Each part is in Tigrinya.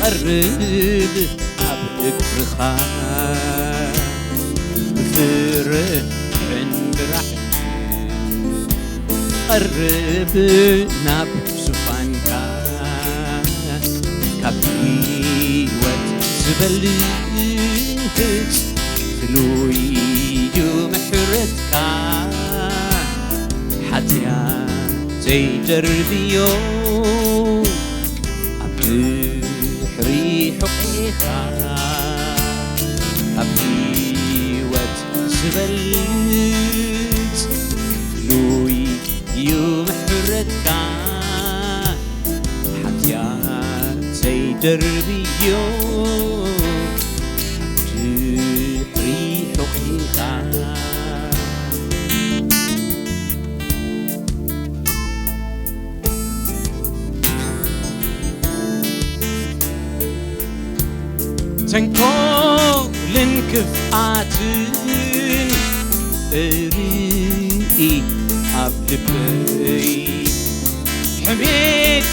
ቀርብ ኣብ እግርኻ ብፍርሕን ብራሕን ቀርብ ናብ ዙፋንካ ካብ ህይወት ዝበልጽ ፍሉይ እዩ ምሕረትካ ሓጢኣተይ ደርብዮ ኣብ ድሕሪ ሕቖኻ ካብ ህይወት ዝበልጽ ፍሉይ እዩ ምሕረትካ ሓጢኣተይ ደርብዮ ድሕሪ ሕቖኻ ተንኮልን ክፍኣትን እርኢ ኣብ ልበይ ሕሜት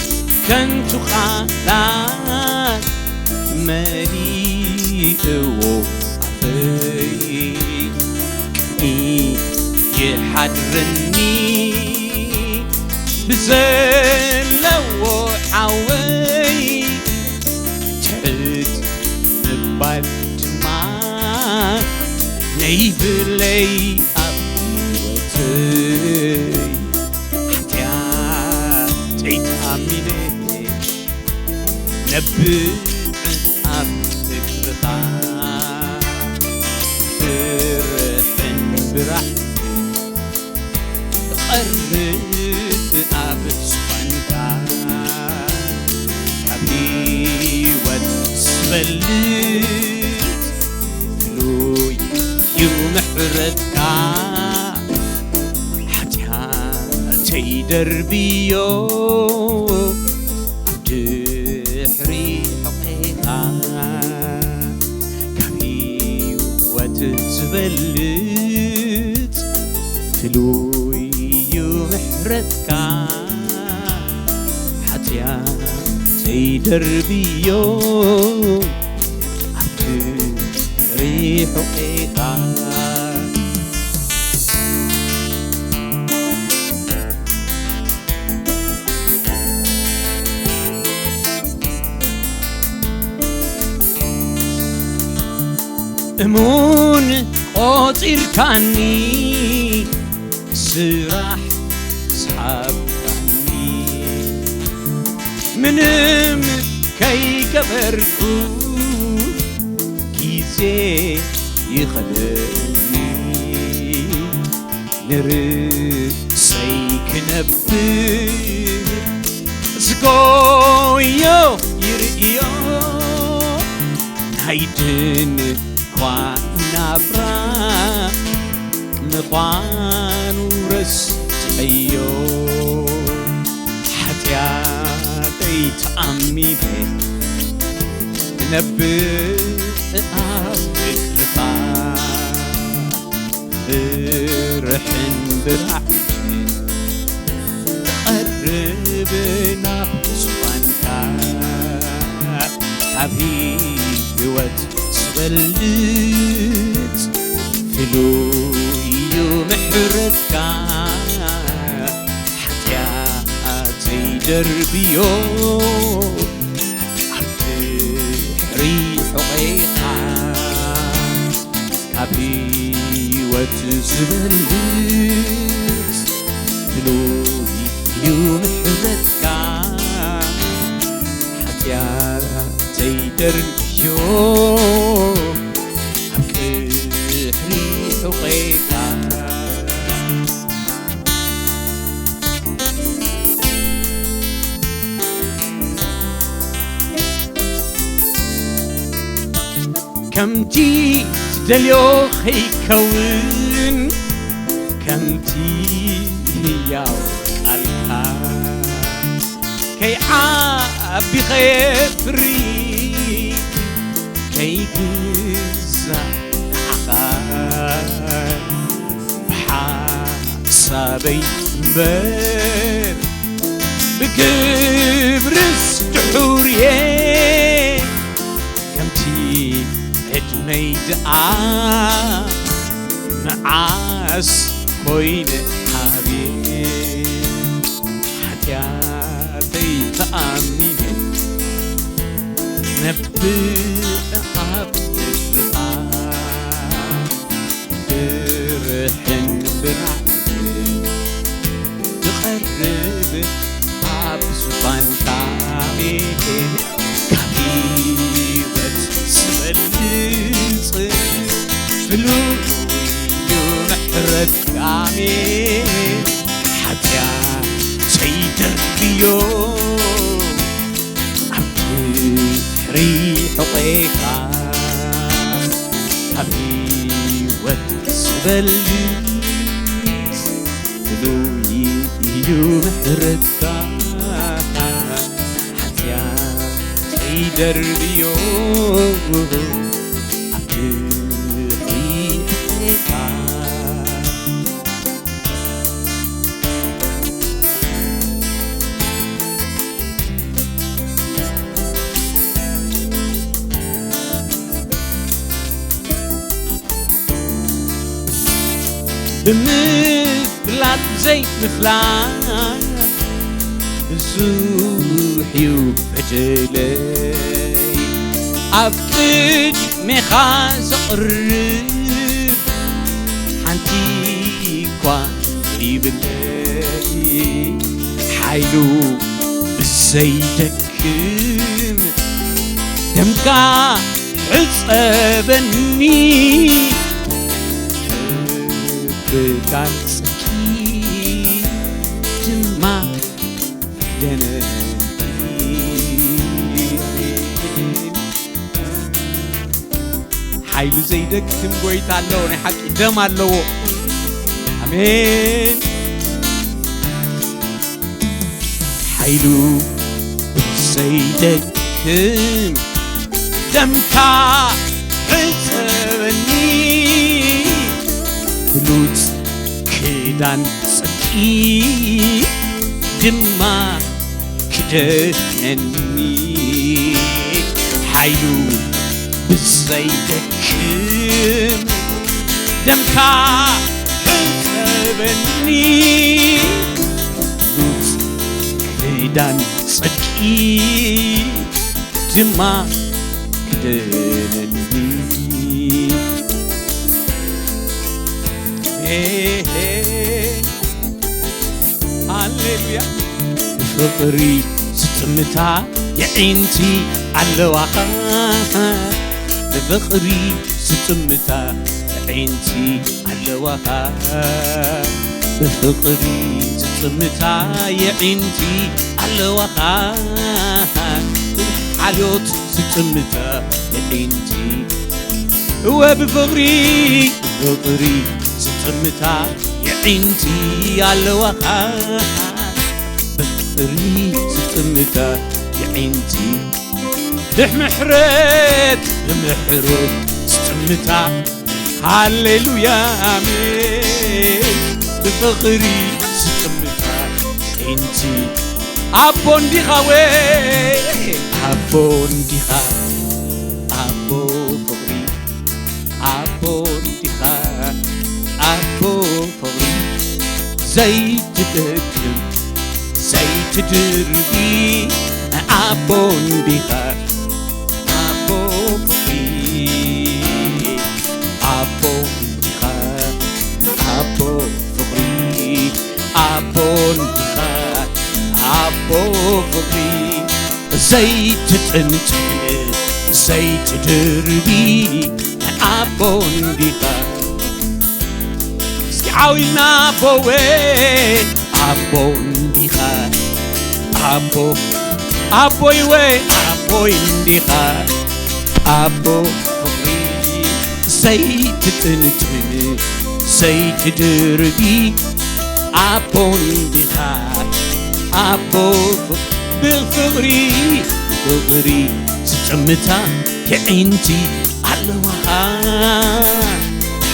ከንቱ ቃላት መሊእዎ ኣፈይ ይሓድረኒ ብዘለዎ ሓወይ ትሕት ምባል ድማ ነይብለይ ኣብ ህይወተይ ሓጢኣተይ ተኣሚነ ነብዕ ኣብ እግርኻ ፍርሕን ብራሕን ቀርብ ኣብ ዝፋንካ ካብ ህይወት ዝበልጽ ፍሉይ እዩ ምሕረትካ ሓጢኣተይ ደርብዮ ኣብ ድሕሪ ሕቖኻ ካብ ህይወት ዝበልጽ ፍሉይ እዩ ምሕረትካ ሓጢኣተይ ደርብዮ ኣብ ድሕሪ ሕቖኻ እሙን ቆጺርካኒ ስራሕ ዝሃብካኒ ምንም ከይገበርኩ ግዜ ይኸደኒ ንርእሰይ ክነብር ዝጎዮ ይርእዮ ናይ ድንኳን ናብራ ምዃኑ ረስዐዮ ሓጢኣተይ ተኣሚነ እነብዕ ኣብ እግርኻ ፍርሕን ብራዕን ቀርብ ናብ ዙፋንካ ካብ ህይወት ዝበልጽ ፍሉይ እዩ ምሕረትካ ሓጢኣተይ ደርብዮ ኣብ ድሕሪ ሕቖኻ ካብ ህይወት ዝበልጽ ፍሉይ እዩ ምሕረትካ ሓጢኣተይ ደርብዮ ኣብ ቅድሪ ሕቖኻ ከምቲ ትደልዮ ከይከውን ከምቲ ህያው ቃልካ ከይዓቢ ከየፍሪ ከይግዛእ ንዓኻ ብሓሳበይ እምበር ብግብርስ ድሑር እየ ኮይነ ኣብየ ሓጢኣተይ ተኣሚነ ነብዕ ኣብ እግርኻ ብፍርሕን ብራዕድን ክቐርብ ኣብ ዙፋንካ ኣሜን። ካብ ህይወት ዝበልጽ ፍሉይ እዩ ምሕረትካ ኣሜን። ሓጢኣተይ ደርብዮ ኣብ ድሕሪ ሕቖኻ ካብ ህይወት ዝበልጽ ፍሉይ እዩ ምሕረትካ። ሓጢኣተይ ደርብዮ ኣብ ድሕሪ ሕቖኻ ብምፍላጥ ዘይምፍላጥ ብዙሕ እዩ በደለይ። ኣብ ቅድሜኻ ዘቕርብ ሓንቲ እኳ ዘይብለይ። ሓይሉ ብዘይደክም ደምካ ሕጸበኒ። ብቃል ጽድቂ ድማ ክደነኒ። ሓይሉ ዘይደክም ጎይታ ኣለዎ፣ ናይ ሓቂ ደም ኣለዎ። ኣሜን። ሓይሉ ዘይደክም ደምካ ሕጸበኒ። ብሉጽ ክዳን ጽድቂ ድማ ክደፍነኒ። ሓይሉ ብዘይደክም ደምካ ሕጸበኒ። ብሉጽ ክዳን ጽድቂ ድማ ክደነኒ። ሃሌሉያ። ብፍቕሪ ዝጥምታ የዒንቲ ኣለዋኻ። ብፍቕሪ ዝጥምታ የዒንቲ ኣለዋኻ። ብፍቕሪ ዝጥምታ የዒንቲ ኣለዋኻ። ሓልዮት ዝጥምታ የዒንቲ እወ ብፍቕሪ ብፍቕሪ ዝጥምታ የዒንቲ ኣለዋኻ። ብፍቕሪ ዝጥምታ የዒንቲ ብሕምሕረት ብምሕረት ዝጥምታ። ሃሌሉያ ኣሜን። ብፍቕሪ ዝጥምታ የዒንቲ ኣቦ እንዲኻ ወ ኣቦ እንዲኻ ኣቦ ፍቕሪ ኣቦ እንዲኻ ኣቦ ፍቕሪ ዘይትደክም ዘይትድርቢ ኣቦ እንዲኻ ኣቦ ፍቕሪ ኣቦ እንዲኻ ኣቦ ፍቕሪ ኣቦ እንዲኻ ኣቦ ፍቕሪ ዘይትጥንጥን ዘይትድርቢ ኣቦ እንዲኻ እስኪ ዓው ኢልና ኣቦወ ኣቦ እንዲኻ ኣቦ ኣቦይወ ኣቦይ እንዲኻ ኣቦ ፍቕሪ ዘይትጥንጥን ዘይትድርቢ ኣቦ እንዲኻ ኣቦ ብፍቕሪ ፍቕሪ ዝጥምታ የዒንቲ ኣለዋኻ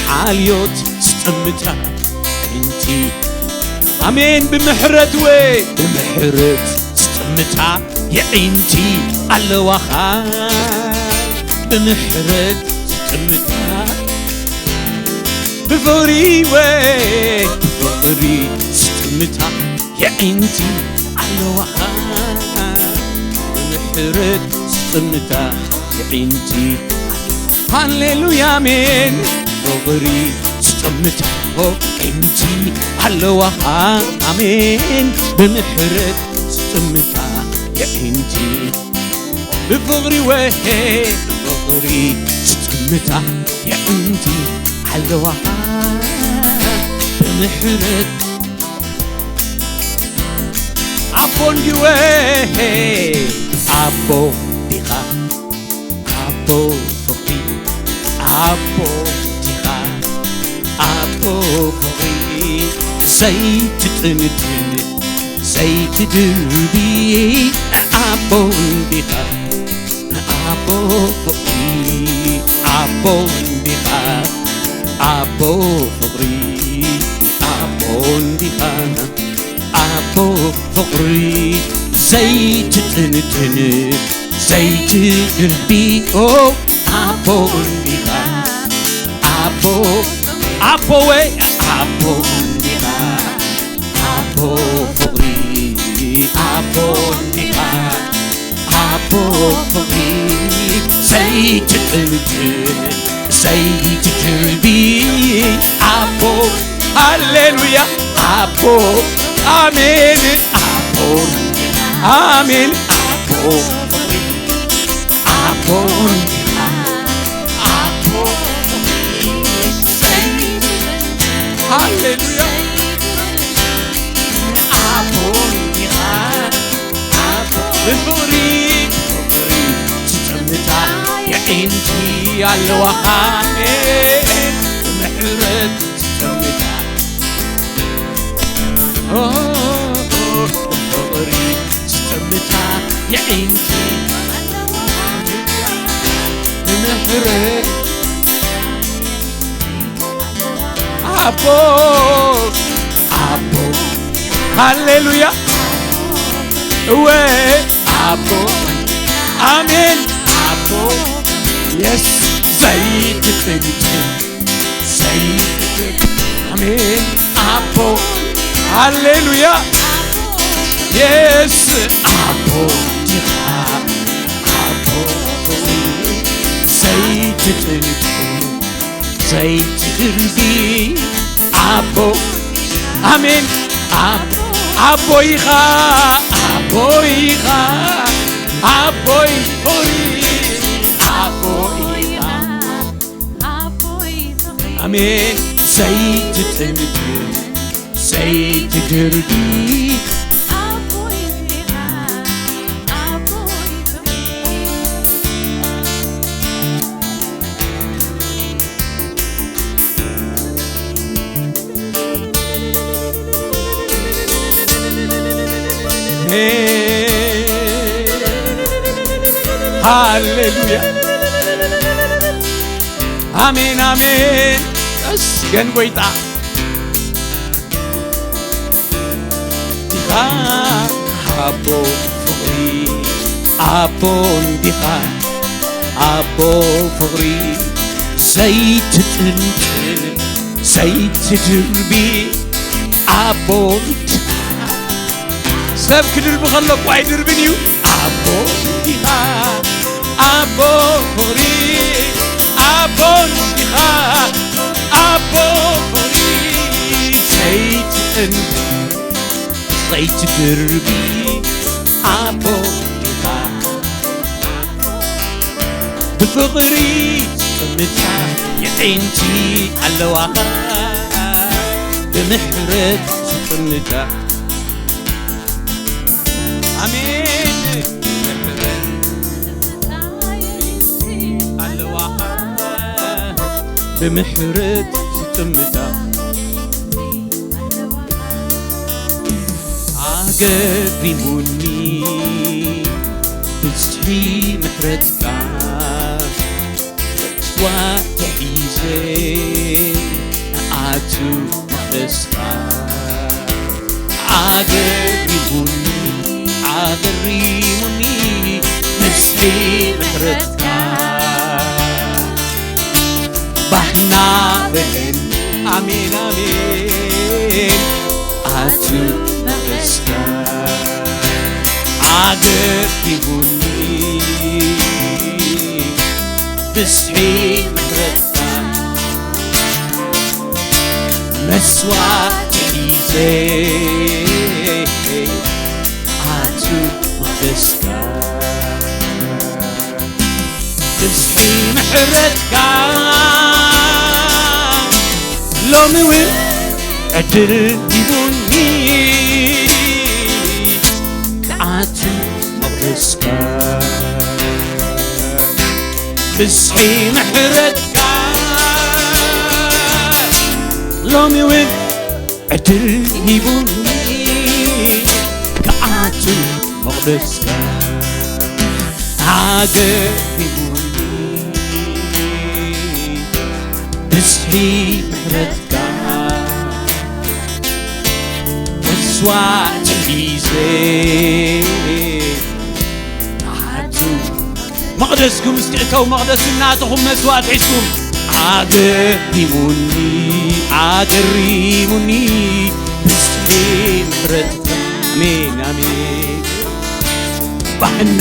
ሓልዮት ዝጥምታ የዒንቲ ኣሜን ብምሕረት ወ ብምሕረት ዝጥምታ የዒንቲ ኣለዋኻ ብምሕረት ዝጥምታ ብፍቕሪ ወ ፍቕሪ ስጥምታ የዒንቲ ኣለዋኻ፣ ብምሕረት ስጥምታ የዒንቲ። ሃሌሉያ ኣሜን። ፍቕሪ ስጥምታ የዒንቲ ኣለዋኻ፣ ኣሜን። ብምሕረት ስጥምታ የዒንቲ፣ ብፍቕሪ ወሄ፣ ብፍቕሪ ስጥምታ የዒንቲ ኣለዋኻ፣ ብምሕረት ኣቦ እንዲወ ኣቦ ዲኻ፣ ኣቦ ፍቕሪ፣ ኣቦ ዲኻ፣ ኣቦ ፍቕሪ፣ ዘይትጥንትን ዘይትድርቢ፣ ኣቦ እንዲኻ፣ ኣቦ ፍቕሪ፣ ኣቦ እንዲኻ፣ ኣቦ ፍቕሪ፣ ኣቦ እንዲኻ፣ ኣቦ ፍቕሪ፣ ዘይትጥንትን ዘይትድርቢ፣ ኦ ኣቦ እንዲኻ፣ ኣቦ፣ ኣቦ ወይ ኣቦ እንዲኻ፣ ኣቦ ፍቕሪ፣ ኣቦ እንዲኻ፣ ኣቦ ፍቕሪ፣ ዘይትጥንትን ዘይትድርቢ፣ ኣቦ፣ ሃሌሉያ፣ ኣቦ፣ ኣሜን፣ ኣቦ፣ ኣሜን፣ ኣቦ ፍቕሪ፣ ኣቦ እንዲኻ፣ ኣቦ ፍቕሪ፣ ዘይትጥንትን፣ ሃሌሉያ፣ ኣቦ እንዲኻ፣ ብፍቕሪ፣ ብፍቕሪ ትጥምታ የዒንቲ ኣለዋኻ፣ ኣሜን። ብምሕረት ትጥምታ፣ ኦ፣ ብፍቕሪ ትጥምታ የዒንቲ፣ ብምሕረት ኣቦ፣ ኣቦ፣ ሃሌሉያ፣ እወ፣ ኣቦ፣ ኣሜን፣ ኣቦ፣ የስ፣ ዘይትጥንትን፣ ዘይትጥንትን፣ ኣሜን፣ ኣቦ፣ ሃሌሉያ፣ የስ፣ ኣቦ፣ ዲኻ፣ ኣቦ፣ ዘይትጥንትን፣ ዘይትድርቢ ኣቦ፣ ኣሜን። ኣቦ፣ ኣቦ ኢኻ፣ ኣቦ ኢኻ፣ ኣቦ ፍቕሪ፣ ኣቦ ኢኻ፣ ኣሜን። ዘይትጥንትን፣ ዘይትድርቢ ሃሌሉያ። ኣሜን፣ ኣሜን። ተመስገን ጎይታ። ዲኻ ኣቦ ፍቕሪ፣ ኣቦ እንዲኻ፣ ኣቦ ፍቕሪ፣ ዘይትጥንትን ዘይትድርቢ፣ ኣቦ እንዲኻ። ሰብ ክድርቢ ከሎ እኮ ኣይድርብን እዩ። ኣቦ እንዲኻ፣ ኣቦ ፍቕሪ፣ ኣቦ እንዲኻ፣ ኣቦ ፍቕሪ፣ ዘይትጥንትን ዘይትድርቢ፣ ኣቦ እንዲኻ። ብፍቕሪ ዝጥምታ የዒንቲ ኣለዋኻ፣ ብምሕረት ዝጥምታ። ኣሜን። ብምሕረት ኣለዋኻ፣ ብምሕረት ዝጥምታ። ኣገሪሙኒ ብዝሒ ምሕረትካ፣ ጽዋ ተሒዘ ንኣቱ መቕደስካ። ኣገሪሙኒ፣ ኣገሪሙኒ ብዝሒ ምሕረትካ። ባህ እናበለኒ፣ ኣሜን፣ ኣሜን። ኣቱ መቐስካ ኣገዲሙኒ ብዝሒ ምሕረትካ መስዋዕቲ ሒዘ ኣቱ መቐስካ ብዝሒ ምሕረትካ ሎሚ እውን ዕድል ሂቡኒ ክኣቱ መቕደስካ ብዝሒ ምሕረትካ ሎሚ እውን ዕድል ሂቡኒ ክኣቱ መቕደስካ ኣገሪሙኒ ብዝሒ ምሕረትካ መስዋዕቲ ሒዘ ክኣቱ መቕደስኩም እስኪ እተው መቕደስ እናተኹም መስዋዕት ሒዝኩም ኣገሪሙኒ ኣገሪሙኒ ብዝሒ ምሕረትካ ኣሜን ኣሜን ባህና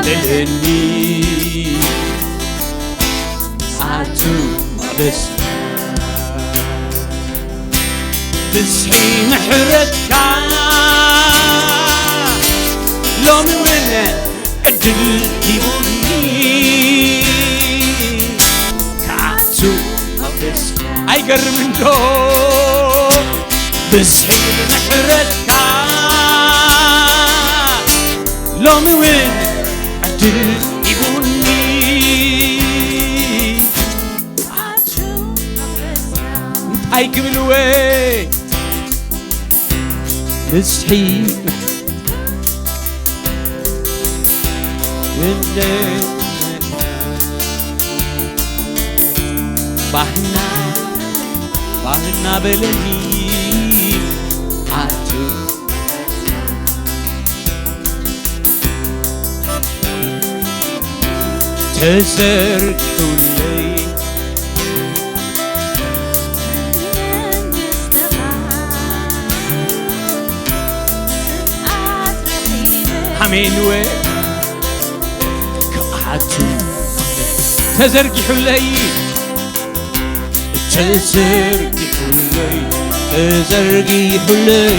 ለለኒ ኣቱ መቕደስ ብዝሒ ምሕረትካ ሎሚ እውን ዕድል ሂቡኒ ክኣቱ መቕደስ ኣይገርምን ዶ ብዝሒ ምሕረትካ ሎሚ እውን ዕድል ሂቡኒ እንታይ ክብልወ ብዝሒ ባህና ባህና በለኒ ኣቱ ተዘርጊሑለይ ኣሜን ወ ክኣቱ ተዘርጊሑለይ ተዘርጊሑለይ ተዘርጊሑለይ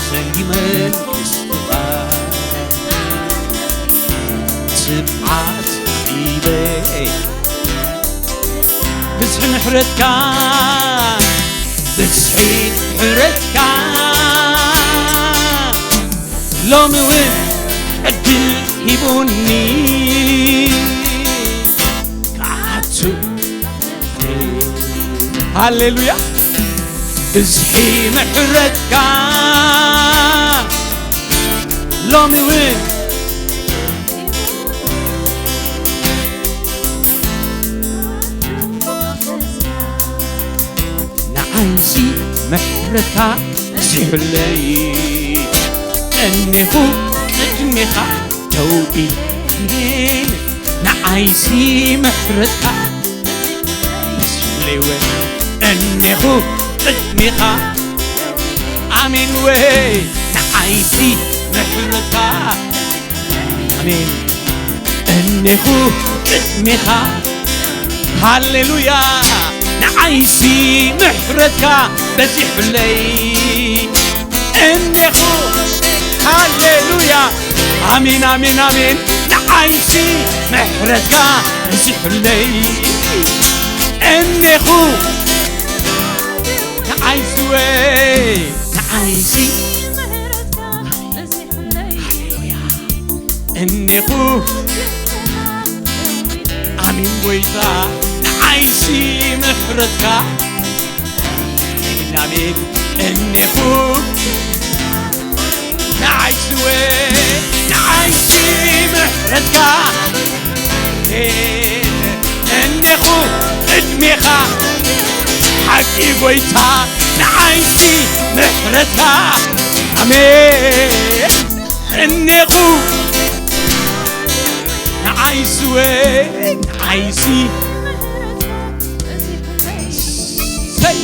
ሰንጊመን ክስትኻ ስብዓት ሂበ ብዝሒ ምሕረትካ ብዝሒ ምሕረትካ ሎሚ እውን ዕድል ሂቡኒ ክኣቱ ሃሌሉያ ብዝሒ ምሕረትካ ሎሚ እውን ንዓይሲ ምሕረትካ በዚሑለይ እኔኹ ቅድሜኻ ደው ኢለ ንዓይሲ ምሕረትካ በዚሑለይ ወ እኔኹ ቅድሜኻ ኣሜን ወ ንዓይሲ ምሕረትካ ኣሜን እኔኹ ቅድሜኻ ሃሌሉያ ንዓይሲ ምሕረትካ በዚሑለይ እኔኹ ሃሌሉያ ኣሜን ኣሜን ኣሜን ንዓይሲ ምሕረትካ በዚሑለይ እኔኹ ንዓይሲ ወ ንዓይሲ እኔኹ ኣሜን ጎይታ ንዓይሲ ምሕረትካ ኣሜን ኣሜን እኔኹ ንዓይሲ ወ ንዓይሲ ምሕረትካ እኔኹ ቅድሜኻ ሓቂ ጎይታ ንዓይሲ ምሕረትካ ኣሜን እኔኹ ንዓይሲ ወ ንዓይሲ ሰይ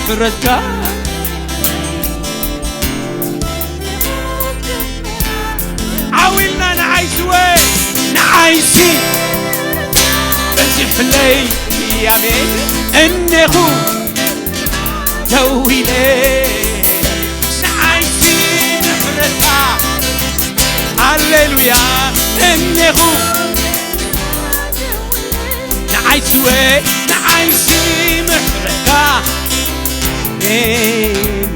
ፍረድካ ዓው ኢልና ንዓይሲ ወ ንዓይሲ በዚሑለይ ኣሜን እኔኹ ደው ኢለ ንዓይሲ ምሕረትካ ሃሌሉያ እኔኹ ንዓይሲ ወ ንዓይሲ ምሕረትካ ኣሜን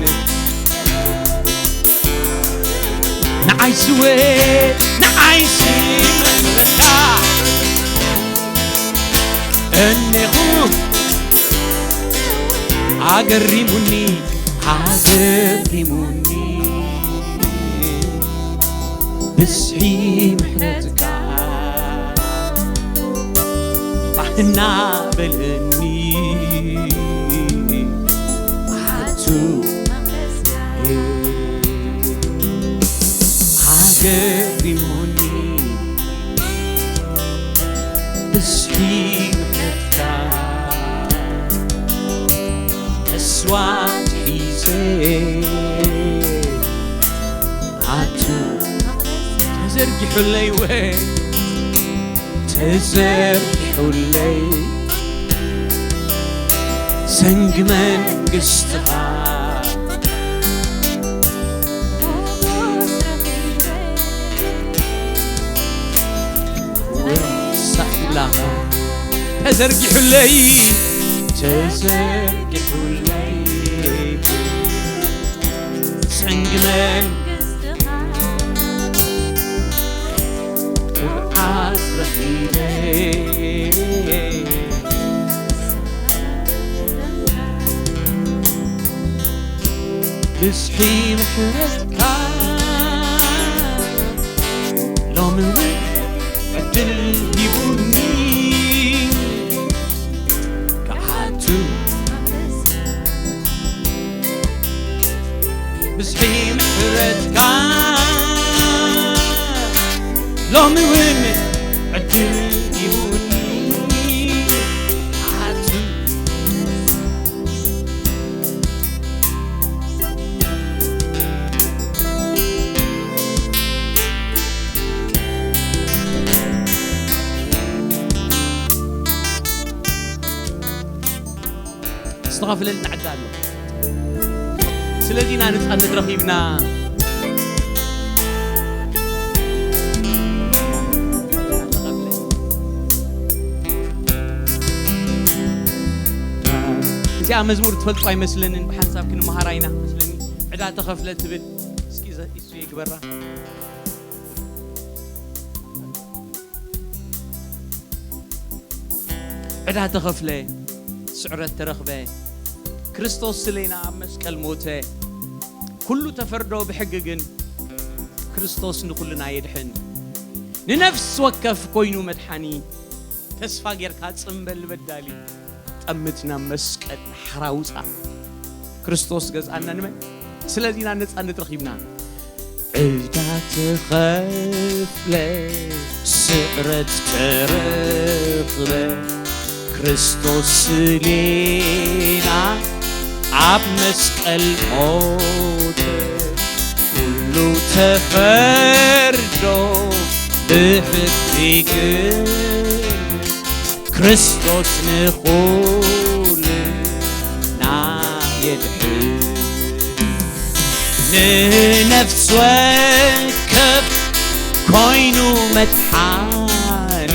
ንዓይሲ ወ ንዓይሲ ምሕረትካ እኔኹ ኣገሪሙኒ ኣገሪሙኒ ብዝሒ ምሕረትካ ባህ እናበለኒ ኣቱ ኣገሪሙኒ ብዝሒ ምሕረትካ ተስፋ ሒዘ ኣቱ ተዘርጊሑለይ ወ ተዘርጊሑለይ ሰንጊ መንግስትኻ ወርሳላኻ ተዘርጊሑለይ ተዘርጊሑለይ ሰንጊ መንግስትኻ ብርዓት ረኺበ ብዝሒ ምሕረትካ ሎሚ እውን ዕድል ሂቡኒ ክኣቱ ብዝሒ ምሕረትካ ሎሚ እውን ዕድል ሂቡኒ ክኣቱ ዝተኸፍለልና ዕዳ ኣሎ። ስለዚ ኢና ነጻነት ረኺብና። እዚኣ መዝሙር ትፈልጡ ኣይመስለንን፣ ብሓንሳብ ክንመሃራ ኢና መስለኒ። ዕዳ ተኸፍለ ትብል። እስኪ ዘ-፣ እሱ ይግበራ። ዕዳ ተኸፍለ፣ ስዕረት ተረኽበ፣ ክርስቶስ ስሌና ኣብ መስቀል ሞተ። ኩሉ ተፈርዶ ብሕጊ ግን ክርስቶስ ንኹልና የድሕን። ንነፍሲ ወከፍ ኮይኑ መድሓኒ፣ ተስፋ ጌርካ ጽምበል በዳሊ። ጠምትና መስቀል ሓራ ውጻ። ክርስቶስ ገዝኣና ንመን? ስለዚ ኢና ነጻነት ረኺብና። ዕዳ ተኸፍለ፣ ስዕረት ተረኽበ፣ ክርስቶስ ስሌና ኣብ መስቀል ሞተ። ኩሉ ተፈርዶ ብሕጊ ግን ክርስቶስ ንኹልና የድሕን። ንነፍስ ወከፍ ኮይኑ መድሓኒ፣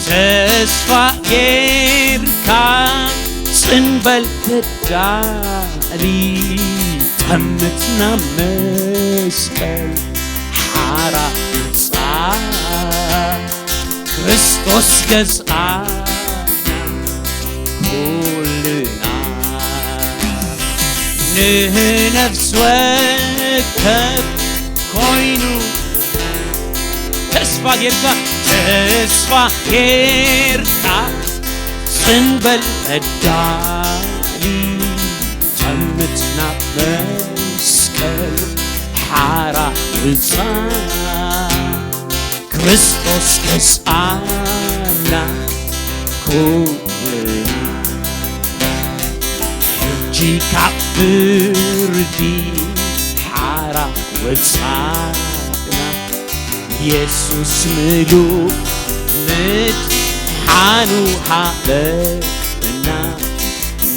ተስፋ ጌርካ ጽንበል በዳሊ። ጠምትና መስቀል ሓራ ውጻ፣ ክርስቶስ ገዝኣና ኩልና። ንነፍስ ወከፍ ኮይኑ ተስፋ ጌርካ፣ ተስፋ ጌርካ ጽንበል በዳሊ። ጠምትና መስቀል ሓራ ውጻ፣ ክርስቶስ ገዝኣና ኩልና። ሕጂ ካብ ፍርዲ ሓራ ወጻእና፣ የሱስ ምሉእ ምድሓኑ ሃበና።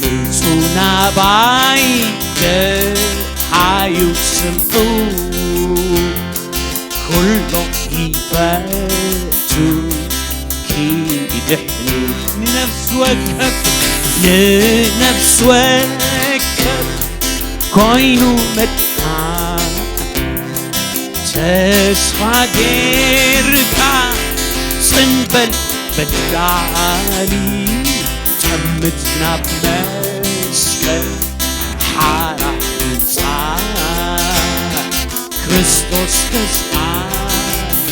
ምጹ ናባይ ደሃዩ ስምዑ፣ ኩሎም ይፈቱ ኪድሕኑ። ንነፍሲ ወከፍ፣ ንነፍሲ ወከፍ ኮይኑ መድሓን፣ ተስፋ ጌርካ ጽንበል በዳሊ፣ ጠምት ናብ መስቀል ሓራ ምጻእ፣ ክርስቶስ ገዝኣና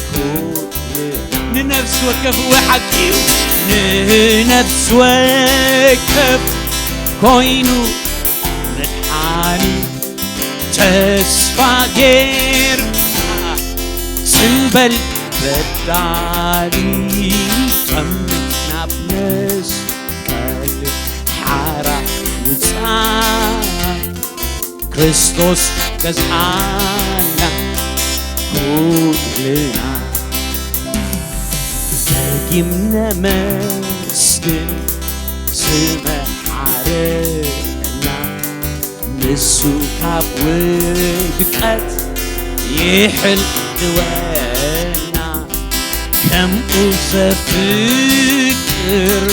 ኩልና። ንነፍሲ ወከፍ እወ ሓቂ እዩ። ንነፍሲ ወከፍ ኮይኑ መድሓኒ፣ ተስፋ ጌርካ ጽንበል በዳሊ፣ ጠምት ናብ መስቀል ሓራ ውጻእ፣ ክርስቶስ ገዝኣና ኩልና። ደጊም ነመስግን ስመ ሓረና፣ ንሱ ካብ ውድቀት ይሕልወና፣ ከምኡ ዘፍቅር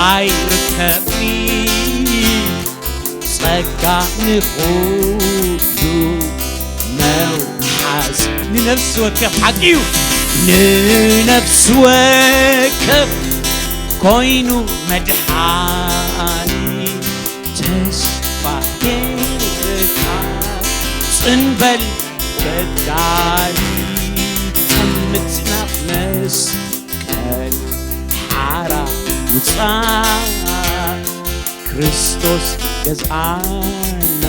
ኣይርከብን፣ ጸጋ ንኹሉ መውሓስ። ንነፍሲ ወከፍ ሓቂ እዩ። ንነፍሲ ወከፍ ኮይኑ መድሓኒ፣ ተስፋ ጌርካ ጽንበል በዳሊ፣ ጠምት ናብ መስቀል ሓራ ውጻእ፣ ክርስቶስ ገዝኣና።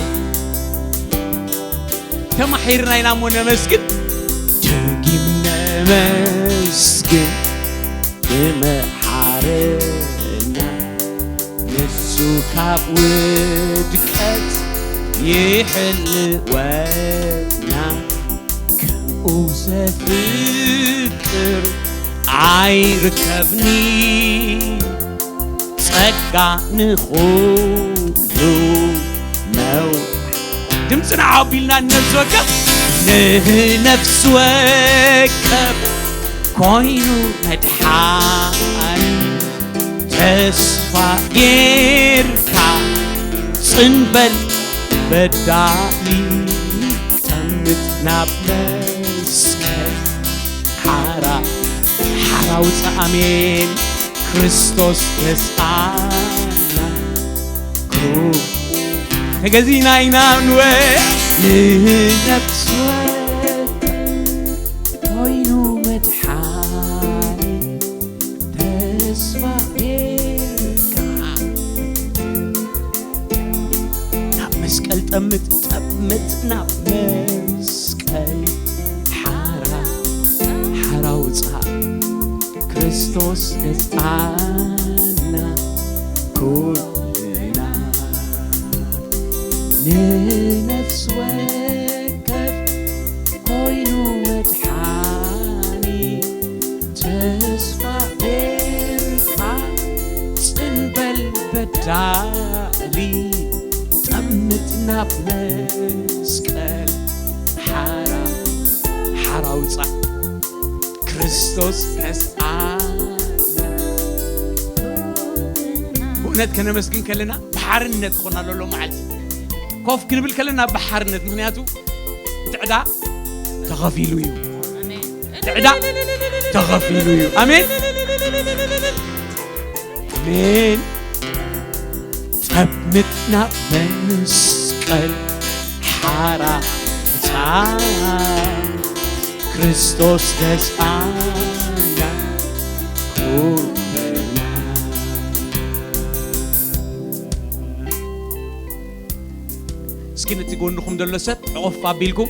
ተማሒርና ኢና እሞ ነመስግን። ደጊም ነመስግን ብመሓረና፣ ንሱ ካብ ውድቀት ይሕልወና፣ ከምኡ ዘፍቅር ኣይርከብኒ፣ ጸጋ ንኹሉ መው-፣ ድምፅና ዓቢልና ንነፍሲ ወከፍ፣ ንነፍሲ ወከፍ ኮይኑ መድሓኒ፣ ተስፋ ጌርካ ጽንበል በዳሊ፣ ጠምት ናብ መስቀል ሓራ፣ ሓራ ውጻእ። ኣሜን። ክርስቶስ ገዝኣና ኩ-፣ ተገዚእና ኢና ንወ-፣ ንነፍሲ ወከፍ ኮይኑ መድሓኒ፣ ተስፋ ጌርካ ናብ መስቀል ጠምት፣ ጠምት ናብ መስቀል ሓራ፣ ሓራ ውጻእ። ክርስቶስ ገዝኣና ኩልና፣ ንነፍሲ ወከፍ ኮይኑ መድሓኒ፣ ተስፋ ጌርካ ጽንበል በዳሊ፣ ጠምት ናብ መስቀል ሓራ፣ ሓራ ውጻእ። ክርስቶስ ገዝኣና። ብእውነት ከነመስግን ከለና ብሓርነት ክኾና ዘሎ መዓልቲ። ኮፍ ክንብል ከለና ብሓርነት፣ ምኽንያቱ እቲ ዕዳ ተኸፊሉ እዩ። እቲ ዕዳ ተኸፊሉ እዩ። ኣሜን። ኣሜን። ጠምት ናብ መስቀል ሓራ ብጻ፣ ክርስቶስ ገዝኣና ኩልና። እስኪ ነቲ ጎንኹም ዘሎ ሰብ ሕቑፍ ኣቢልኩም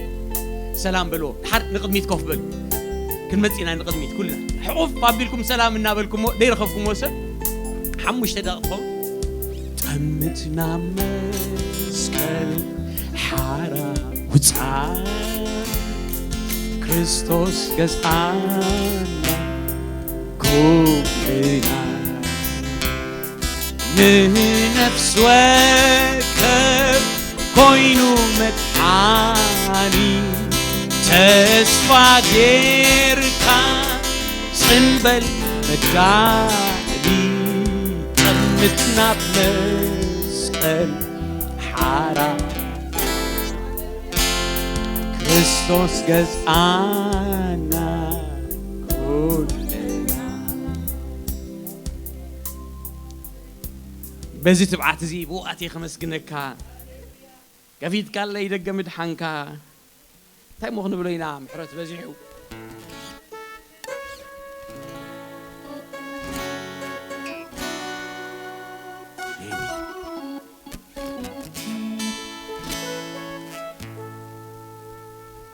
ሰላም በልዎ። ድሓር ንቕድሚት ኮፍ በሉ። ክንመጽእ ኢና ንቕድሚት ኩልና። ሕቑፍ ኣቢልኩም ሰላም እናበልኩሞ፣ ዘይረኸብኩሞ ሰብ ሓሙሽተ ደቂቕ ክኸውን። እምነት ናብ መስቀል ሓራ ውጻ፣ ክርስቶስ ገዝኣና ኩልና። ንነፍስ ወከፍ ኮይኑ መድሓኒ፣ ተስፋ ጌርካ ጽንበል መዳኒ፣ ጠምት ናብ መስቀል ሓራ፣ ክርስቶስ ገዝኣና ኩልና። በዚ ትብዓት እዚ ብኡ ኣትየ ከመስግነካ፣ ከፊትካለይ ደገ ምድሓንካ። እንታይ እሞ ክንብሎ ኢና? ምሕረት በዚሑ።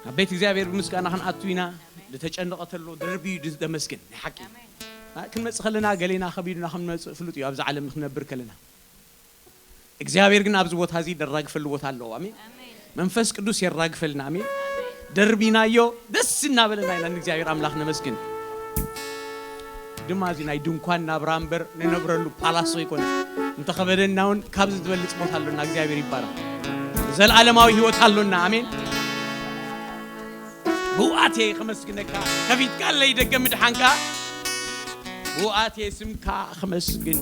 ኣብ ቤት እግዚኣብሔር ብምስጋና ክንኣቱ ኢና። ዝተጨነቐ ተሎ ደርብዩ ደመስግን። ናይ ሓቂ። ክንመጽእ ከለና ገሌና ከቢዱና ከም ንመጽእ ፍሉጥ እዩ፣ ኣብዚ ዓለም ክንነብር ከለና። እግዚኣብሔር ግን ኣብዚ ቦታ እዚ ደራግፈሉ ቦታ ኣለዎ። ኣሜን። መንፈስ ቅዱስ የራግፈልና። ኣሜን። ደርቢናዮ ደስ እናበለና ኢና ንእግዚኣብሔር ኣምላኽ ነመስግን። ድማ እዚ ናይ ድንኳን ናብራ እምበር ንነብረሉ ፓላስ ኣይኮነ። እንተኸበደና እውን ካብዚ ዝበልጽ ቦታ ኣሎና። እግዚኣብሔር ይባረኽ። ዘላለማዊ ህይወት ኣሎና። ኣሜን። ብኡ ኣትየ ከመስግነካ፣ ከፊትካለይ ደገ ምድሓንካ። ብኡ ኣትየ ስምካ ከመስግን።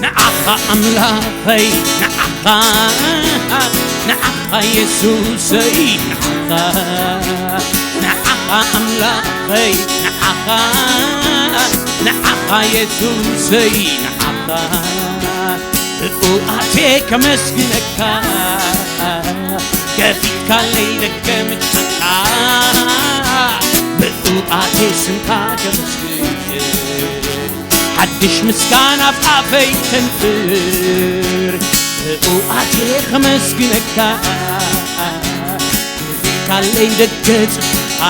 ንዓኻ ኣምላኸይ፣ ንዓኻ፣ ንዓኻ የሱሰይ፣ ንዓኻ፣ ንዓኻ ኣምላኸይ፣ ንዓኻ፣ ንዓኻ የሱሰይ፣ ንዓኻ ብኡ ኣትየ ከመስግነካ፣ ከፊትካለይ ደገ ምድሓንካ፣ ብኡ ኣትየ ስምካ ከመስግን፣ ሓድሽ ምስጋና ኣብ ኣፈይ ተንፍር፣ ብኡ ኣትየ ከመስግነካ፣ ከፊትካለይ ደገ ጽድቅኻ፣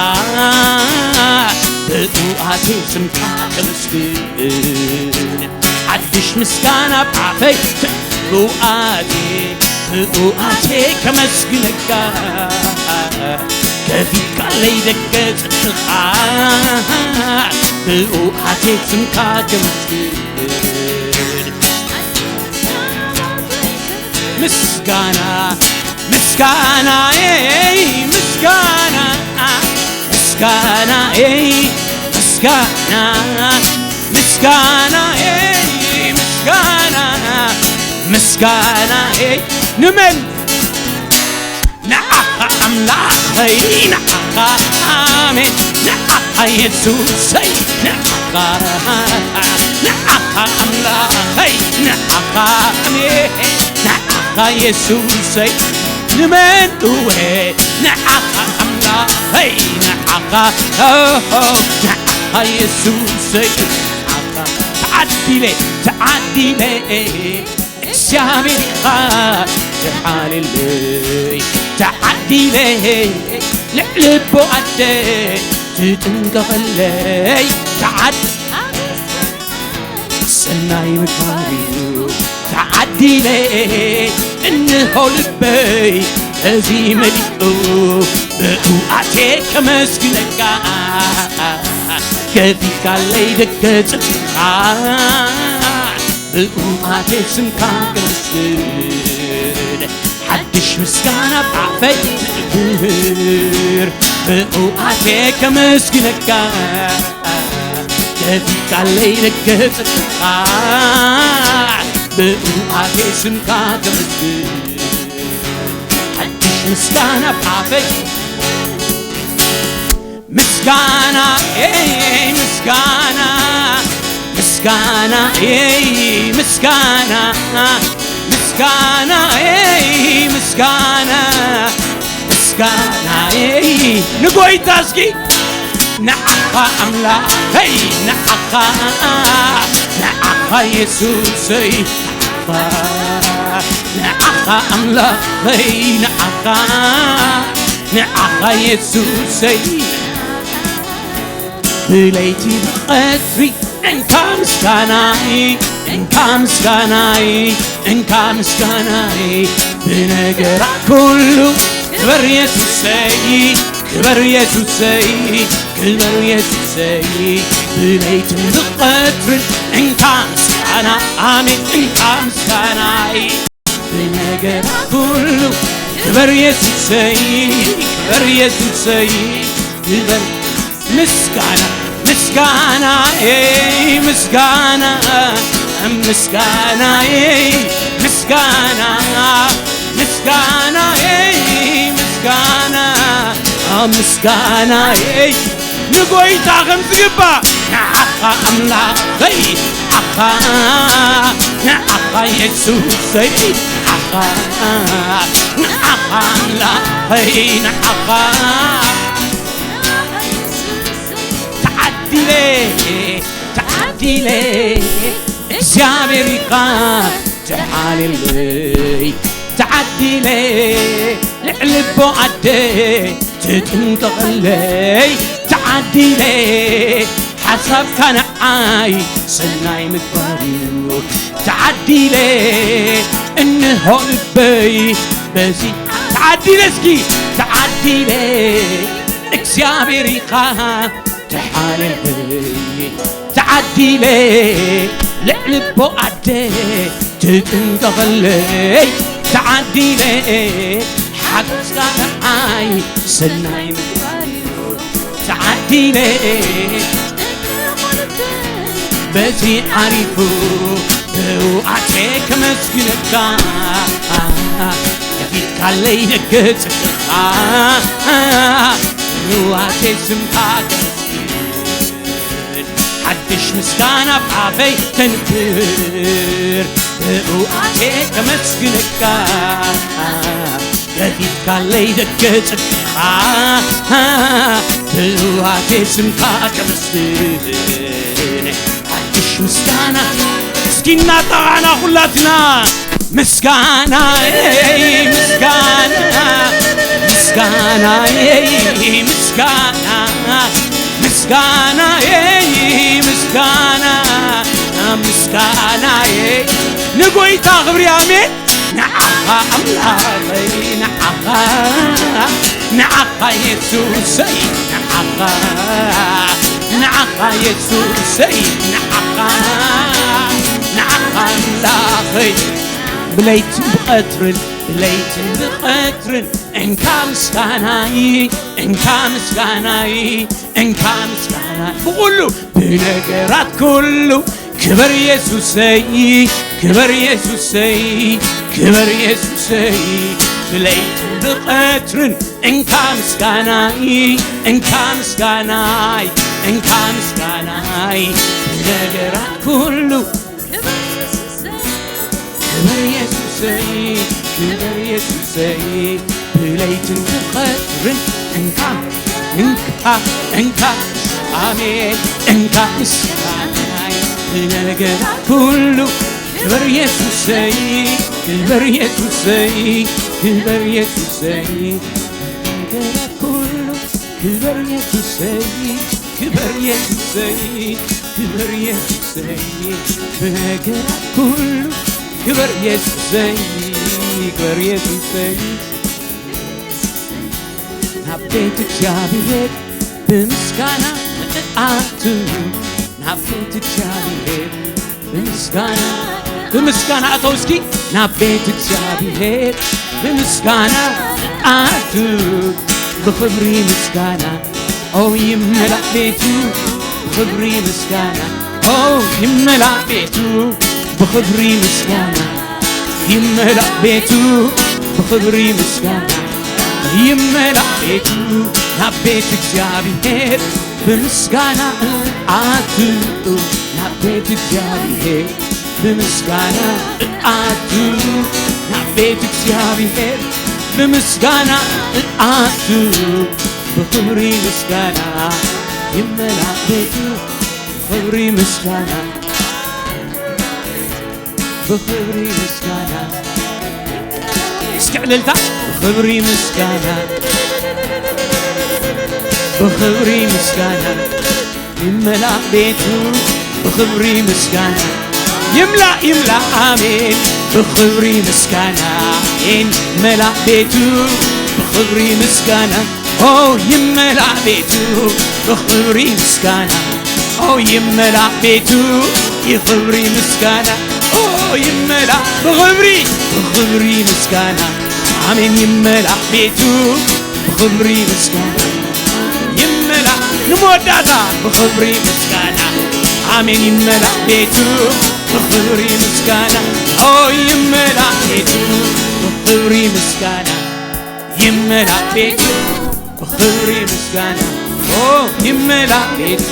ብኡ ኣትየ ስምካ ከመስግን፣ ሓድሽ ምስጋና ኣብ ኣፈይ ብኡ ኣትየ፣ ብኡ ኣትየ ከመስግነካ፣ ከፊትካለይ ደገ ጽድቅኻ፣ ብኡ ኣትየ ስምካ ከመስግን። ምስጋና፣ ምስጋና፣ ኤይ፣ ምስጋና፣ ምስጋና፣ ኤይ፣ ምስጋና፣ ምስጋና፣ ኤይ፣ ምስጋና፣ ምስጋና፣ ኤይ፣ ንመን? ንዓኻ ኣምላኸይ፣ ንዓኻ፣ ኣሜን፣ ንዓኻ የሱሰይ፣ ንዓኻ፣ ንዓኻ ኣምላኸይ፣ ንዓኻ፣ ኣሜን፣ ንዓኻ የሱሰይ፣ ንመን እወ፣ ንዓኻ ኣምላኸይ፣ ንዓኻ፣ ኦሆ፣ ንዓኻ የሱሰይ፣ ንዓኻ ተዓዲለ፣ ተዓዲለ፣ እግዚኣብሔር ኢኻ ትሓልለይ፣ ተዓዲለ ልዕሊ ኣቦ ኣደ ትጥንቀቐለይ፣ ተዓድ-፣ ሰናይ ምግባር እዩ ተዓዲለ፣ እንሆ ልበይ በዚ መሊኡ፣ ብኡ ኣትየ ከመስግነካ፣ ከፊትካለይ ደገ ጽድቅኻ። ብኡ ኣትየ ስምካ ከመስግን፣ ሓድሽ ምስጋና ኣብ ኣፈይ ትእብር። ብኡ ኣትየ ከመስግነካ፣ ከፊትካለይ ደገ ጽድቅኻ። ብኡ ኣትየ ስምካ ከመስግን፣ ሓድሽ ምስጋና ኣብ ኣፈይ ምስጋና፣ ኤይ፣ ምስጋና፣ ምስጋና፣ ኤይ፣ ምስጋና፣ ምስጋና፣ ኤይ፣ ምስጋና፣ ምስጋና፣ ኤይ፣ ንጎይታ እስኪ ንዓኻ ኣምላኸይ ንዓኻ ንዓኻ የሱሰይ ንዓኻ ንዓኻ ኣምላኸይ ንዓኻ ንዓኻ የሱሰይ ብለይቲ ብቐትሪ እንካ ምስጋናይ እንካ ምስጋናይ እንካ ምስጋናይ ብነገራት ኩሉ ክበር የሱሰይ ክበር የሱሰይ ክበር የሱሰይ ብለይትን ብቐትርን እንካ ምስጋና ኣሜን እንካ ምስጋናይ ብነገራት ኩሉ ክበር የሱሰይ ክበር የሱሰይ ክበር ምስጋና ምስጋናይ ምስጋና ምስጋናይ ምስጋና ምስጋናይ ምስጋና ምስጋናይ ንጎይታ ከም ዝግባእ ንዓኻ ኣምላኸይ ንዓኻ ንዓኻ የሱሰይ ንዓኻ ንዓኻ ኣምላኸይ ንዓኻ ተዓዲለ ተዓዲለ እግዚኣብሔር ኢኻ ተሓልልይ ተዓዲለ ልዕሊ ኣቦ ኣደ ትጥንቀቐለይ ተዓዲለ ሓሳብካ ንዓይ ሰናይ ምግባር እዩ ተዓዲለ እንሆ ልበይ በዚ ተዓዲለ እስኪ ተዓዲለ እግዚኣብሔር ኢኻ ተሓልልይ ተዓዲለ ልዕሊ ኣቦ ኣደ ትጥንቀቐለይ ተዓዲለ ሓጎስካ ንዓይ ሰናይ ምግባር እዩ ተዓዲለ በዚ ዓሪፉ ብውኣቴ ከመስግነካ ከፊትካለይ ደገ ጽድቕኻ ብውኣቴ ስምካ ሓድሽ ምስጋና ኣብ ኣፈይ ተንክር ብእዋቴ ከመስግነካ ከፊትካለይ ደገ ጽድቅኻ ብእዋቴ ስምካ ከመስግን ሓድሽ ምስጋና እስኪ እናጠቓዕና ኩላትና ምስጋናይ ምስጋና ምስጋናይ ምስጋና ምስጋናይ ምስጋና ምስጋናይ ንጎይታ ክብሪ ኣሜን ንዓኻ ኣምላኸይ ንዓኻ ንዓኻ የሱሰይ ንዓኻ ንዓኻ የሱሰይ ንዓኻ ንዓኻ ኣምላኸይ ብለይትን ብቐትርን ብለይትን ብቐትርን እንካ ምስጋናይ እንካ ምስጋናይ እንካ ምስጋናይ ብኹሉ ብነገራት ኩሉ ክበር የሱሰይ ክበር የሱሰይ ክበር የሱሰይ ብለይትን ብቐትርን እንካ ምስጋናይ እንካ ምስጋናይ እንካ ምስጋናይ ብነገራት ኩሉ ክበር የሱሰይ ክበር የሱሰይ ብለይትን ብቐትርን እንካ እንካ እንካ ኣሜን እንካ ምስጋናይ ብነገራት ኩሉ ክበር የሱሰይ ክበር የሱሰይ ክበር የሱሰይ ብነገራት ኩሉ ክበር የሱሰይ ክበር የሱሰይ ክበር የሱሰይ ብነገራት ኩሉ ክበር የሱሰይ ክበር የሱሰይ ናብ ቤት እግዚኣብሔር ብምስጋና እኣቱ ናብ ቤት እግዚኣብሔር ብምስጋና ብምስጋና ኣተው እስኪ ናብ ቤት እግዚኣብሔር ብምስጋና እኣቱ ብኽብሪ ምስጋና ኦ ይመላእ ቤቱ ብኽብሪ ምስጋና ኦ ይመላእ ቤቱ ብኽብሪ ምስጋና ይመላእ ቤቱ ብኽብሪ ምስጋና ይመላእ ቤቱ ናብ ቤት እግዚኣብሔር ብምስጋና ኣትኡ ናብ ቤት እግዚኣብሔር ብምስጋና ኣትኡ ናብ ቤት እግዚኣብሔር ብምስጋና ኣትኡ ብኽብሪ ምስጋና ይመላእ ቤቱ ብኽብሪ ምስጋና፣ ብኽብሪ ምስጋና። እስኪ ዕልልታ። ብኽብሪ ምስጋና፣ ብኽብሪ ምስጋና። ይመላእ ቤቱ ብኽብሪ ምስጋና። ይምላእ፣ ይምላእ፣ ኣሜን። ብኽብሪ ምስጋና ይመላእ ቤቱ ብኽብሪ ምስጋና። ኦ ይመላእ ቤቱ ብኽብሪ ምስጋና። ኦ ይመላእ ቤቱ ይኽብሪ ምስጋና። ኦ ይመላእ ብኽብሪ፣ ብኽብሪ ምስጋና። ኣሜን። ይመላእ ቤቱ ብኽብሪ ምስጋና። ይመላእ ንመወዳእታ ብኽብሪ ምስጋና። ኣሜን። ይመላእ ቤቱ ብኽብሪ ምስጋና። ኦ ይመላእ ቤቱ ብኽብሪ ምስጋና። ይመላእ ቤቱ ብኽብሪ ምስጋና። ኦ ይመላእ ቤቱ።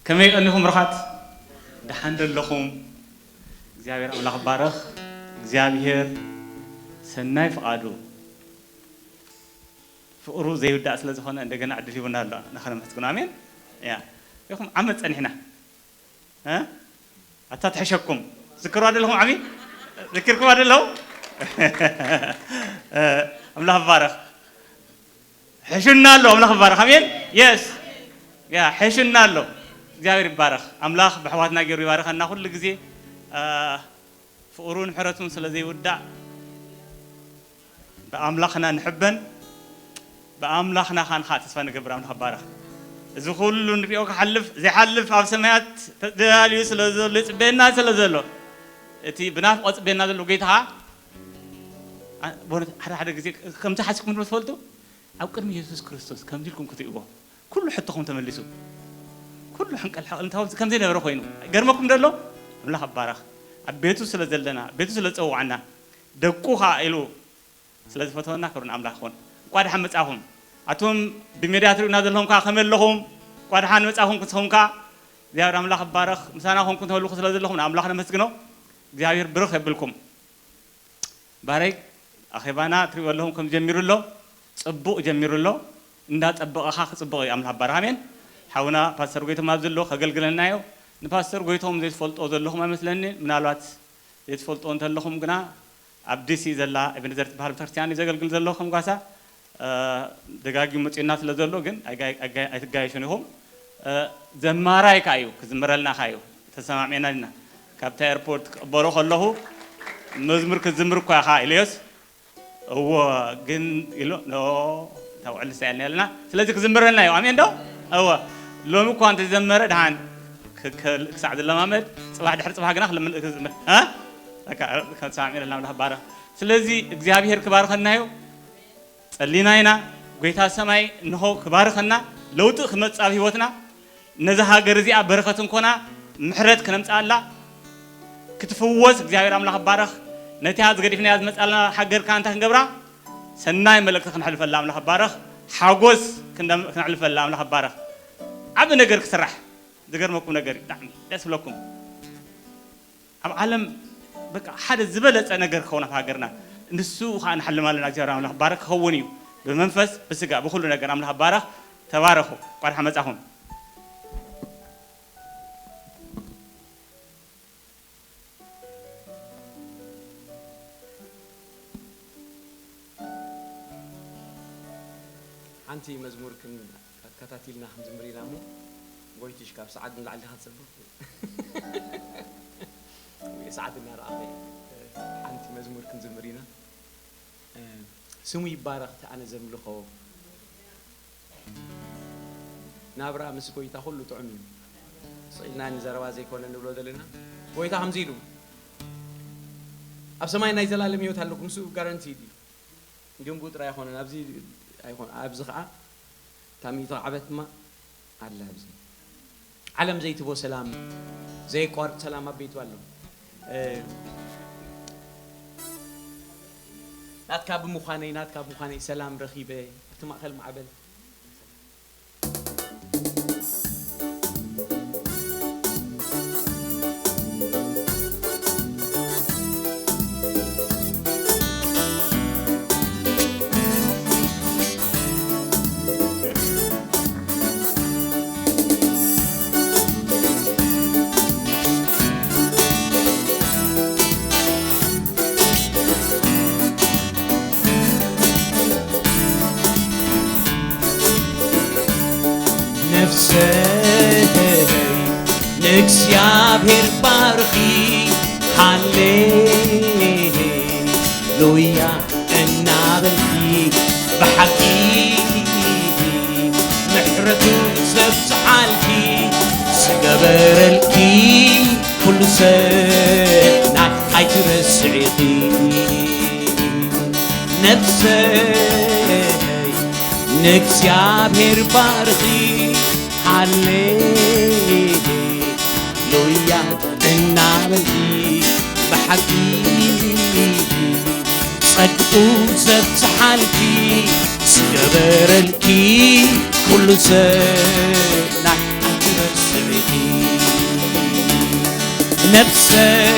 ከመይ ቀኒኹም ርኻት? ደሓን ደለኹም? እግዚኣብሔር ኣምላኽ ባረኽ። እግዚኣብሔር ሰናይ ፍቓዱ ፍቕሩ ዘይውዳእ ስለ ዝኾነ እንደገና ዕድል ሂቡና ኣሎ። ንኸነመስግኖ። ኣሜን። ያ። ኢኹም ዓመት ጸኒሕና። እ? ኣታ ትሕሸኩም። ዝክርዋ ደለኹም ዓሚ? ዝክርክዋ ደለኹም? እ፣ ኣምላኽ ይባረኽ። ሕሹና ኣሎ፣ ኣምላኽ ይባረኽ። ኣሜን። የስ። ያ፣ ሕሹና ኣሎ። እግዚኣብሔር ይባረኽ። ኣምላኽ ብኣሕዋትና ገይሩ ይባርኸና ኩሉ ግዜ። እ፣ ፍቕሩን ምሕረቱን ስለ ዘይውዳእ ብኣምላኽና ንሕበን፣ ብኣምላኽና ኻን ኻዓ ተስፋ ንገብር። ኣምላኽ ይባረኽ። እዚ ኩሉ ንሪኦ ክሓልፍ፣ ዘይሓልፍ ኣብ ሰማያት ተዳልዩ ስለ ዘሎ፣ ይጽበየና ስለ ዘሎ፣ እቲ ብናፍቖት ዝጽበየና ዘሎ ጌታ ኻዓ፣ ኣ-፣ ብእውነት ሓደ ሓደ ግዜ ከምዚ ሓሲብኩም ዶ ትፈልጡ? ኣብ ቅድሚ የሱስ ክርስቶስ ከምዚ ኢልኩም ክትእዎ፣ ኩሉ ሕቶኹም ተመሊሱ፣ ኩሉ ሕንቀል ሕቕል እንታወት ከም ዘይነበረ ኮይኑ። ገርመኩም ደሎ? ኣምላኽ ይባረኽ። ኣብ ቤቱ ስለ ዘለና፣ ቤቱ ስለ ዝጸውዓና፣ ደቁ ኻዓ ኢሉ ስለ ዝፈተወና ክብሪ ንኣምላኽ ይኹን። እንቋ ደሓን መጻኹም። ኣቱም ብሜድያ ትርእዩና ዘለኹም ከኣ ከመይ ኣለኹም? እንቋ ደሓን መጻኹም። ንስኹም ከኣ እግዚኣብሔር ኣምላኽ ይባረኽ። ምሳና ኮንኩም ተመልኹ ስለ ዘለኹም ንኣምላኽ ነመስግኖ። እግዚኣብሔር ብርኽ የብልኩም። ባረይ፣ ኣኼባና ትርእዩ ኣለኹም ከም ጀሚሩ ኣሎ። ጽቡቕ ጀሚሩ ኣሎ። እንዳጸበቐ ኸኣ ክጽብቕ እዩ። ኣምላኽ ይባረኽ። ኣሜን። ሓውና ፓስተር ጎይቶም ኣብዚ ኣሎ፣ ከገልግለና እዩ። ንፓስተር ጎይቶም ዘይትፈልጦ ዘለኹም ኣይመስለኒ። ምናልባት ዘይትፈልጦ እንተለኹም ግና ኣብ ዲሲ ዘላ ኤቤኔዘር ትበሃል ቤተክርስትያን እዩ ዘገልግል ዘሎ ከም ጓሳ። እ፣ ደጋጊሙ መጺኡና ስለ ዘሎ ግን ኣይጋ-፣ ኣይጋ-፣ ኣይትጋየሹን ኢኹም። እ፣ ዘማራይ ከኣ እዩ፣ ክዝምረልና ከኣ እዩ። ተሰማሚዕና ኢና። ካብታ ኤርፖርት ክቕበሎ ከለኹ መዝሙር ክትዝምር እኳ ኢኻ ኢለዮስ፣ እዎ ግን ኢሉ፣ ኖ፣ እታ ውዕል ንሳ እያ ዘለና። ስለዚ ክዝምረልና እዩ። ኣሜን ዶ? እወ። ሎሚ እኳ እንተዘመረ ደሓን ክ-፣ ክ-፣ ክሳዕ ዝለማመድ፣ ጽባሕ ድሕሪ ጽባሕ ግና ክልምን-፣ ክዝምር። እ? በቃ፣ ተሰማሚዕና ኣምላኽ ይባረኽ። ስለዚ እግዚኣብሔር ክባርኸና እዩ። ጸሊና ኢና። ጎይታ ሰማይ እንሆ ክባርኸና፣ ለውጢ ክመጽእ ኣብ ህይወትና። ነዛ ሃገር እዚኣ በረኸት እንኮና፣ ምሕረት ክነምጽኣላ፣ ክትፍወስ እግዚኣብሔር ኣምላኽ ይባረኽ። ነቲኣ ዝገዲፍናያ ዝመጻልና ሃገር ከኣ እንታይ ክንገብራ? ሰናይ መልእኽቲ ክነሕልፈላ ኣምላኽ ይባረኽ። ሓጎስ ክንደ-፣ ክነሕልፈላ ኣምላኽ ይባረኽ። ዓቢ ነገር ክስራሕ። ዝገርመኩም ነገር እዩ። ብጣዕሚ ደስ ይብለኩም። ኣብ ዓለም በቃ ሓደ ዝበለጸ ነገር ክኸውን ኣብ ሃገርና። ንሱ ከኣ ንሓልም ኣለና። እግዚኣብሔር ኣምላኽ ባረኽ ክኸውን እዩ። ብመንፈስ፣ ብስጋ፣ ብኹሉ ነገር ኣምላኽ ባረኽ። ተባረኹ። እንኳን ደሓን መጻኹም። ሓንቲ መዝሙር ክን-፣ ኣከታቲልና ክንዝምር ኢና እሞ፣ ጎይትሽ ካብ ሰዓት ንላዕሊ ኢኻ ትጽብቕ። ሰዓት እናረኣኸ ሓንቲ መዝሙር ክንዝምር ኢና። ስሙ ይባረኽ እቲ ኣነ ዘምልኾ። ናብራ ምስ ጎይታ ኩሉ ጥዑም እዩ። ስቕ ኢልና ንዘረባ ዘይኮነ ንብሎ ዘለና። ጎይታ ከምዚ ኢሉ፣ ኣብ ሰማይ ናይ ዘላለም ህይወት ኣለኩም፣ ንሱ ጋራንቲድ እዩ። ግን ብኡ ጥራይ ኣይኮነን፣ ኣብዚ ኣይኮነ፣ ኣብዚ ኸዓ እታ ሚእቲ ዓመት ድማ ኣላ ኣብዚ። ዓለም ዘይትቦ ሰላም፣ ዘየቋርጽ ሰላም ኣብ ቤቱ ኣሎ። እ፣ ናትካ ብምዃነይ፣ ናትካ ብምዃነይ ሰላም ረኺበ፣ ኣብቲ ማእከል ማዕበል። እግዚኣብሔር ባርኺ፣ ሃሌሉያ እናበልኪ፣ ብሓቂ ምሕረቱ ዘብዝሓልኪ፣ ዝገበረልኪ ኩሉ ሰናይ ኣይትረስዒኺ። ነፍሰይ ንእግዚኣብሔር ባርኺ፣ ሃሌሉያ እናበልኪ፣ ብሓቂ ጸግኡ ዘብዝሓልኪ፣ ዝገበረልኪ ኩሉ ሰናይ ኣይትረስዒኺ። ነፍሰይ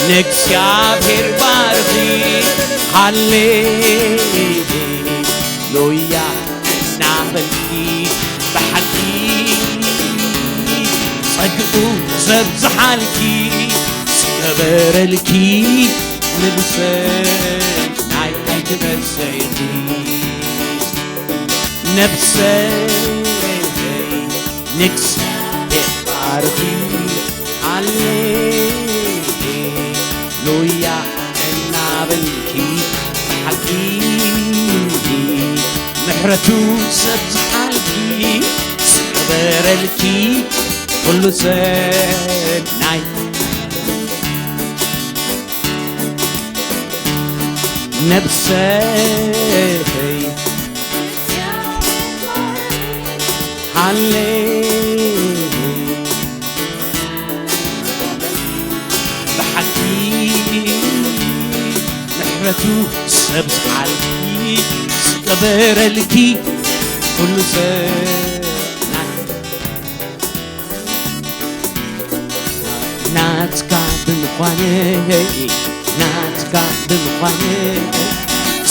ንእግዚኣብሔር ባርኺ፣ ሃሌሉያ እናበልኪ፣ ብሓቂ ጸግኡ ዘብዝሓልኪ፣ ዝገበረልኪ ንብሰናይ ኣይትረስዒኺ። ነፍሰይ ንእግዚኣብሔር ባርኺ፣ ሃሌሉያ እናበልኪ፣ ብሓቂ ምሕረቱ ዘብዝሓልኪ፣ ዝገበረልኪ ኩሉ ሰናይ። ነፍሰይ ሃሌ ብሓቂ ምሕረቱ ዘብዝሓልኪ፣ ዝገበረልኪ ኩሉ ሰናይ። ናትካ ብምዃነይ፣ ናትካ ብምዃነይ፣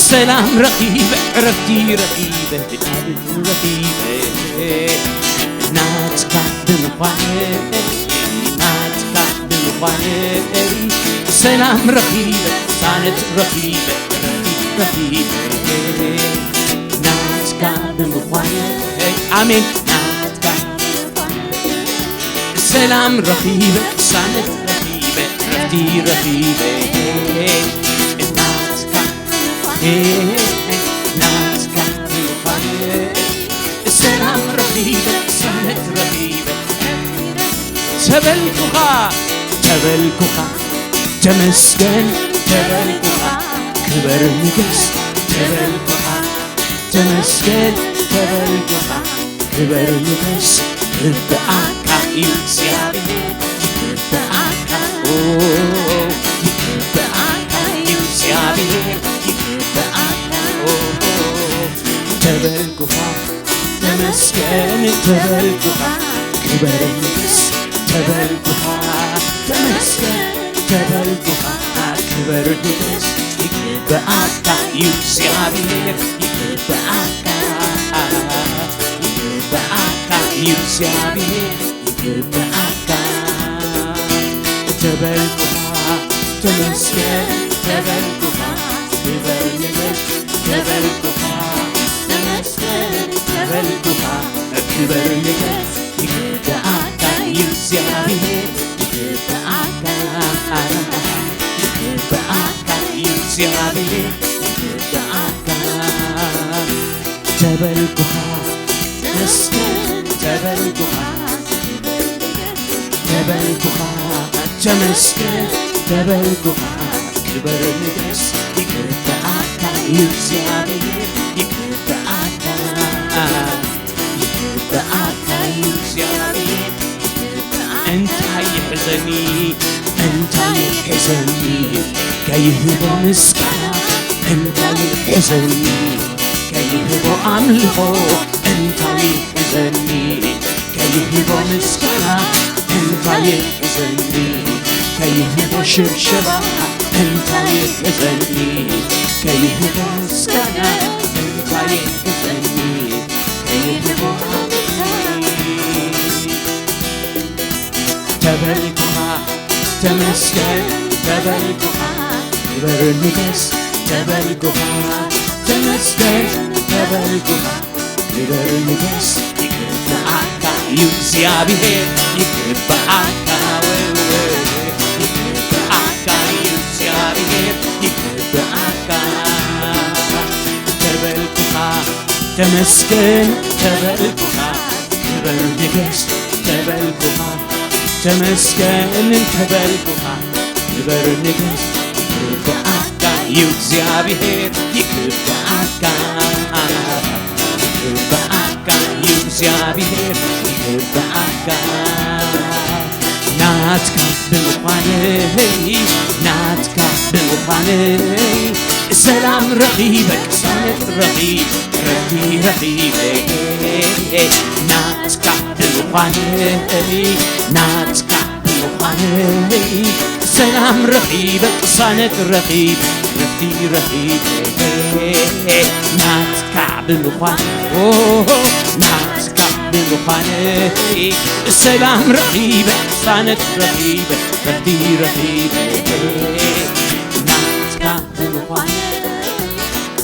ሰላም ረኺበ፣ ዕረፍቲ ረኺበ፣ ህድኣት ረኺበ። ናትካ ብምዃነይ፣ ናትካ ብምዃነይ፣ ሰላም ረኺበ፣ ሳነት ረኺበ፣ ዕረፍቲ ረኺበ። ናትካ ብምዃነይ፣ ኣሜን። ናትካ ሰላም ረኺበ፣ ቅሳነት ረኺበ፣ ዕረፍቲ ረኺበ። ናትካ፣ ናትካ ምዃን። ሰላም ረኺበ፣ ቅሳነት ረኺበ። ተበልኩኻ፣ ተበልኩኻ፣ ተመስገን፣ ተበልኩኻ፣ ክበር ንገስ፣ ተበልኩኻ፣ ተመስገን፣ ተበልኩኻ፣ ክበር ንገስ፣ ይግብኣካ እዩ እግዚኣብሔር፣ ይግብኣካ፣ ኦ፣ ይግብኣካ እዩ እግዚኣብሔር፣ ይግብኣካ፣ ኦ፣ ተበልኩኻ፣ ተመስገን፣ ተበልኩኻ፣ ክበር ንገስ፣ ተበልኩኻ፣ ተመስገን፣ ተበልኩኻ፣ ክበር ንገስ፣ ይግብኣካ እዩ እግዚኣብሔር፣ ይግብኣካ፣ ይግብኣካ እዩ እግዚኣብሔር፣ ይግብኣካ። ተበልኩኻ፣ ተመስገን፣ ተበልኩኻ፣ ክበር ንገስ፣ ተበልኩኻ፣ ተመስገን፣ ተበልኩኻ፣ ክበር ንገስ፣ ይግብኣካ እዩ እግዚኣብሔር፣ ይግብኣካ፣ ይግብኣካ እዩ እግዚኣብሔር፣ ይግብኣካ። ተበልኩኻ፣ ተመስገን፣ ተበልኩኻ፣ ተበልኩኻ፣ ተመስገን፣ ተበልኩኻ፣ ክበር ንገስ፣ ይግብኣካ እዩ እግዚኣብሔር፣ ይግብኣካ፣ ይግብኣካ እዩ እግዚኣብሔር፣ ይግብኣካ። እንታይ ይሕዘኒ፣ እንታይ ይሕዘኒ፣ ከይህቦ ምስጋና፣ እንታይ ይሕዘኒ፣ ከይህቦ ኣምልኾ፣ እንታይ ይሕዘኒ፣ ከይህቦ ምስጋና፣ እንታይ ይሕዘኒ፣ ከይህቦ ሽብሸባ፣ እንታይ ይሕዘኒ፣ ከይህቦ ምስጋና፣ እንታይ ይሕዘኒ፣ ከይህቦ ኣምልኾ። ተበልኩኻ፣ ተመስገን፣ ተበልኩኻ፣ ክበር ንገስ፣ ተበልኩኻ፣ ተመስገን፣ ተበልኩኻ፣ ክበር ንገስ፣ ይግብኣካ እዩ እግዚኣብሔር፣ ይግብኣካ፣ ይግብኣካ እዩ እግዚኣብሔር፣ ይግብኣካ። እንተበልኩኻ ተመስገን፣ እንተበልኩኻ ክበር ንገስ፣ እንተበልኩኻ ተመስገን፣ እንተበልኩኻ ክበር ንገስ። ይግብኣካ እዩ እግዚኣብሔር፣ ይግብኣካ፣ ይግብኣካ እዩ እግዚኣብሔር፣ ይግብኣካ። ናትካ ብምዃነይ፣ ናትካ ብምዃነይ፣ ሰላም ረኺበ፣ ቅሳነት ረኺበ፣ ረፍቲ ረኺበ። ናትካ ብምዃነይ፣ ናትካ ብምዃነይ፣ ሰላም ረኺበ፣ ቅሳነት ረኺበ፣ ረፍቲ ረኺበ። ናትካ ብምዃን፣ ኦ፣ ናትካ ብምዃነይ፣ ሰላም ረኺበ፣ ቅሳነት ረኺበ፣ ረፍቲ ረኺበ። ናትካ ብምዃነይ፣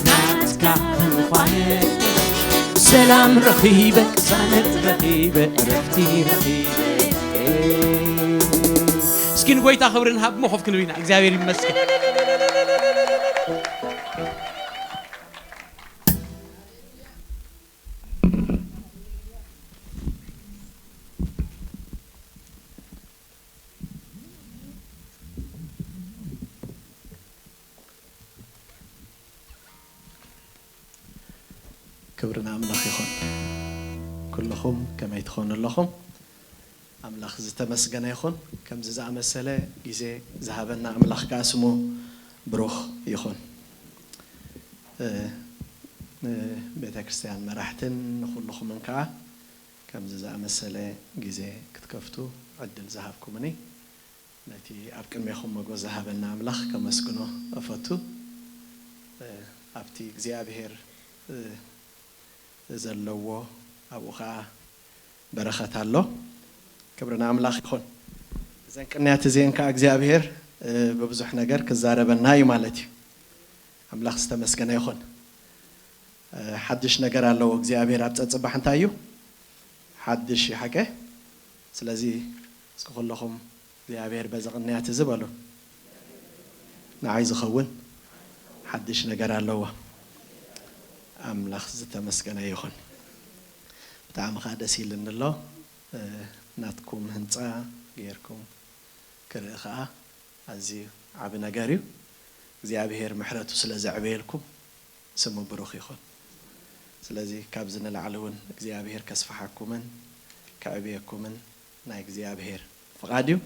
ናትካ ብምዃነይ፣ ሰላም ረኺበ፣ ቅሳነት ረኺበ፣ ረፍቲ ረኺበ። እስኪ ንጎይታ ክብሪ ንሃብ፣ እሞ ኮፍ ክንብል ኢና። እግዚኣብሔር ይመስገን። ክብሪ ንኣምላኽ ይኹን። ኩልኹም ከመይ ትኾኑ ኣለኹም? ኣምላኽ ዝተመስገነ ይኹን። ከምዚ ዝኣመሰለ ግዜ ዝሃበና ኣምላኽ ከኣ ስሙ ብሩኽ ይኹን። እ፣ ንቤተ ክርስቲያን መራሕትን ንኹልኹምን ከኣ ከምዚ ዝኣመሰለ ግዜ ክትከፍቱ ዕድል ዝሃብኩምኒ ነቲ ኣብ ቅድሜኹም ሞጎስ ዝሃበና ኣምላኽ ከመስግኖ እፈቱ። እ፣ ኣብቲ እግዚኣብሔር፣ እ፣ ዘለዎ ኣብኡ ኸኣ በረኸት ኣሎ። ክብሪ ንኣምላኽ ይኹን። እዘን ቅንያት እዚአን ከኣ እግዚኣብሔር፣ እ፣ ብብዙሕ ነገር ክዛረበና እዩ ማለት እዩ። ኣምላኽ ዝተመስገነ ይኹን። እ፣ ሓድሽ ነገር ኣለዎ እግዚኣብሔር ኣብ ጸጽባሕ እንታይ እዩ? ሓድሽ እዩ ሓቀ? ስለዚ እስኪ ኩለኹም እግዚኣብሔር በዚ ቅንያት እዚ በሉ። ንዓይ ዝኸውን ሓድሽ ነገር ኣለዎ። ኣምላኽ ዝተመስገነ ይኹን። ብጣዕሚ ኸኣ ደስ ኢልኒ ኣሎ። እ፣ ናትኩም ህንጻ ጌርኩም ክርኢ ኸኣ ኣዝዩ ዓቢ ነገር እዩ። እግዚኣብሔር ምሕረቱ ስለ ዘዕበየልኩም ስሙ ብሩኽ ይኹን። ስለዚ ካብዚ ንላዕሊ እውን እግዚኣብሔር ከስፍሓኩምን ከዕብየኩምን ናይ እግዚኣብሔር ፍቓድ እዩ።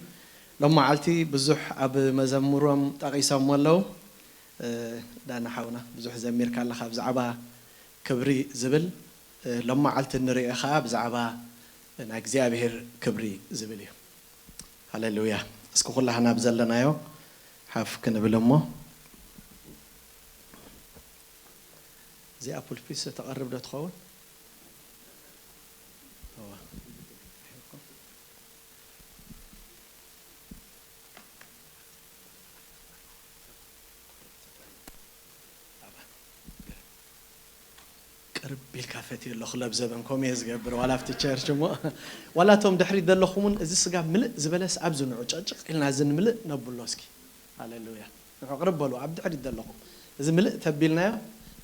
ሎም መዓልቲ ብዙሕ ኣብ መዘምሮም ጠቒሶሞ ኣለዉ። እ፣ ዳና ሓውና ብዙሕ ዘሚርካ ኣለኻ ብዛዕባ ክብሪ ዝብል፣ እ፣ ሎም መዓልቲ ንሪኦ ኸኣ ብዛዕባ ናይ እግዚኣብሔር ክብሪ ዝብል እዩ። ሃሌሉያ። እስኪ ኩላህና ኣብ ዘለናዮ ሓፍ ክንብል እሞ፣ እዚኣ ፑልፒት ተቐርብ ዶ ትኸውን? እዋ። ቅርብ ኢልካ ፈትየ ኣለኹ ለብዘበን፣ ከምኡ እየ ዝገብር፣ ዋላ ኣብቲ ቸርች እሞ፣ ዋላ እቶም ድሕሪት ዘለኹም እውን፣ እዚ ስጋ ምልእ ዝበለስ ኣብዚ ንዑ ጨጭቕ ኢልና እዚ ንምልእ ነብሎ እስኪ። ሃሌሉያ። ንዑ ቅርብ በሉ፣ ኣብ ድሕሪት ዘለኹም። እዚ ምልእ ተቢልናዮ፣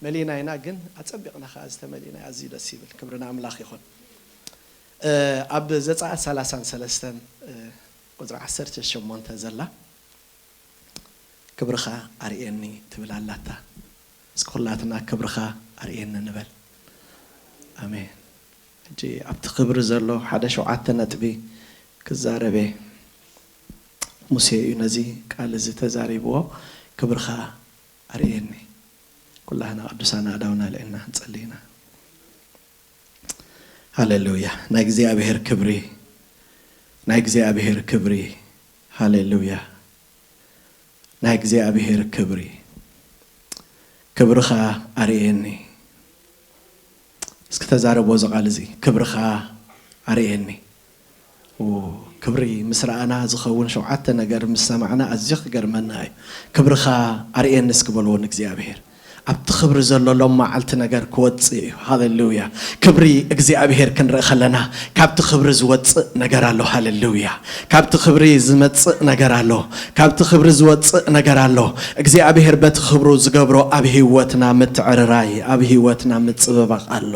መሊእና ኢና፣ ግን ኣጸቢቕና ከኣ ዝተመሊእና ኣዝዩ ደስ ይብል። ክብሪ ንኣምላኽ ይኹን። እ፣ ኣብ ዘጸኣት ሰላሳን ሰለስተን፣ እ፣ ቁጽሪ ዓሰርተ ሸሞንተ ዘላ፣ ክብርኻ ኣርእየኒ ትብል ኣላታ። እስኪ ኩላትና ክብርኻ ኣርእየኒ ንበል። ኣሜን። ሕጂ ኣብቲ ክብሪ ዘሎ ሓደ ሸውዓተ ነጥቢ ክዛረብ እየ። ሙሴ እዩ ነዚ ቃል እዚ ተዛሪብዎ። ክብርኻ ኣርእየኒ። ኩላህና ቅዱሳን ኣእዳውና ኣልዒልና ክንጸሊ ኢና። ሃሌሉያ። ናይ እግዚኣብሔር ክብሪ፣ ናይ እግዚኣብሔር ክብሪ። ሃሌሉያ። ናይ እግዚኣብሔር ክብሪ። ክብርኻ ኣርእየኒ። እስኪ ተዛረቦ እዚ ቃል እዚ፣ ክብርኻ ኣርእየኒ። ኦ፣ ክብሪ ምስ ረኣና ዝኸውን ሸውዓተ ነገር ምስ ሰማዕና ኣዝዩ ክገርመና እዩ። ክብርኻ ኣርእየኒ እስኪ በልዎ ንእግዚኣብሔር። ኣብቲ ክብሪ ዘሎ ሎም መዓልቲ ነገር ክወጽእ እዩ። ሃሌሉያ። ክብሪ እግዚኣብሔር ክንርኢ ከለና ካብቲ ክብሪ ዝወጽእ ነገር ኣሎ። ሃሌሉያ። ካብቲ ክብሪ ዝመጽእ ነገር ኣሎ። ካብቲ ክብሪ ዝወጽእ ነገር ኣሎ። እግዚኣብሔር በቲ ክብሩ ዝገብሮ ኣብ ህይወትና ምትዕርራይ፣ ኣብ ህይወትና ምጽብባቕ ኣሎ።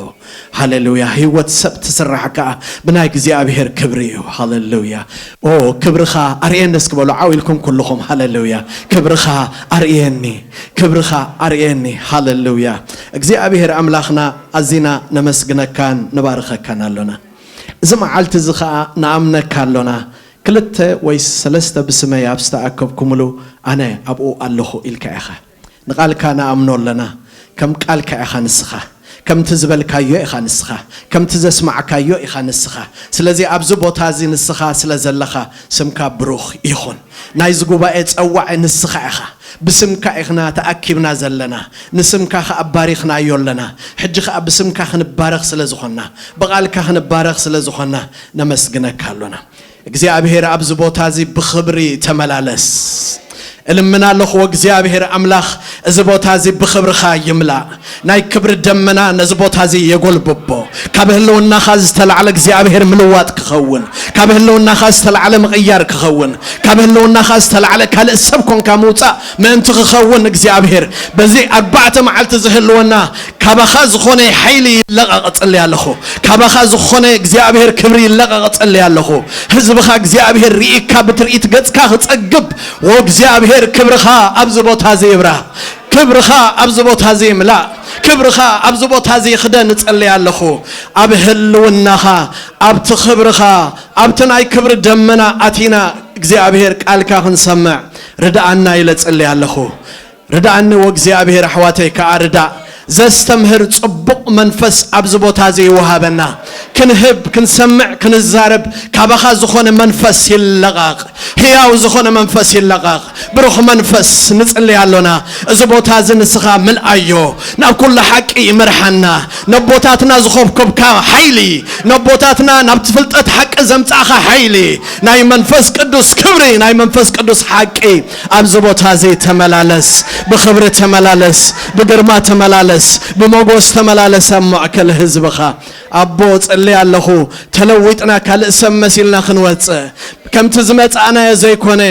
ሃሌሉያ። ህይወት ሰብ ትስራሕ ከኣ ብናይ እግዚኣብሔር ክብሪ እዩ። ሃሌሉያ። ኦ ክብርኻ ኣርእየኒ እስኪ በሉ ዓው ኢልኩም ኩልኹም። ሃሌሉያ። ክብርኻ ኣርእየኒ፣ ክብርኻ ኣርእየኒ። ሃሌሉያ። እግዚኣብሔር ኣምላኽና ኣዚና ነመስግነካን ንባርኸካን ኣሎና። እዚ መዓልቲ እዚ ኸኣ ንኣምነካ ኣሎና። ክልተ ወይ ሰለስተ ብስመይ ኣብ ዝተኣከብኩምሉ ኣነ ኣብኡ ኣለኹ ኢልካ ኢኻ። ንቓልካ ንኣምኖ ኣለና። ከም ቃልካ ኢኻ ንስኻ። ከምቲ ዝበልካዮ ኢኻ ንስኻ። ከምቲ ዘስማዕካዮ ኢኻ ንስኻ። ስለዚ ኣብዚ ቦታ እዚ ንስኻ ስለ ዘለኻ ስምካ ብሩኽ ይኹን። ናይዚ ጉባኤ ጸዋዒ ንስኻ ኢኻ። ብስምካ ኢኽና ተኣኪብና ዘለና። ንስምካ ኸኣ ባሪኽናዮ ኣለና። ሕጂ ኸኣ ብስምካ ክንባረኽ ስለ ዝኾንና፣ ብቓልካ ክንባረኽ ስለ ዝኾንና ነመስግነካ ኣሎና። እግዚኣብሔር ኣብዚ ቦታ እዚ ብኽብሪ ተመላለስ። እልምን ኣለኹ እግዚኣብሔር ኣምላኽ እዚ ቦታ እዚ ብኽብርኻ ይምላእ። ናይ ክብሪ ደመና ነዚ ቦታ እዚ የጎልብቦ። ካብ ህልውናኻ ዝተላዕለ እግዚኣብሔር ምልዋጥ ክኸውን፣ ካብ ህልውናኻ ዝተላዕለ ምቕያር ክኸውን፣ ካብ ህልውናኻ ዝተላዕለ ካልእ ሰብ ኮንካ ምውጻእ ምእንቲ ክኸውን እግዚኣብሔር በዚ ኣርባዕተ መዓልቲ ዝህልወና ካባኻ ዝኾነ ሓይሊ ይለቐቕ እጽሊ ኣለኹ። ካባኻ ዝኾነ እግዚኣብሔር ክብሪ ይለቐቕ እጽሊ ኣለኹ። ህዝብኻ እግዚኣብሔር ርኢካ ብትርኢት ገጽካ ክጸግብ ወእግዚኣብሔር ክብርኻ ኣብዚ ቦታ እዚ ይብራህ። ክብርኻ ኣብዚ ቦታ እዚ ይምላእ። ክብርኻ ኣብዚ ቦታ እዚ ይኽደን እጸሊ ኣለኹ። ኣብ ህልውናኻ፣ ኣብቲ ክብርኻ፣ ኣብቲ ናይ ክብሪ ደመና ኣቲና እግዚኣብሔር ቃልካ ክንሰምዕ ርድኣና ኢለ እጸሊ ኣለኹ። ርድኣኒ ወእግዚኣብሔር ኣሕዋተይ ከኣ ርዳእ። ዘስተምህር ጽቡቕ መንፈስ ኣብዚ ቦታ እዚ ይወሃበና። ክንህብ፣ ክንሰምዕ፣ ክንዛረብ ካባኻ ዝኾነ መንፈስ ይለቐቕ። ህያው ዝኾነ መንፈስ ይለቐቕ። ብሩኽ መንፈስ ንጽሊ ኣሎና። እዚ ቦታ እዚ ንስኻ ምልኣዮ። ናብ ኩሉ ሓቂ ይምርሓና። ነቦታትና ዝኾብኮብካ ሓይሊ፣ ነቦታትና ናብቲ ፍልጠት ሓቂ ዘምጻእኻ ሓይሊ፣ ናይ መንፈስ ቅዱስ ክብሪ፣ ናይ መንፈስ ቅዱስ ሓቂ ኣብዚ ቦታ እዚ ተመላለስ፣ ብኽብሪ ተመላለስ፣ ብግርማ ተመላለስ፣ ብመጎስ ተመላለስ ኣብ ማእከል ህዝብኻ። ኣቦ፣ ጸሊ ኣለኹ፣ ተለዊጥና ካልእ ሰብ መሲልና ክንወጽእ፣ ከምቲ ዝመጻእናዮ ዘይኮነ፣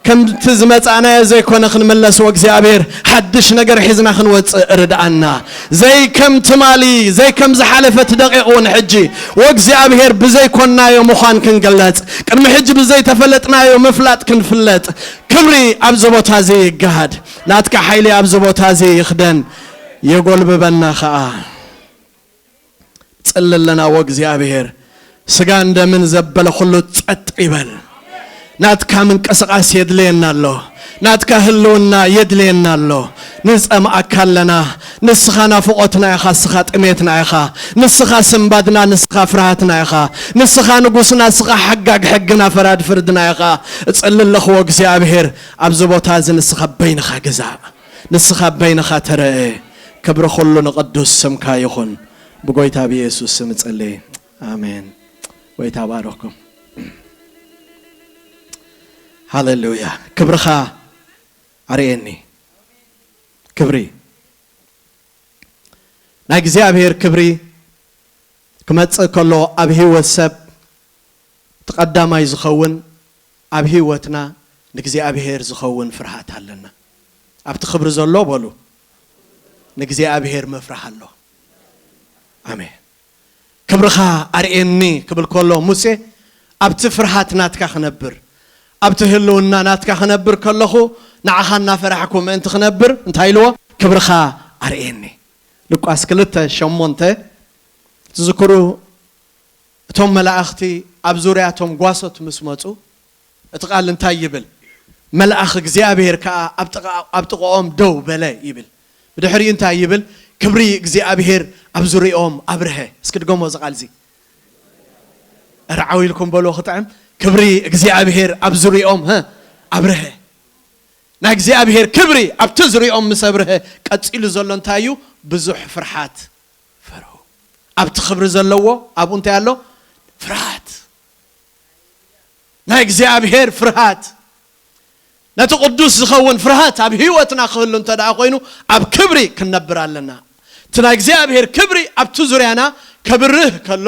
ከምቲ ዝመጻእናዮ ዘይኮነ ክንምለስ፣ ወእግዚኣብሔር፣ ሓድሽ ነገር ሒዝና ክንወጽእ ርድኣና። ዘይ ከም ትማሊ፣ ዘይ ከም ዝሓለፈት ደቂቕ እውን ሕጂ፣ ወእግዚኣብሔር፣ ብዘይኮንናዮ ምዃን ክንግለጽ፣ ቅድሚ ሕጂ ብዘይተፈለጥናዮ ምፍላጥ ክንፍለጥ፣ ክብሪ ኣብዚ ቦታ እዚ ይገሃድ። ናትካ ሓይሊ ኣብዚ ቦታ እዚ ይኽደን፣ የጎልብበና ኸኣ። ጽሊ ኣለና፣ ወእግዚኣብሔር፣ ስጋን ደምን ዘበለ ኩሉ ጸጥ ይበል። ናትካ ምንቅስቓስ የድልየና ኣሎ። ናትካ ህልውና የድልየና ኣሎ። ንጸምኣካ ኣለና። ንስኻ ናፍቖትና ኢኻ፣ ንስኻ ጥሜትና ኢኻ። ንስኻ ስንባድና፣ ንስኻ ፍርሃትና ኢኻ። ንስኻ ንጉስና፣ ንስኻ ሓጋግ ሕግና፣ ፈራድ ፍርድና ኢኻ። እጽሊ ኣለኹ፣ ወእግዚኣብሔር፣ ኣብዚ ቦታ እዚ ንስኻ በይንኻ ግዛእ። ንስኻ በይንኻ ተረአ። ክብሪ ኩሉ ንቕዱስ ስምካ ይኹን። ብጎይታ ብየሱስ ስም እጽሊ። ኣሜን። ጎይታ ባረኽኩም። ሃሌሉያ። ክብርኻ ኣርእየኒ። ክብሪ። ናይ እግዚኣብሔር ክብሪ ክመጽእ ከሎ ኣብ ህይወት ሰብ እቲ ቀዳማይ ዝኸውን ኣብ ህይወትና ንእግዚኣብሔር ዝኸውን ፍርሃት ኣለና። ኣብቲ ክብሪ ዘሎ በሉ፣ ንእግዚኣብሔር ምፍራህ ኣሎ። ኣሜን። ክብርኻ ኣርእየኒ ክብል ከሎ ሙሴ ኣብቲ ፍርሃት ናትካ ክነብር፣ ኣብቲ ህልውና ናትካ ክነብር ከለኹ ንዓኻ እናፈራሕኩ ምእንቲ ክነብር እንታይ ኢልዎ? ክብርኻ ኣርእየኒ። ሉቃስ ክልተ ሸሞንተ ትዝክሩ? እቶም መላእኽቲ ኣብ ዙርያ እቶም ጓሶት ምስ መጹ፣ እቲ ቃል እንታይ ይብል? መልኣኽ እግዚኣብሔር ከኣ ኣብ ጥቓ-፣ ኣብ ጥቓኦም ደው በለ ይብል። ብድሕሪኡ እንታይ ይብል? ክብሪ እግዚኣብሔር ኣብ ዙርያኦም ኣብርሀ። እስኪ ድገሞ እዚ ቃል እዚ። ኧረ ዓው ኢልኩም በልዎ ክጥዕም። ክብሪ እግዚኣብሔር ኣብ ዙርያኦም፣ ሀ፣ ኣብርሀ። ናይ እግዚኣብሔር ክብሪ ኣብቲ ዙርያኦም ምስ ኣብርሀ፣ ቀጺሉ ዘሎ እንታይ እዩ? ብዙሕ ፍርሓት ፈርሁ። ኣብቲ ክብሪ ዘለዎ ኣብኡ እንታይ ኣሎ? ፍርሃት። ናይ እግዚኣብሔር ፍርሃት። ነቲ ቅዱስ ዝኸውን ፍርሃት ኣብ ህይወትና ክህሉ እንተ ደኣ ኮይኑ፣ ኣብ ክብሪ ክንነብር ኣለና። እቲ ናይ እግዚኣብሔር ክብሪ ኣብቲ ዙርያና ከብርህ ከሎ፣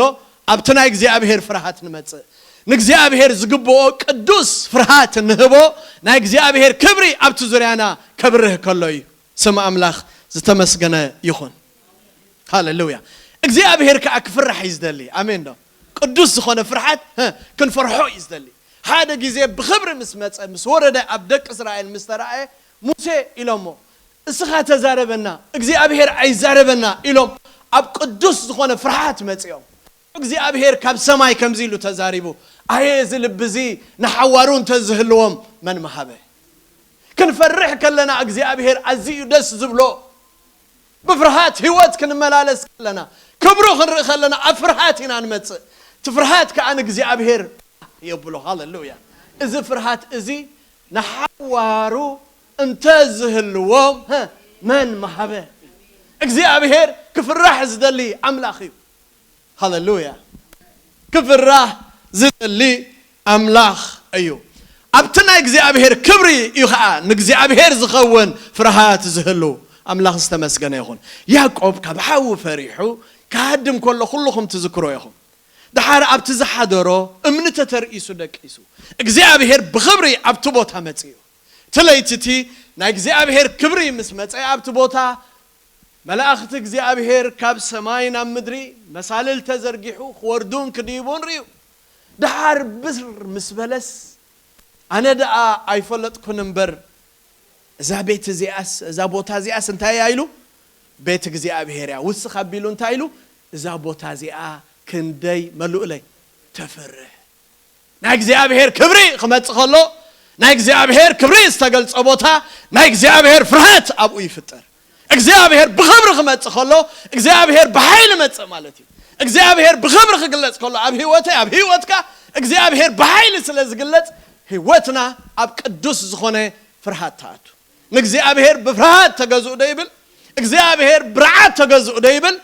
ኣብቲ ናይ እግዚኣብሔር ፍርሃት ንመጽእ። ንእግዚኣብሔር ዝግብኦ ቅዱስ ፍርሃት ንህቦ፣ ናይ እግዚኣብሔር ክብሪ ኣብቲ ዙርያና ከብርህ ከሎ እዩ። ስም ኣምላኽ ዝተመስገነ ይኹን። ሃሌሉያ። እግዚኣብሔር ከኣ ክፍራሕ እዩ ዝደሊ። ኣሜን ዶ? ቅዱስ ዝኾነ ፍርሓት፣ ህ፣ ክንፈርሖ እዩ ዝደሊ። ሓደ ግዜ ብኽብሪ ምስ መጸ፣ ምስ ወረደ፣ ኣብ ደቂ እስራኤል ምስ ተራእየ፣ "ሙሴ" ኢሎሞ፣ "እስኻ ተዛረበና፣ እግዚኣብሔር ኣይዛረበና" ኢሎም ኣብ ቅዱስ ዝኾነ ፍርሓት መጺኦም። እግዚኣብሔር ካብ ሰማይ ከምዚ ኢሉ ተዛሪቡ፣ "ኣየ እዚ ልቢ እዚ ንሓዋሩ እንተ ዝህልዎም መን ምሃበ?" ክንፈርሕ ከለና እግዚኣብሔር ኣዝዩ ደስ ዝብሎ። ብፍርሃት ህይወት ክንመላለስ ከለና፣ ክብሩ ክንርኢ ከለና ኣብ ፍርሃት ኢና ንመጽእ። እቲ ፍርሃት ከኣ ንእግዚኣብሔር የብሎ። ሃሌሉያ። እዚ ፍርሃት እዚ ንሓዋሩ እንተ ዝህልዎም፣ ሀ፣ መን ምሃበ? እግዚኣብሔር ክፍራሕ ዝደሊ ኣምላኽ እዩ። ሃሌሉያ። ክፍራሕ ዝደሊ ኣምላኽ እዩ። ኣብቲ ናይ እግዚኣብሔር ክብሪ እዩ ኸዓ ንእግዚኣብሔር ዝኸውን ፍርሃት ዝህሉ። ኣምላኽ ዝተመስገነ ይኹን። ያዕቆብ ካብ ሓዉ ፈሪሑ ክሃድም ከሎ ኩልኹም ትዝክሮ ኢኹም። ደሓር ኣብቲ ዝሓደሮ እምኒ ተተርኢሱ ደቂሱ። እግዚኣብሔር ብኽብሪ ኣብቲ ቦታ መጺኡ። እቲ ለይቲ እቲ ናይ እግዚኣብሔር ክብሪ ምስ መጸ ኣብቲ ቦታ መላእኽቲ እግዚኣብሔር ካብ ሰማይ ናብ ምድሪ መሳልል ተዘርጊሑ ክወርዱን ክድይቡን ርእዩ። ደሓር ብር ምስ በለስ፣ ኣነ ደኣ ኣይፈለጥኩን እምበር፣ እዛ ቤት እዚኣስ፣ እዛ ቦታ እዚኣስ እንታይ እያ ኢሉ? ቤት እግዚኣብሔር እያ። ውስኽ ኣቢሉ እንታይ ኢሉ? እዛ ቦታ እዚኣ ክንደይ መሉእለይ ተፍርህ። ናይ እግዚኣብሔር ክብሪ ክመጽእ ከሎ፣ ናይ እግዚኣብሔር ክብሪ ዝተገልጸ ቦታ፣ ናይ እግዚኣብሔር ፍርሃት ኣብኡ ይፍጠር። እግዚኣብሔር ብኽብሪ ክመጽእ ከሎ፣ እግዚኣብሔር ብሓይሊ መጽእ ማለት እዩ። እግዚኣብሔር ብኽብሪ ክግለጽ ከሎ፣ ኣብ ህይወተይ፣ ኣብ ህይወትካ እግዚኣብሔር ብሓይሊ ስለ ዝግለጽ፣ ህይወትና ኣብ ቅዱስ ዝኾነ ፍርሃት ትኣቱ። ንእግዚኣብሔር ብፍርሃት ተገዝኡ ዶ ይብል? እግዚኣብሔር ብርዓት ተገዝኡ ዶ ይብል?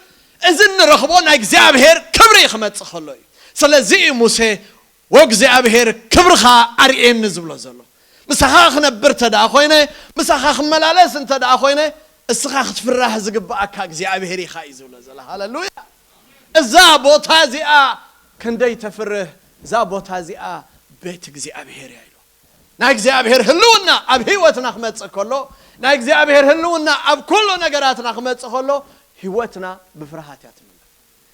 እዚ እንረኽቦ ናይ እግዚኣብሔር ክብሪ ክመጽእ ከሎ እዩ። ስለዚ እዩ ሙሴ "ወእግዚኣብሔር ክብርኻ ኣርእየኒ" ዝብሎ ዘሎ። "ምሳኻ ክነብር እንተ ደኣ ኮይነ፣ ምሳኻ ክመላለስ እንተ ደኣ ኮይነ፣ እስኻ ክትፍራህ ዝግብኣካ እግዚኣብሔር ኢኻ" እዩ ዝብሎ ዘሎ። ሃሌሉያ! እዛ ቦታ እዚኣ ክንደይ ተፍርህ፣ እዛ ቦታ እዚኣ ቤት እግዚኣብሔር እያ ኢሉ። ናይ እግዚኣብሔር ህልውና ኣብ ህይወትና ክመጽእ ከሎ፣ ናይ እግዚኣብሔር ህልውና ኣብ ኩሉ ነገራትና ክመጽእ ከሎ፣ ህይወትና ብፍርሃት እያ ትምለእ።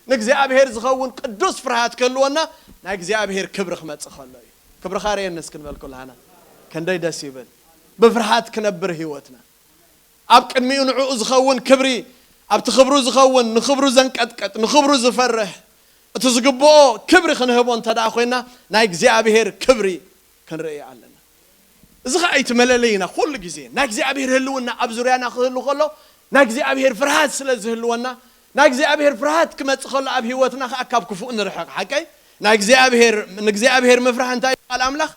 ንእግዚኣብሔር ዝኸውን ቅዱስ ፍርሃት ክህልወና፣ ናይ እግዚኣብሔር ክብሪ ክመጽእ ከሎ እዩ። ክብርኻ ርእየኒ እስኪ ንበል ኩላህና። ክንደይ ደስ ይብል። ብፍርሃት ክነብር ህይወትና። ኣብ ቅድሚኡ ንዕኡ ዝኸውን ክብሪ፣ ኣብቲ ክብሩ ዝኸውን፣ ንክብሩ ዘንቀጥቀጥ፣ ንክብሩ ዝፈርህ፣ እቲ ዝግብኦ ክብሪ ክንህቦ እንተ ደኣ ኮይና፣ ናይ እግዚኣብሔር ክብሪ ክንርኢ ኣለና። እዚ ኸዓ እቲ መለለይና ኩሉ ግዜ። ናይ እግዚኣብሔር ህልውና ኣብ ዙርያና ክህሉ ከሎ፣ ናይ እግዚኣብሔር ፍርሃት ስለ ዝህልወና፣ ናይ እግዚኣብሔር ፍርሃት ክመጽእ ከሎ ኣብ ህይወትና ኸዓ ካብ ክፉእ ንርሕቕ። ሓቀይ? ናይ እግዚኣብሔር፣ ንእግዚኣብሔር ምፍራሕ እንታይ እዩ ቃል ኣምላኽ?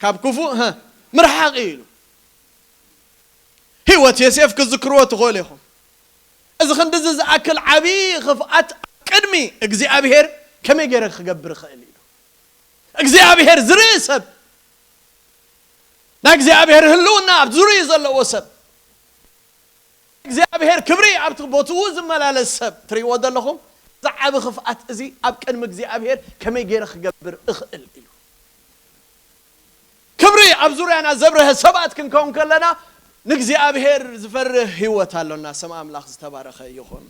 ካብ ክፉእ፣ ሀ፣ ምርሓቕ እዩ ኢሉ። ህይወት ዮሴፍ ክትዝክርዎ ትኽእሉ ኢኹም። እዚ ክንድዚ ዝኣክል ዓብዪ ኽፍኣት ኣብ ቅድሚ እግዚኣብሔር ከመይ ገይረ ክገብር እኽእል ኢሉ። እግዚኣብሔር ዝርኢ ሰብ፣ ናይ እግዚኣብሔር ህልውና ኣብ ዙርዩ ዘለዎ ሰብ፣ እግዚኣብሔር ክብሪ ኣብቲ ቦትኡ ዝመላለስ ሰብ ትርእይዎ ዘለኹም። እዚ ዓቢ ኽፍኣት እዚ ኣብ ቅድሚ እግዚኣብሔር ከመይ ገይረ ክገብር እኽእል ኢሉ። ክብሪ ኣብ ዙርያና ዘብርሀ ሰባት ክንከውን ከለና፣ ንእግዚኣብሔር ዝፈርህ ህይወት ኣሎና። ስም ኣምላኽ ዝተባረኸ ይኹን።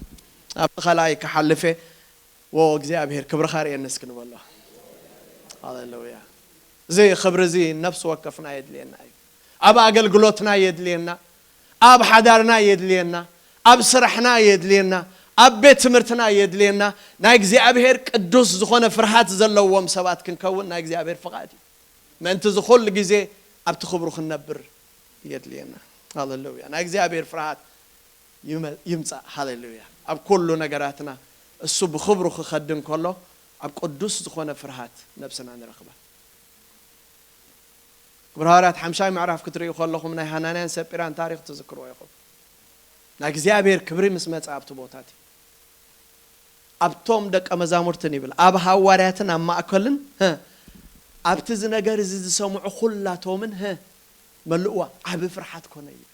ኣብቲ ካልኣይ ክሓልፍ እየ። "ዎ እግዚኣብሔር ክብርኻ ርእየኒ" እስኪ ንበሎ። ሃሌሉያ። እዚ ክብሪ እዚ ነፍሲ ወከፍና የድልየና እዩ። ኣብ ኣገልግሎትና የድልየና፣ ኣብ ሓዳርና የድልየና፣ ኣብ ስራሕና የድልየና፣ ኣብ ቤት ትምህርትና የድልየና። ናይ እግዚኣብሔር ቅዱስ ዝኾነ ፍርሃት ዘለዎም ሰባት ክንከውን ናይ እግዚኣብሔር ፍቓድ እዩ። ምእንቲ እዚ ኩሉ ግዜ ኣብቲ ክብሩ ክንነብር የድልየና። ሃሌሉያ። ናይ እግዚኣብሔር ፍርሃት ይመ-፣ ይምጻእ። ሃሌሉያ። ኣብ ኩሉ ነገራትና እሱ ብኽብሩ ክኸድ እንከሎ፣ ኣብ ቅዱስ ዝኾነ ፍርሃት ነብስና ንረኽባ። ግብረ ሃዋርያት ሓምሻይ ምዕራፍ ክትርእዩ ከለኹም፣ ናይ ሃናንያን ሰጲራን ታሪኽ ትዝክርዎ ኢኹም። ናይ እግዚኣብሔር ክብሪ ምስ መጸ ኣብቲ ቦታ እቲ፣ ኣብቶም ደቀ መዛሙርትን ይብል፣ ኣብ ሃዋርያትን ኣብ ማእከልን፣ ሀ፣ ኣብቲ እዚ ነገር እዚ ዝሰምዑ ኩላቶምን፣ ሀ፣ መልእዋ፣ ዓቢ ፍርሓት ኮነ ይብል።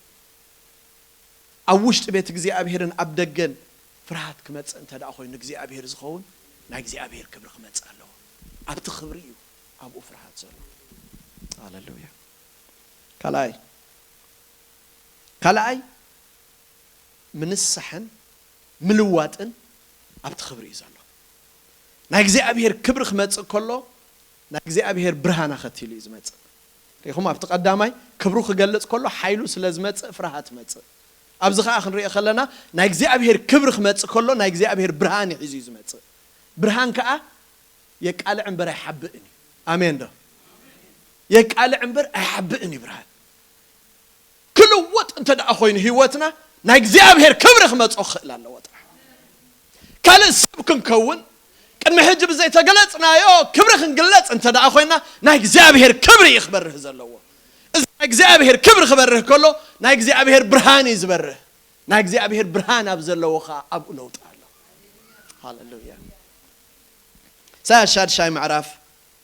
ኣብ ውሽጢ ቤት እግዚኣብሄርን ኣብ ደገን ፍርሃት ክመጽእ እንተ ደኣ ኮይኑ እግዚኣብሄር ዝኸውን፣ ናይ እግዚኣብሄር ክብሪ ክመጽእ ኣለዎ። ኣብቲ ክብሪ እዩ ኣብኡ ፍርሃት ዘሎ። ሃሌሉያ። ካልኣይ፣ ካልኣይ ምንሳሕን ምልዋጥን ኣብቲ ክብሪ እዩ ዘሎ። ናይ እግዚኣብሄር ክብሪ ክመጽእ ከሎ ናይ እግዚኣብሄር ብርሃን ኣኸቲሉ እዩ ዝመጽእ። ሪኹም ኣብቲ ቀዳማይ ክብሩ ክገልጽ ከሎ ሓይሉ ስለ ዝመጽእ ፍርሃት መጽእ። ኣብዚ ኸኣ ክንሪኦ ከለና ናይ እግዚኣብሄር ክብሪ ክመጽእ ከሎ ናይ እግዚኣብሄር ብርሃን እዩ ሒዙ እዩ ዝመጽእ። ብርሃን ከኣ የቃልዕ እምበር ኣይሓብእን እዩ። ኣሜን ዶ? የቃልዕ እምበር ኣይሓብእን እዩ ብርሃን። ክልወጥ እንተ ደኣ ኮይኑ ህይወትና ናይ እግዚኣብሔር ክብሪ ክመጾ ክኽእል ኣለዎ ጥራሕ። ካልእ ሰብ ክንከውን ቅድሚ ሕጂ ብዘይተገለጽናዮ ክብሪ ክንግለጽ እንተ ደኣ ኮይና ናይ እግዚኣብሔር ክብሪ እዩ ክበርህ ዘለዎ። እዚ ናይ እግዚኣብሔር ክብሪ ክበርህ ከሎ ናይ እግዚኣብሔር ብርሃን እዩ ዝበርህ። ናይ እግዚኣብሔር ብርሃን ኣብ ዘለዎ ኸዓ ኣብኡ ለውጢ ኣሎ። ሃሌሉያ። ኢሳያስ ሻድሻይ ምዕራፍ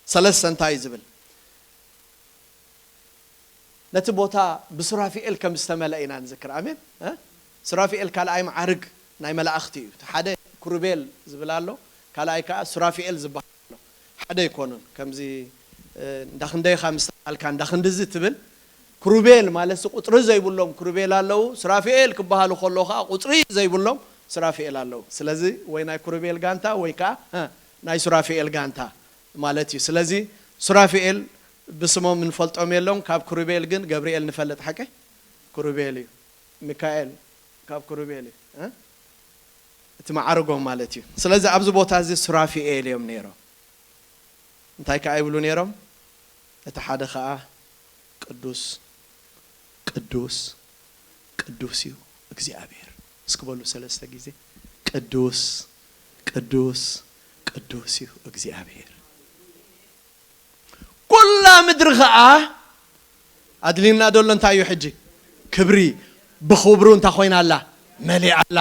ሰለስተ እንታይ እዩ ዝብል? ነቲ ቦታ ብሱራፊኤል ከም ዝተመልአ ኢና ንዝክር። ኣሜን። እ? ሱራፊኤል ካልኣይ መዓርግ ናይ መላእኽቲ እዩ። እቲ ሓደ ክሩቤል ዝብል ኣሎ፣ ካልኣይ ከኣ ሱራፊኤል ዝበሃል ኣሎ። ሓደ ኣይኮኑን። ከምዚ፣ እ፣ እንዳ ክንደይኻ ምስ ተባልካ፣ እንዳ ክንድዚ ትብል፣ ክሩቤል ማለት ቁጽሪ ዘይብሎም ክሩቤል ኣለዉ። ሱራፊኤል ክበሃሉ ከለዉ ከኣ ቁጽሪ ዘይብሎም ሱራፊኤል ኣለዉ። ስለዚ ወይ ናይ ክሩቤል ጋንታ ወይ ከኣ፣ እ፣ ናይ ሱራፊኤል ጋንታ ማለት እዩ። ስለዚ ሱራፊኤል ብስሞም እንፈልጦም የሎም፣ ካብ ክሩቤል ግን ገብርኤል ንፈልጥ። ሓቂ? ክሩቤል እዩ። ሚካኤል ካብ ክሩቤል እዩ። እ? እቲ መዓርጎም ማለት እዩ። ስለዚ ኣብዚ ቦታ እዚ ሱራፊኤል እዮም ነይሮም። እንታይ ከኣ ይብሉ ነይሮም? እቲ ሓደ ከኣ ቅዱስ፣ ቅዱስ፣ ቅዱስ እዩ እግዚኣብሔር። እስኪ በሉ ሰለስተ ግዜ፣ ቅዱስ፣ ቅዱስ፣ ቅዱስ እዩ እግዚኣብሔር። ኩላ ምድሪ ኸዓ ኣድልዩና ደሎ እንታይ እዩ ሕጂ? ክብሪ። ብኽብሩ እንታይ ኮይና ኣላ? መሊኣ ኣላ።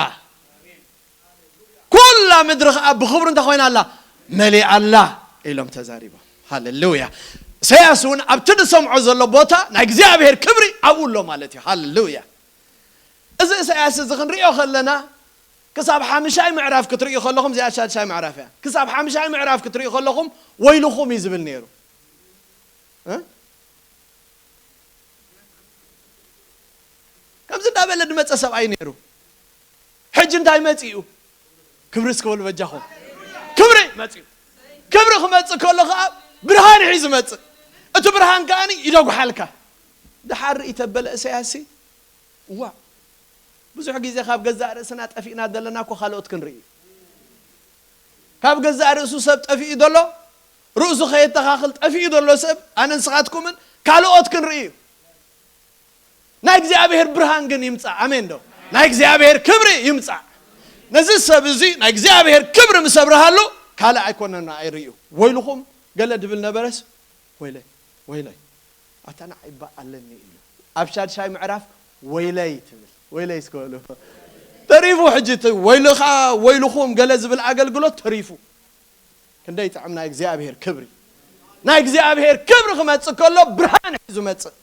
ኩላ ምድሪ ኸዓ ብኽብሩ እንታይ ኮይና ኣላ? መሊኣ ኣላ ኢሎም ተዛሪቦም። ሃሌሉያ። ኢሳያስ እውን ኣብቲ ዝሰምዖ ዘሎ ቦታ ናይ እግዚኣብሔር ክብሪ ኣብኡ ኣሎ ማለት እዩ። ሃሌሉያ። እዚ ኢሳያስ እዚ ክንሪኦ ከለና ክሳብ ሓምሻይ ምዕራፍ ክትርእዩ ከለኹም፣ እዚኣ ሻድሻይ ምዕራፍ እያ። ክሳብ ሓምሻይ ምዕራፍ ክትርእዩ ከለኹም ወይልኹም እዩ ዝብል ነይሩ። እ? ከምዚ እንዳበለ ዝመጸ ሰብኣይ ነይሩ። ሕጂ እንታይ መጺኡ? ክብሪ እስከ በሉ በጃኹም። ክብሪ መጺኡ። ክብሪ ክመጽእ ከሎ ከኣ ብርሃን እዩ ዝመጽእ። እቲ ብርሃን ከኣ ይደጉሓልካ። ደሓር ርኢ ተበለ ኢሳያስ፣ እዋ፣ ብዙሕ ግዜ ካብ ገዛእ ርእስና ጠፊእና ዘለና እኮ ካልኦት ክንርኢ እዩ። ካብ ገዛእ ርእሱ ሰብ ጠፊኡ ዘሎ፣ ርእሱ ከየተኻኽል ጠፊኡ ዘሎ ሰብ፣ ኣነ ንስኻትኩምን ካልኦት ክንርኢ እዩ። ናይ እግዚኣብሔር ብርሃን ግን ይምጻእ። ኣሜን ዶ? ናይ እግዚኣብሔር ክብሪ ይምጻእ። ነዚ ሰብ እዚ ናይ እግዚኣብሔር ክብሪ ምስ ኣብርሃሉ ካልእ ኣይኮነን ኣይርእዩ። ወይልኹም ገለ ድብል ነበረስ፣ ወይለይ፣ ወይለይ፣ ኣታ ንዓይ እባ ኣለኒ ኢሉ። ኣብ ሻድሻይ ምዕራፍ ወይለይ ትብል። ወይለይ እስከ በሉ። ተሪፉ ሕጂ እቲ ወይልኻ፣ ወይልኹም ገለ ዝብል ኣገልግሎት ተሪፉ። ክንደይ ጥዕም ናይ እግዚኣብሔር ክብሪ። ናይ እግዚኣብሔር ክብሪ ክመጽእ ከሎ ብርሃን እዩ ዝመጽእ።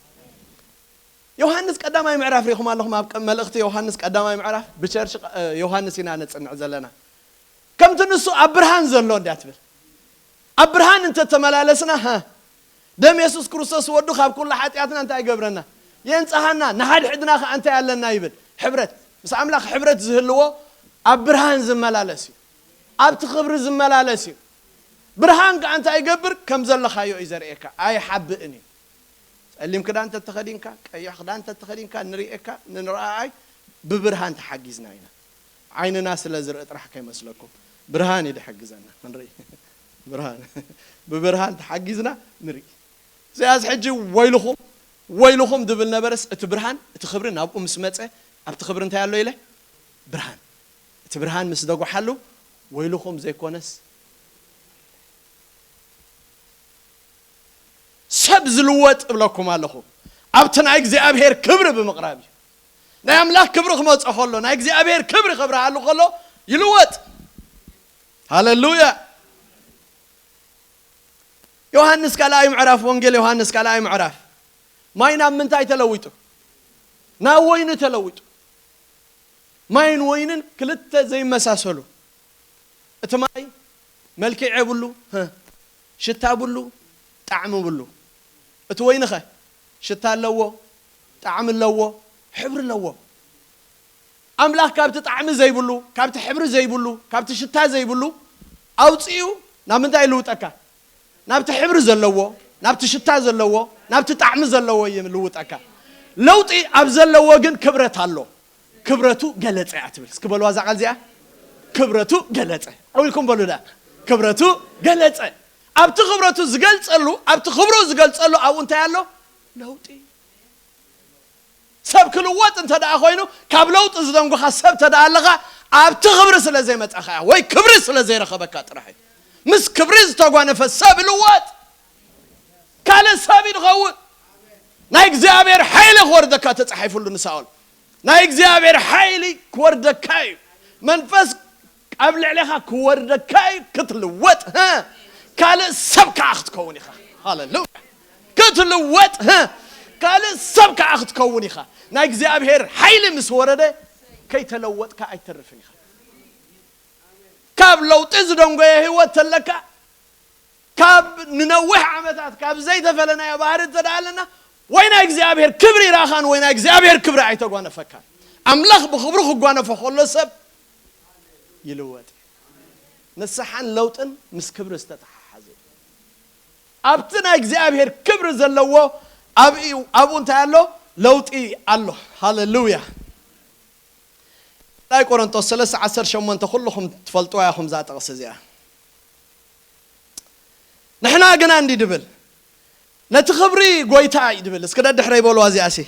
ዮሃንስ ቀዳማይ ምዕራፍ ሪኹም ኣለኹም? ኣብ ቀ-፣ መልእኽቲ ዮሃንስ ቀዳማይ ምዕራፍ ብቸርች ቀ-፣ ዮሃንስ ኢና ነጽንዕ ዘለና። ከምቲ ንሱ ኣብ ብርሃን ዘሎ እንድያ ትብል። ኣብ ብርሃን እንተ ተመላለስና፣ ሃ፣ ደም የሱስ ክርስቶስ ወዱ ካብ ኩሉ ሓጢኣትና እንታይ ይገብረና? የንጽሃና፣ ንሓድሕድና ከኣ እንታይ ኣለና ይብል? ሕብረት። ምስ ኣምላኽ ሕብረት ዝህልዎ ኣብ ብርሃን ዝመላለስ እዩ። ኣብቲ ክብሪ ዝመላለስ እዩ። ብርሃን ከኣ እንታይ ይገብር? ከም ዘለኻዮ እዩ ዘርእየካ። ኣይሓብእን እዩ። ጸሊም ክዳን እንተተኸዲንካ፣ ቀይሕ ክዳን እንተተኸዲንካ፣ ንርእየካ፣ ንንረኣኣይ ብብርሃን ተሓጊዝና ኢና። ዓይንና ስለ ዝርኢ ጥራሕ ከይመስለኩም። ብርሃን እዩ ዝሕግዘና፣ ክንርኢ። ብርሃን። ብብርሃን ተሓጊዝና ንርኢ። እዚኣስ ሕጂ ወይልኹም፣ ወይልኹም ድብል ነበረስ፣ እቲ ብርሃን፣ እቲ ክብሪ ናብኡ ምስ መጸ፣ ኣብቲ ክብሪ እንታይ ኣሎ ኢለ? ብርሃን። እቲ ብርሃን ምስ ደጉሓሉ፣ ወይልኹም ዘይኮነስ፣ ሰብ ዝልወጥ እብለኩም ኣለኹ፣ ኣብቲ ናይ እግዚኣብሔር ክብሪ ብምቕራብ እዩ። ናይ ኣምላኽ ክብሪ ክመጾ ከሎ፣ ናይ እግዚኣብሔር ክብሪ ከብርሃሉ ከሎ፣ ይልወጥ። ሃሌሉያ። ዮሃንስ ካልኣይ ምዕራፍ፣ ወንጌል ዮሃንስ ካልኣይ ምዕራፍ፣ ማይ ናብ ምንታይ ተለዊጡ? ናብ ወይኒ ተለዊጡ። ማይን ወይንን ክልተ ዘይመሳሰሉ። እቲ ማይ መልክዕ የብሉ፣ ህ፣ ሽታ ብሉ፣ ጣዕሚ ብሉ። እቲ ወይንኸ ሽታ ኣለዎ፣ ጣዕሚ ኣለዎ፣ ሕብሪ ኣለዎ። ኣምላኽ ካብቲ ጣዕሚ ዘይብሉ፣ ካብቲ ሕብሪ ዘይብሉ፣ ካብቲ ሽታ ዘይብሉ ኣውፂኡ ናብ ምንታይ ይልውጠካ? ናብቲ ሕብሪ ዘለዎ፣ ናብቲ ሽታ ዘለዎ፣ ናብቲ ጣዕሚ ዘለዎ ይልውጠካ። ለውጢ ኣብ ዘለዎ ግን ክብረት ኣሎ። ክብረቱ ገለጸ እያ ትብል። እስኪ በልዋ እዛ ቃል እዚኣ። ክብረቱ ገለጸ። ዓው ኢልኩም በሉ ዳ። ክብረቱ ገለጸ። ኣብቲ ክብረቱ ዝገልጸሉ፣ ኣብቲ ክብሩ ዝገልጸሉ ኣብኡ እንታይ ኣሎ? ለውጢ። ሰብ ክልወጥ እንተ ደኣ ኮይኑ፣ ካብ ለውጢ ዝደንጉኻ ሰብ እንተ ደኣ ኣለኻ፣ ኣብቲ ክብሪ ስለ ዘይመጻኻ እያ፣ ወይ ክብሪ ስለ ዘይረኸበካ ጥራሕ እዩ። ምስ ክብሪ ዝተጓነፈ ሰብ ይልወጥ። ካልእ ሰብ እዩ ዝኸውን። ናይ እግዚኣብሔር ሓይሊ ክወርደካ ተጻሒፉሉ ንሳኦል። ናይ እግዚኣብሔር ሓይሊ ክወርደካ እዩ። መንፈስ ኣብ ልዕሌኻ ክወርደካ እዩ፣ ክትልወጥ፣ ህ፣ ካልእ ሰብ ከኣ ክትከውን ኢኻ። ሃሌሉያ። ክትልወጥ፣ ህ፣ ካልእ ሰብ ከኣ ክትከውን ኢኻ። ናይ እግዚኣብሔር ሓይሊ ምስ ወረደ ከይተለወጥካ ኣይተርፍን ኢኻ። ካብ ለውጢ ዝደንጎየ ህይወት ተለካ፣ ካብ ንነዊሕ ዓመታት ካብ ዘይተፈለናዮ ባህሪ እንተ ደኣ ኣለና፣ ወይ ናይ እግዚኣብሔር ክብሪ ይረኣኻን ወይ ናይ እግዚኣብሔር ክብሪ ኣይተጓነፈካን። ኣምላኽ ብኽብሩ ክጓነፎ ከሎ ሰብ ይልወጥ። ንስሓን ለውጥን ምስ ክብሪ ዝተተሓሓዘ እዩ። ኣብቲ ናይ እግዚኣብሔር ክብሪ ዘለዎ ኣብኡ፣ ኣብኡ እንታይ ኣሎ? ለውጢ ኣሎ። ሃሌሉያ። ናይ ቆሮንቶስ ሰለስተ ዓሰርተ ሸሞንተ ኩልኹም ትፈልጥዋ ኢኹም እዛ ጥቕሲ እዚኣ። ንሕና ግና እንዲ ድብል፣ ነቲ ክብሪ ጎይታ እዩ ድብል። እስኪ ደድሕረይ በልዋ እዚኣ ሲ።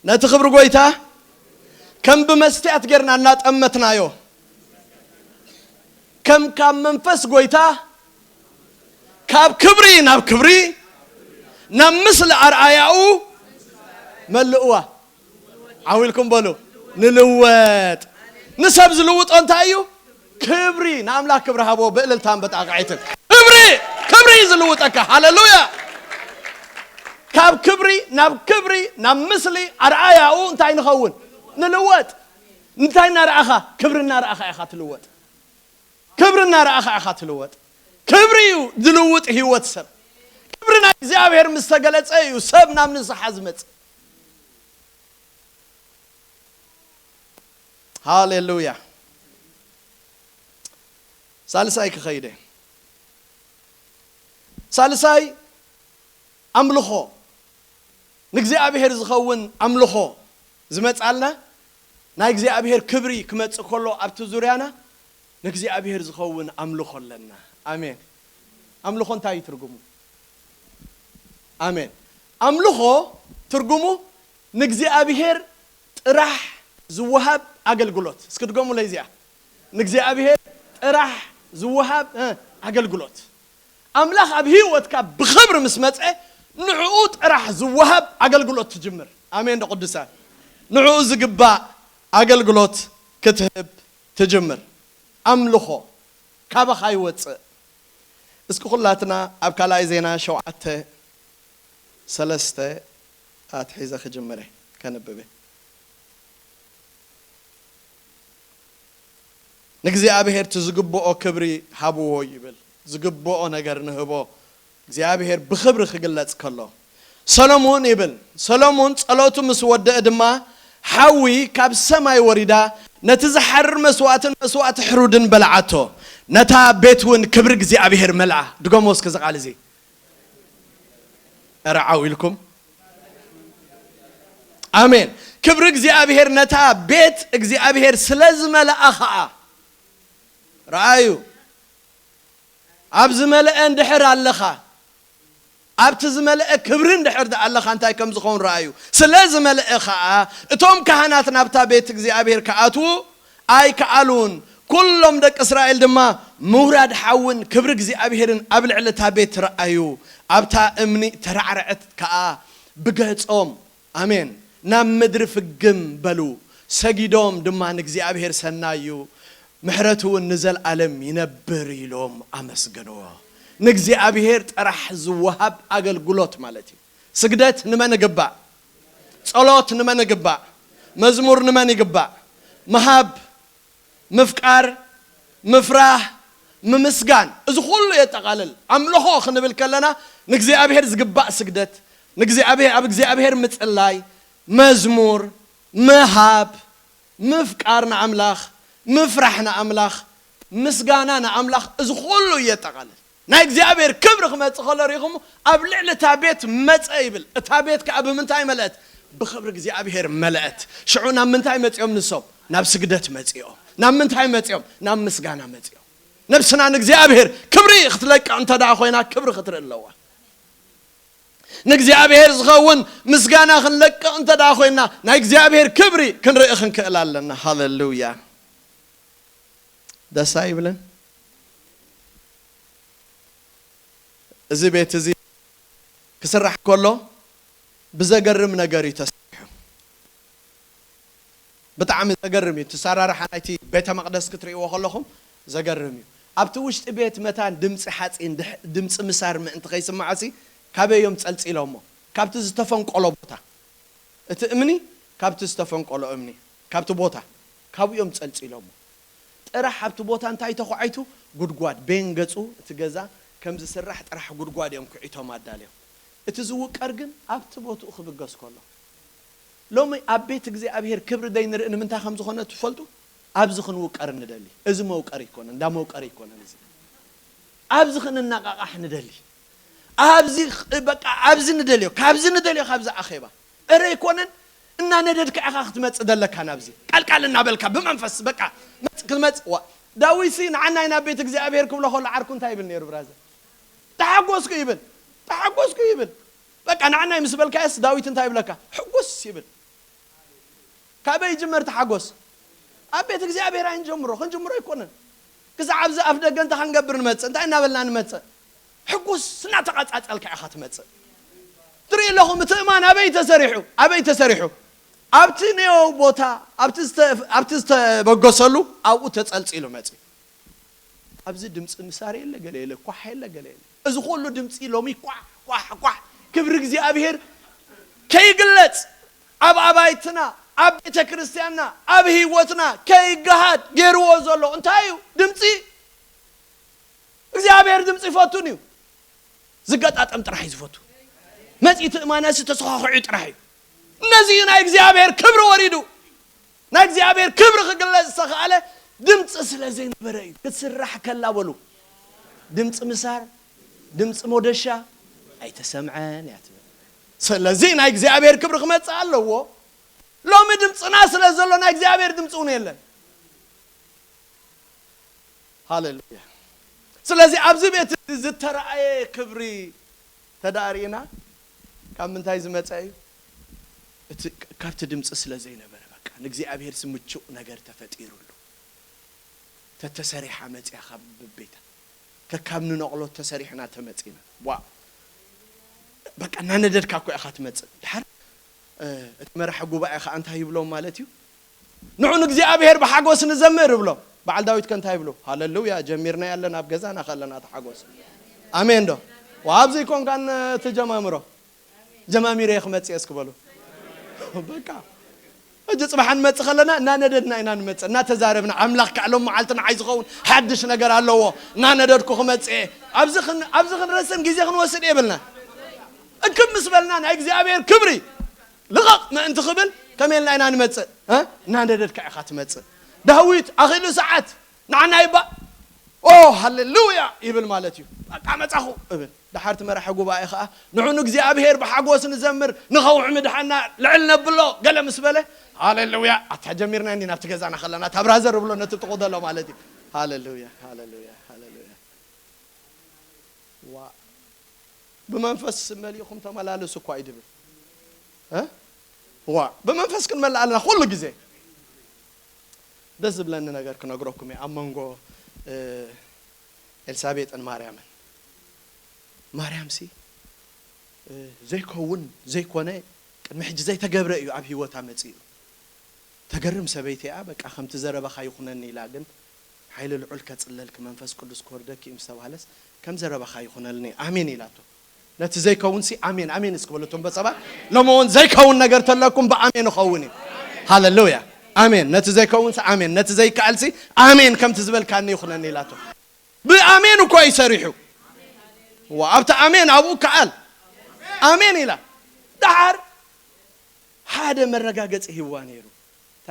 ነቲ ክብሪ ጎይታ ከም ብመስትያት ጌርና እናጠመትናዮ፣ ከም ካብ መንፈስ ጎይታ ካብ ክብሪ ናብ ክብሪ፣ ናብ ምስሊ ኣርኣያኡ መልእዋ። ዓው ኢልኩም በሉ። ንልወጥ። ንሰብ ዝልውጦ እንታይ እዩ? ክብሪ። ንኣምላኽ ክብሪ ሃቦ ብእልልታን በጣቕዒትን። ክብሪ፣ ክብሪ እዩ ዝልውጠካ። ሃሌሉያ። ካብ ክብሪ ናብ ክብሪ፣ ናብ ምስሊ ኣርኣያኡ እንታይ ንኸውን? ንልወጥ። እንታይ እናረኣኻ? ክብሪ እናረኣኻ ኢኻ ትልወጥ። ክብሪ እናረኣኻ ኢኻ ትልወጥ። ክብሪ እዩ ዝልውጥ ህይወት ሰብ። ክብሪ ናይ እግዚኣብሔር ምስ ተገለጸ እዩ ሰብ ናብ ንስሓ ዝመጽእ። ሃሌሉያ። ሳልሳይ ክኸይደ። ሳልሳይ ኣምልኾ። ንእግዚኣብሔር ዝኸውን ኣምልኾ ዝመጻልና፣ ናይ እግዚኣብሔር ክብሪ ክመጽእ ከሎ ኣብቲ ዙርያና ንእግዚኣብሔር ዝኸውን ኣምልኾ ኣለና። ኣሜን። ኣምልኾ እንታይ እዩ ትርጉሙ? ኣሜን። ኣምልኾ ትርጉሙ ንእግዚኣብሔር ጥራሕ ዝወሃብ ኣገልግሎት። እስኪ ድገሙለይ እዚኣ። ንእግዚኣብሔር ጥራሕ ዝወሃብ፣ እ፣ ኣገልግሎት። ኣምላኽ ኣብ ህይወትካ ብኽብሪ ምስ መጸ፣ ንዕኡ ጥራሕ ዝወሃብ ኣገልግሎት ትጅምር። ኣሜን ዶ ቅዱሳን? ንዕኡ ዝግባእ ኣገልግሎት ክትህብ ትጅምር። ኣምልኾ ካባኻ ይወጽእ። እስኪ ኩላትና ኣብ ካልኣይ ዜና ሸውዓተ ሰለስተ ኣትሒዘ ክጅምር እየ፣ ከንብብ እየ። ንእግዚኣብሔር እቲ ዝግብኦ ክብሪ ሃብዎ ይብል። ዝግብኦ ነገር ንህቦ። እግዚኣብሔር ብኽብሪ ክግለጽ ከሎ፣ ሰሎሞን ይብል፣ ሰሎሞን ጸሎቱ ምስ ወደአ ድማ፣ ሓዊ ካብ ሰማይ ወሪዳ፣ ነቲ ዝሓርር መስዋእትን መስዋእቲ ሕሩድን በልዓቶ። ነታ ቤት እውን ክብሪ እግዚኣብሔር መልኣ። ድገሞ እስኪ እዚ ቃል እዚ። ኧረ ዓው ኢልኩም። ኣሜን። ክብሪ እግዚኣብሔር ነታ ቤት እግዚኣብሔር ስለ ዝመልኣ ኸኣ፣ ረኣዩ። ኣብ ዝመልአ እንድሕር ኣለኻ፣ ኣብቲ ዝመልአ ክብሪ እንድሕር ደኣ ኣለኻ፣ እንታይ ከም ዝኸውን ረኣዩ። ስለ ዝመልአ ኸኣ፣ እቶም ካህናት ናብታ ቤት እግዚኣብሔር ክኣትዉ ኣይከኣሉን። ኩሎም ደቂ እስራኤል ድማ ምውራድ ሓውን ክብሪ እግዚኣብሔርን ኣብ ልዕሊ እታ ቤት ረኣዩ። ኣብታ እምኒ ተራዕረዐት ከኣ ብገጾም፣ ኣሜን፣ ናብ ምድሪ ፍግም በሉ። ሰጊዶም ድማ ንእግዚኣብሔር ሰናይ እዩ፣ ምሕረቱ እውን ንዘለኣለም ይነብር ኢሎም ኣመስገንዎ። ንእግዚኣብሔር ጥራሕ ዝወሃብ ኣገልግሎት ማለት እዩ። ስግደት ንመን ይግባእ? ጸሎት ንመን ይግባእ? መዝሙር ንመን ይግባእ? ምሃብ፣ ምፍቃር፣ ምፍራህ፣ ምምስጋን፣ እዚ ኩሉ የጠቓልል። ኣምልኾ ክንብል ከለና ንእግዚኣብሔር ዝግባእ ስግደት፣ ንእግዚኣብሔር፣ ኣብ እግዚኣብሔር ምጽላይ፣ መዝሙር፣ ምሃብ፣ ምፍቃር ንኣምላኽ፣ ምፍራሕ ንኣምላኽ፣ ምስጋና ንኣምላኽ፣ እዚ ኩሉ የጠቓልል። ናይ እግዚኣብሔር ክብሪ ክመጽእ ከሎ ርኢኹም፣ ኣብ ልዕሊ እታ ቤት መጸ ይብል። እታ ቤት ከኣ ብምንታይ መለአት? ብኽብሪ እግዚኣብሔር መለአት። ሽዑ ናብ ምንታይ መጺኦም ንሶም? ናብ ስግደት መጺኦም። ናብ ምንታይ መጺኦም? ናብ ምስጋና መጺኦም። ነብስና ንእግዚኣብሔር ክብሪ ክትለቅቕ እንተ ደኣ ኮይና፣ ክብሪ ክትርኢ ኣለዋ። ንእግዚኣብሔር ዝኸውን ምስጋና ክንለቅቕ እንተ ደኣ ኮይና፣ ናይ እግዚኣብሔር ክብሪ ክንርኢ ክንክእል ኣለና። ሃሌሉያ! ደስ ኣይብልን? እዚ ቤት እዚ ክስራሕ ከሎ ብዘገርም ነገር እዩ ተሰሪሑ። ብጣዕሚ ዘገርም እዩ። እቲ ኣሰራርሓ ናይቲ ቤተ መቕደስ ክትርእይዎ ከለኹም ዘገርም እዩ። ኣብቲ ውሽጢ ቤት መታን ድምፂ ሓፂን፣ ድሕ-፣ ድምፂ ምሳር ምእንቲ ከይስማዕሲ ካበይ እዮም ፀልፂሎሞ? ካብቲ ዝተፈንቆሎ ቦታ። እቲ እምኒ ካብቲ ዝተፈንቆሎ እምኒ፣ ካብቲ ቦታ፣ ካብኡ እዮም ፀልፂሎሞ። ጥራሕ ኣብቲ ቦታ እንታይ ተኳዒቱ? ጉድጓድ። ቤን ገፁ እቲ ገዛ ከም ዝስራሕ ጥራሕ ጉድጓድ እዮም ኩዒቶም ኣዳልዮም። እቲ ዝውቀር ግን ኣብቲ ቦትኡ ክብገስ ከሎ። ሎሚ ኣብ ቤት እግዚኣብሔር ክብሪ ደይንርኢ ንምንታይ ከም ዝኾነ ትፈልጡ? ኣብዚ ክንውቀር ንደሊ። እዚ መውቀሪ ኣይኮነን፣ እንዳ መውቀሪ ኣይኮነን እዚ። ኣብዚ ክንነቓቓሕ ንደሊ። ኣብዚ ኽ-፣ በቃ ኣብዚ ንደልዮ፣ ካብዚ ንደልዮ፣ ካብዚ ኣኼባ። እረ ኣይኮነን፣ እናነደድካ ኢኻ ክትመጽእ ዘለካ ናብዚ። ቃልቃል እናበልካ ብመንፈስ በቃ መጽ-፣ ክትመጽእ። ዋ፣ ዳዊትሲ ንዓናይ ናብ ቤት እግዚኣብሔር ክብሎ ከሎ ዓርኩ እንታይ ይብል ነይሩ ብራዘር? ተሓጎስኩ ይብል። ተሓጎስኩ ይብል። በቃ ንዓናይ ምስ በልካየስ ዳዊት እንታይ ይብለካ? ሕጉስ ይብል። ካበይ ይጅመር እቲ ሓጎስ? ኣብ ቤት እግዚኣብሔር ኣይንጀምሮ፣ ክንጅምሮ ኣይኮነን። ክሳዕ ኣብዚ ኣፍ ደገ እንታይ ክንገብር ንመጽእ? እንታይ እናበልና ንመጽእ? ሕጉስ እናተቐጻጸልካ ኢኻ ትመጽእ። ትርኢ ኣለኹም፣ እቲ እማን ኣበይ ተሰሪሑ? ኣበይ ተሰሪሑ? ኣብቲ ነዮ ቦታ፣ ኣብቲ ዝተ-፣ ኣብቲ ዝተበገሰሉ ኣብኡ ተጸልጺሉ መጽዩ። ኣብዚ ድምፂ ምሳር የለ፣ ገለ የለ፣ ኳሕ የለ፣ ገለ የለ። እዚ ኩሉ ድምፂ ሎሚ ኳሕ፣ ኳሕ፣ ኳሕ፣ ክብሪ እግዚኣብሔር ከይግለጽ፣ ኣብ ኣባይትና፣ ኣብ ቤተ ክርስቲያንና፣ ኣብ ህይወትና ከይገሃድ ገይርዎ ዘሎ እንታይ እዩ? ድምፂ እግዚኣብሔር ድምፂ ይፈቱን እዩ። ዝገጣጠም ጥራሕ እዩ ዝፈቱ። መጺኡ እቲ እማነሲ ተሰኻኺዑ ጥራሕ እዩ። ነዚ እዩ ናይ እግዚኣብሔር ክብሪ ወሪዱ። ናይ እግዚኣብሔር ክብሪ ክግለጽ ዝተኻእለ ድምፂ ስለ ዘይነበረ እዩ። ክትስራሕ ከላ በሉ፣ ድምፂ ምሳር፣ ድምፂ ሞደሻ ኣይተሰምዐን እያ ትብል። ስለዚ ናይ እግዚኣብሔር ክብሪ ክመጽእ ኣለዎ። ሎሚ ድምፅና ስለ ዘሎ ናይ እግዚኣብሔር ድምፂ እውን የለን። ሃሌሉያ። ስለዚ ኣብዚ ቤት እዚ ዝተረኣየ ክብሪ ተዳእሪና ካብ ምንታይ ዝመጸ እዩ? እቲ፣ ካብቲ ድምፂ ስለ ዘይነበረ፣ በቃ ንእግዚኣብሔር ምቹእ ነገር ተፈጢሩሉ። ተተሰሪሓ መጽያ ካብ ቤታ። ከካብ ንነቕሎ ተሰሪሕና ተመጺና። ዋ፣ በቃ እናነደድካ እኮ ኢኻ ትመጽእ። ድሓር፣ እ፣ እቲ መራሒ ጉባኤ ኸኣ እንታይ ይብሎም ማለት እዩ? ንዑ ንእግዚኣብሔር ብሓጎስ ንዘምር እብሎም። በዓል ዳዊት ከ እንታይ ይብሉ? ሃሌሉያ፣ ጀሚርና ያለን ኣብ ገዛና ከለና ተሓጎስ። ኣሜን ዶ? ዋ፣ ኣብዚ ይኮንካን ትጀማምሮ። ጀማሚረ እየ ክመጽእ እየ እስኪ በሉ። በቃ። ሕጂ ጽባሕ ንመጽእ ከለና እናነደድና ኢና ንመጽእ፣ እናተዛረብና፣ ኣምላኽ ከኣ ሎም መዓልቲ ንዓይ ዝኸውን ሓድሽ ነገር ኣለዎ፣ እናነደድኩ ክመጽእ እየ። ኣብዚ ክን-፣ ኣብዚ ክንረስን ግዜ ክንወስድ የብልና። እክብ ምስ በልና ናይ እግዚኣብሔር ክብሪ ልቐቕ ምእንቲ ክብል ከመይ ኢልና ኢና ንመጽእ? እ? እናነደድካ ኢኻ ትመጽእ። ዳዊት ኣኺሉ ሰዓት ንዓና ይባ-፣ ኦ፣ ሃሌሉያ ይብል ማለት እዩ። በቃ መጻኹ እብል። ደሓር እቲ መራሒ ጉባኤ ኸኣ፣ ንዑ ንእግዚኣብሔር ብሓጎስ ንዘምር፣ ንኸውሒ ምድሓና ልዕል ነብሎ፣ ገለ ምስ በለ፣ ሃሌሉያ፣ ኣታ ጀሚርና እንዲ ናብቲ ገዛና ከለና፣ እታ ብራዘር እብሎ ነቲ ጥቑ ዘሎ ማለት እዩ። ሃሌሉያ፣ ሃሌሉያ፣ ሃሌሉያ። ዋ፣ ብመንፈስ መሊእኹም ተመላለሱ እኳ እዩ ድብል። እ? ዋ፣ ብመንፈስ ክንመልእ ኣለና ኩሉ ግዜ። ደስ ዝብለኒ ነገር ክነግረኩም እየ። ኣብ መንጎ፣ እ፣ ኤልሳቤጥን ማርያምን። ማርያምሲ፣ እ፣ ዘይከውን፣ ዘይኮነ፣ ቅድሚ ሕጂ ዘይተገብረ እዩ ኣብ ህይወታ መጺኡ። ተገርም ሰበይቲ እያ። በቃ፣ ከምቲ ዘረባኻ ይኹነኒ ኢላ፣ ግን ሓይሊ ልዑል ከጽለልኪ፣ መንፈስ ቅዱስ ክወርደኪ እዩ ምስ ተባህለስ፣ ከም ዘረባኻ ይኹነልኒ፣ ኣሜን ኢላቶ። ነቲ ዘይከውንሲ ኣሜን ኣሜን እስኪ በሉ እቶም በጸባ። ሎሚ እውን ዘይከውን ነገር ተለኩም ብኣሜን ይኸውን እዩ። ሃሌሉያ። ኣሜን። ነቲ ዘይከውንሲ ኣሜን፣ ነቲ ዘይከኣልሲ ኣሜን ከምቲ ዝበልካኒ ይኹነኒ ኢላቶ። ብኣሜን እኮ እዩ ሰሪሑ። ዋ፣ ኣብቲ ኣሜን ኣብኡ ከኣል ኣሜን ኢላ። ደሓር ሓደ መረጋገጺ ሂዋ ነይሩ። እታ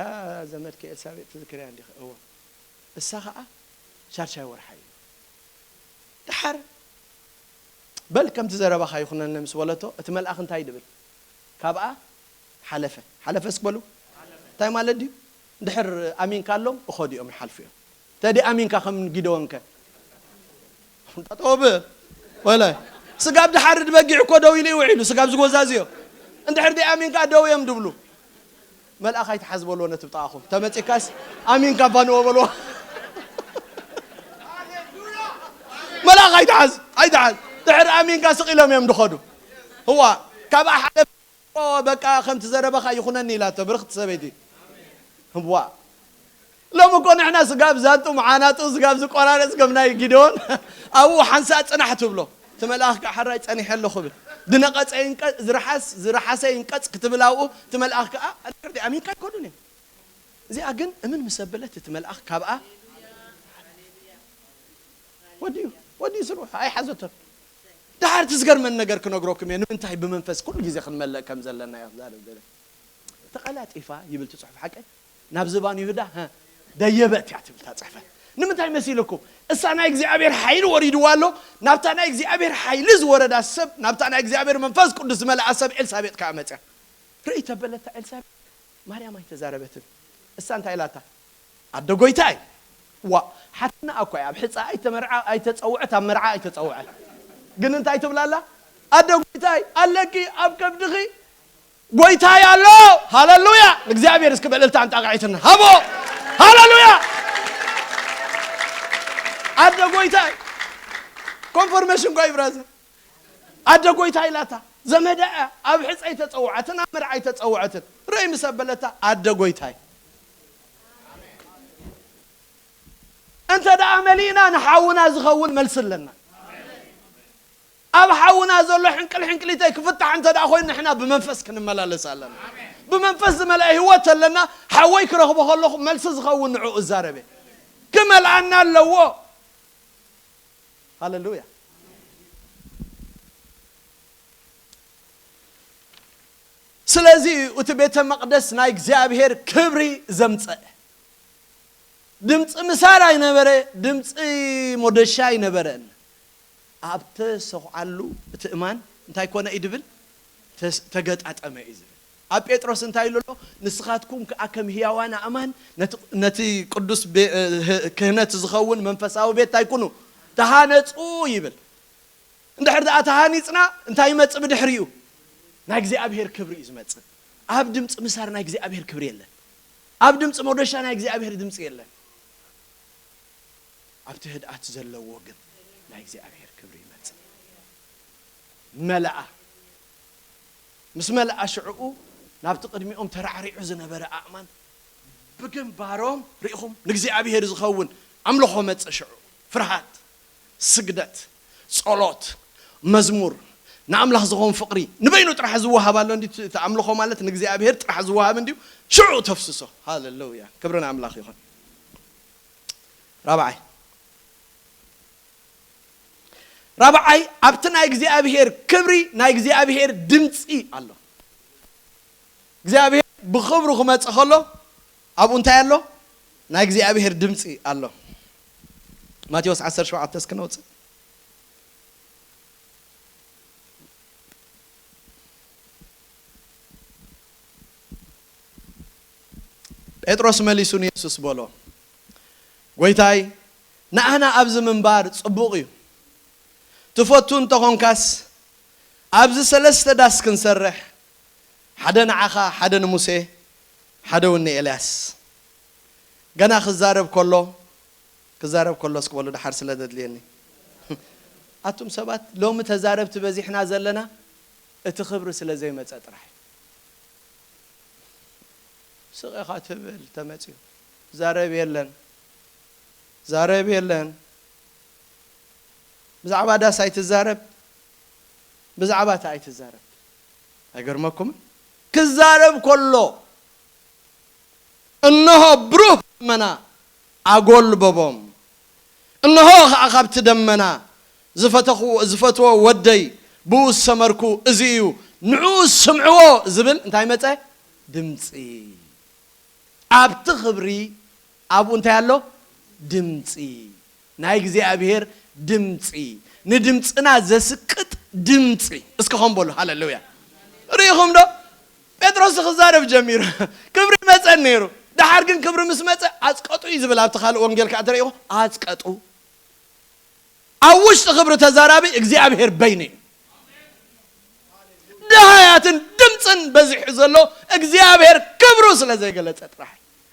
ዘመድኪ ኤልሳቤጥ ትዝክርያ እንዲኺ? እዋ። እሳ ኸኣ ሻድሻይ ወርሓ እዩ። ደሓር በል ከምቲ ዘረባኻ ይኹነኒ ምስ በለቶ፣ እቲ መልኣኽ እንታይ ድብል? ካብኣ ሓለፈ። ሓለፈ እስኪ በሉ። እንታይ ማለት ድዩ? እንድሕር ኣሚንካሎም እኸዱ እዮም፣ ይሓልፉ እዮም። ተዲ ኣሚንካ ከም ጊደዎንከ? ጠጠው ብል። ወለ ስጋብ ድሓርድ በጊዕ እኮ ደው ኢሉ ይውዒሉ፣ ስጋብ ዝጎዛዝዮ። እንድሕር ደይ ኣሚንካ ደው እዮም ድብሉ። መልኣኽ ኣይትሓዝ በልዎ ነቲ ብጣዕኹም። ተመጺካስ ኣሚንካ ፋንዎ በልዎ። መልኣኽ ኣይትሓዝ፣ ኣይትሓዝ። ድሕር ኣሚንካ ስቕ ኢሎም እዮም ድኸዱ። ህዋ፣ ካብኣ ሓደ በቃ ከምቲ ዘረበኻ ይኹነኒ ኢላቶ ብርኽቲ ሰበይቲ። ህዋ። ሎም እኮ ንሕና ስጋብ ዛንጡ መዓናጡ ስጋብ ዝቆራረጽ ከም ናይ ጊደዎን ኣብኡ ሓንሳእ ጽናሕ ትብሎ። እቲ መልኣኽ ከዓ ሓራይ ጸኒሐ ኣለኹ ብል። ድነቐጸ ይንቀ-፣ ዝረሓስ-፣ ዝረሓሰ ይንቀጽ ክትብል ኣብኡ እቲ መልኣኽ ከዓ ኣድሕር ዲኣ ኣሚንካ ኣይኮኑን እዮም። እዚኣ ግን እምን ምስ ኣበለት እቲ መልኣኽ ካብኣ ወዲኡ፣ ወዲኡ ስርሑ ኣይሓዘቶን። ደሓር እቲ ዝገርመን ነገር ክነግረኩም እየ። ንምንታይ ብመንፈስ ኩሉ ግዜ ክንመልእ ከም ዘለና እያ ዛረብ ዘለ። ተቐላጢፋ ይብል እቲ ጽሑፍ ሓቀ ናብ ዝባን ይሁዳ፣ ሀ፣ ደየበ እቲያ ትብል እታ ጽሕፈት። ንምንታይ መሲልኩም? እሳ ናይ እግዚኣብሔር ሓይሊ ወሪድዋ ኣሎ። ናብታ ናይ እግዚኣብሔር ሓይሊ ዝወረዳ ሰብ፣ ናብታ ናይ እግዚኣብሔር መንፈስ ቅዱስ ዝመልኣ ሰብ ኤልሳቤጥ ከኣ መጽያ። ርእይ ተበለታ ኤልሳቤጥ፣ ማርያም ኣይተዛረበትን። እሳ እንታይ ኢላታ? ኣደ ጎይታይ። ዋ፣ ሓትና እኮ እያ። ኣብ ሕፃ ኣይተመርዓ፣ ኣይተጸውዐት፣ ኣብ መርዓ ኣይተጸውዐት። ግን እንታይ ትብላላ? ኣደ ጎይታይ ኣለኪ ኣብ ከብድኺ ጎይታይ ኣሎ። ሃሌሉያ! ንእግዚኣብሔር እስኪ በል እልልታ ኣንጣቂዒትና። ሃቦ! ሃሌሉያ! ኣደ ጎይታይ። ኮንፎርሜሽን ጓይ ብራዘር። ኣደ ጎይታይ ኢላታ። ዘመዳ እያ። ኣብ ሕፀ ኣይተፀውዐትን፣ ኣብ መርዓ ኣይተፀውዐትን። ርእይ ምስ ኣበለታ፣ ኣደ ጎይታይ። እንተ ደኣ መሊእና ንሓውና ዝኸውን መልሲ ኣለና። ኣብ ሓውና ዘሎ ሕንቅል ሕንቅሊተይ ክፍታሕ እንተ ደኣ ኮይኑ ንሕና ብመንፈስ ክንመላለስ ኣለና። ብመንፈስ ዝመልአ ህይወት ኣለና። ሓወይ ክረኽቦ ከለኹ መልሲ ዝኸውን ንዕኡ እዛረበ። ክመልኣና ኣለዎ። ሃሌሉያ። ስለዚ እዩ እቲ ቤተ መቕደስ ናይ እግዚኣብሔር ክብሪ ዘምጸአ። ድምፂ ምሳር ኣይነበረ፣ ድምፂ ሞደሻ ኣይነበረን። ኣብ ተሰኹዓሉ እቲ እማን እንታይ ኮነ እዩ ድብል? ተስ-፣ ተገጣጠመ እዩ ዝብል። ኣብ ጴጥሮስ እንታይ ኢሉ ኣሎ? ንስኻትኩም ከኣ ከም ህያዋን ኣእማን ነቲ፣ ነቲ ቅዱስ ቤ-፣ ህ-፣ ክህነት ዝኸውን መንፈሳዊ ቤት እንታይ ኩኑ? ተሃነጹ ይብል። እንድሕር ደኣ ተሃኒጽና እንታይ ይመጽእ ብድሕሪኡ? ናይ እግዚኣብሔር ክብሪ እዩ ዝመጽእ። ኣብ ድምፂ ምሳር ናይ እግዚኣብሔር ክብሪ የለን። ኣብ ድምፂ ሞደሻ ናይ እግዚኣብሔር ድምፂ የለን። ኣብቲ ህድኣት ዘለዎ ግን ናይ እግዚኣብሔር ክብሪ ይመጽእ። መለኣ። ምስ መለኣ ሽዕኡ ናብቲ ቅድሚኦም ተራዕሪዑ ዝነበረ ኣእማን ብግንባሮም ርኢኹም ንእግዚኣብሔር ዝኸውን ኣምልኾ መጸ። ሽዑ ፍርሃት፣ ስግደት፣ ጸሎት፣ መዝሙር፣ ንኣምላኽ ዝኸውን ፍቕሪ ንበይኑ ጥራሕ ዝወሃብ ኣሎ እንዲ እቲ ኣምልኾ ማለት ንእግዚኣብሔር ጥራሕ ዝወሃብ እንዲዩ። ሽዑ ተፍስሶ። ሃሌሉያ፣ ክብሪ ንኣምላኽ ይኹን። ራብዓይ፣ ራብዓይ፣ ኣብቲ ናይ እግዚኣብሔር ክብሪ ናይ እግዚኣብሔር ድምፂ ኣሎ። እግዚኣብሔር ብኽብሩ ክመፅእ ከሎ ኣብኡ እንታይ ኣሎ? ናይ እግዚኣብሔር ድምፂ ኣሎ። ማቴዎስ ዓሰርተ ሸውዓተ እስኪ ነውፅእ። ጴጥሮስ መሊሱ ንየሱስ በሎ፣ ጎይታይ፣ ንኣና ኣብዚ ምንባር ጽቡቕ እዩ። ትፈቱ እንተኾንካስ፣ ኣብዚ ሰለስተ ዳስ ክንሰርሕ፣ ሓደ ንዓኻ፣ ሓደ ንሙሴ፣ ሓደ እውን ንኤልያስ። ገና ክዛረብ ከሎ፣ ክዛረብ ከሎ እስኪ በሉ፣ ደሓር ስለ ዘድልየኒ። ኣቱም ሰባት፣ ሎሚ ተዛረብቲ በዚሕና ዘለና፣ እቲ ክብሪ ስለ ዘይመጸ ጥራሕ እዩ። ስቕ ኢኻ ትብል ተመጽዩ። ዛረብ የለን። ዛረብ የለን። ብዛዕባ ዳስ ኣይትዛረብ። ብዛዕባ እቲ ኣይትዛረብ። ኣይገርመኩምን? ክዛረብ ከሎ፣ እንሆ ብሩህ ደመና ኣጎልበቦም። እንሆ ኸዓ ካብቲ ደመና፣ "ዝፈተኹ-፣ ዝፈትዎ ወደይ ብኡ ዝሰመርኩ እዚ እዩ፣ ንዕኡ ስምዕዎ" ዝብል እንታይ መጸ? ድምጺ። ኣብቲ ክብሪ ኣብኡ እንታይ ኣሎ? ድምጺ። ናይ እግዚኣብሔር ድምጺ። ንድምጽና ዘስቅጥ ድምጺ። እስኪ ኸም በሉ፣ ሃሌሉያ። ርኢኹም ዶ? ጴጥሮስ ክዛረብ ጀሚሩ። ክብሪ መጸ ነይሩ። ደሓር ግን ክብሪ ምስ መጸ፣ "ኣጽቀጡ" እዩ ዝብል። ኣብቲ ካልእ ወንጌል ከኣ ተረኢኹ፣ "ኣጽቀጡ።" ኣብ ውሽጢ ክብሪ ተዛራቢ እግዚኣብሔር በይኑ እዩ። ደሃያትን ድምፅን በዚሑ ዘሎ እግዚኣብሔር ክብሩ ስለ ዘይገለጸ ጥራሕ።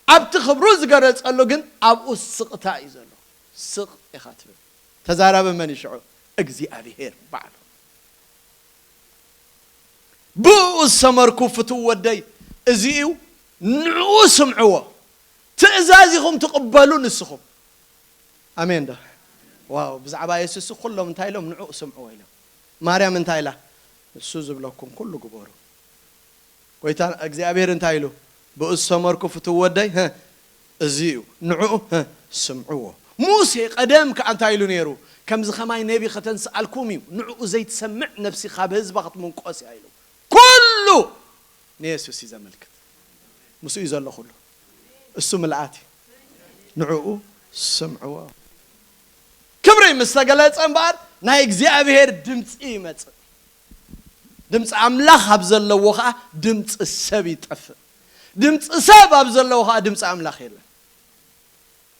ኣብቲ ክብሩ ዝገለጸሉ ግን ኣብኡ ስቕታ እዩ ዘሎ። ስቕ ኢኻ ትብል። ተዛራቢ መን እዩ ሽዑ? እግዚኣብሔር ባዕሉ። "ብኡ ዝሰመርኩ ፍትው ወደይ እዚ እዩ፣ ንዕኡ ስምዕዎ፣ ትእዛዝ ኢኹም ትቕበሉ ንስኹም።" ኣሜን ዶ? ዋው፣ ብዛዕባ የሱስ ኩሎም እንታይ ኢሎም? "ንዕኡ ስምዕዎ" ኢሎም። ማርያም እንታይ ኢላ? "ንሱ ዝብለኩም ኩሉ ግበሩ።" ጎይታ እግዚኣብሔር እንታይ ኢሉ? "ብኡ ዝሰመርኩ ፍትው ወደይ፣ ህ፣ እዚ እዩ፣ ንዕኡ፣ ህ፣ ስምዕዎ።" ሙሴ ቀደም ከኣ እንታይ ኢሉ ነይሩ? "ከምዚ ኸማይ ነቢ ከተንስኣልኩም እዩ፣ ንዕኡ ዘይትሰምዕ ነፍሲ ካብ ህዝባ ክትምንቆስ እያ" ኢሉ። ኩሉ ንየሱስ እዩ ዘመልክት። ምስኡ እዩ ዘሎ ኩሉ። እሱ ምልኣት እዩ። ንዕኡ ስምዕዎ። ክብሪ ምስ ተገለጸ እምበኣር ናይ እግዚኣብሔር ድምፂ ይመጽእ። ድምፂ ኣምላኽ ኣብ ዘለዎ ኸዓ ድምፂ ሰብ ይጠፍእ። ድምፂ ሰብ ኣብ ዘለዎ ኸዓ ድምፂ ኣምላኽ የለን።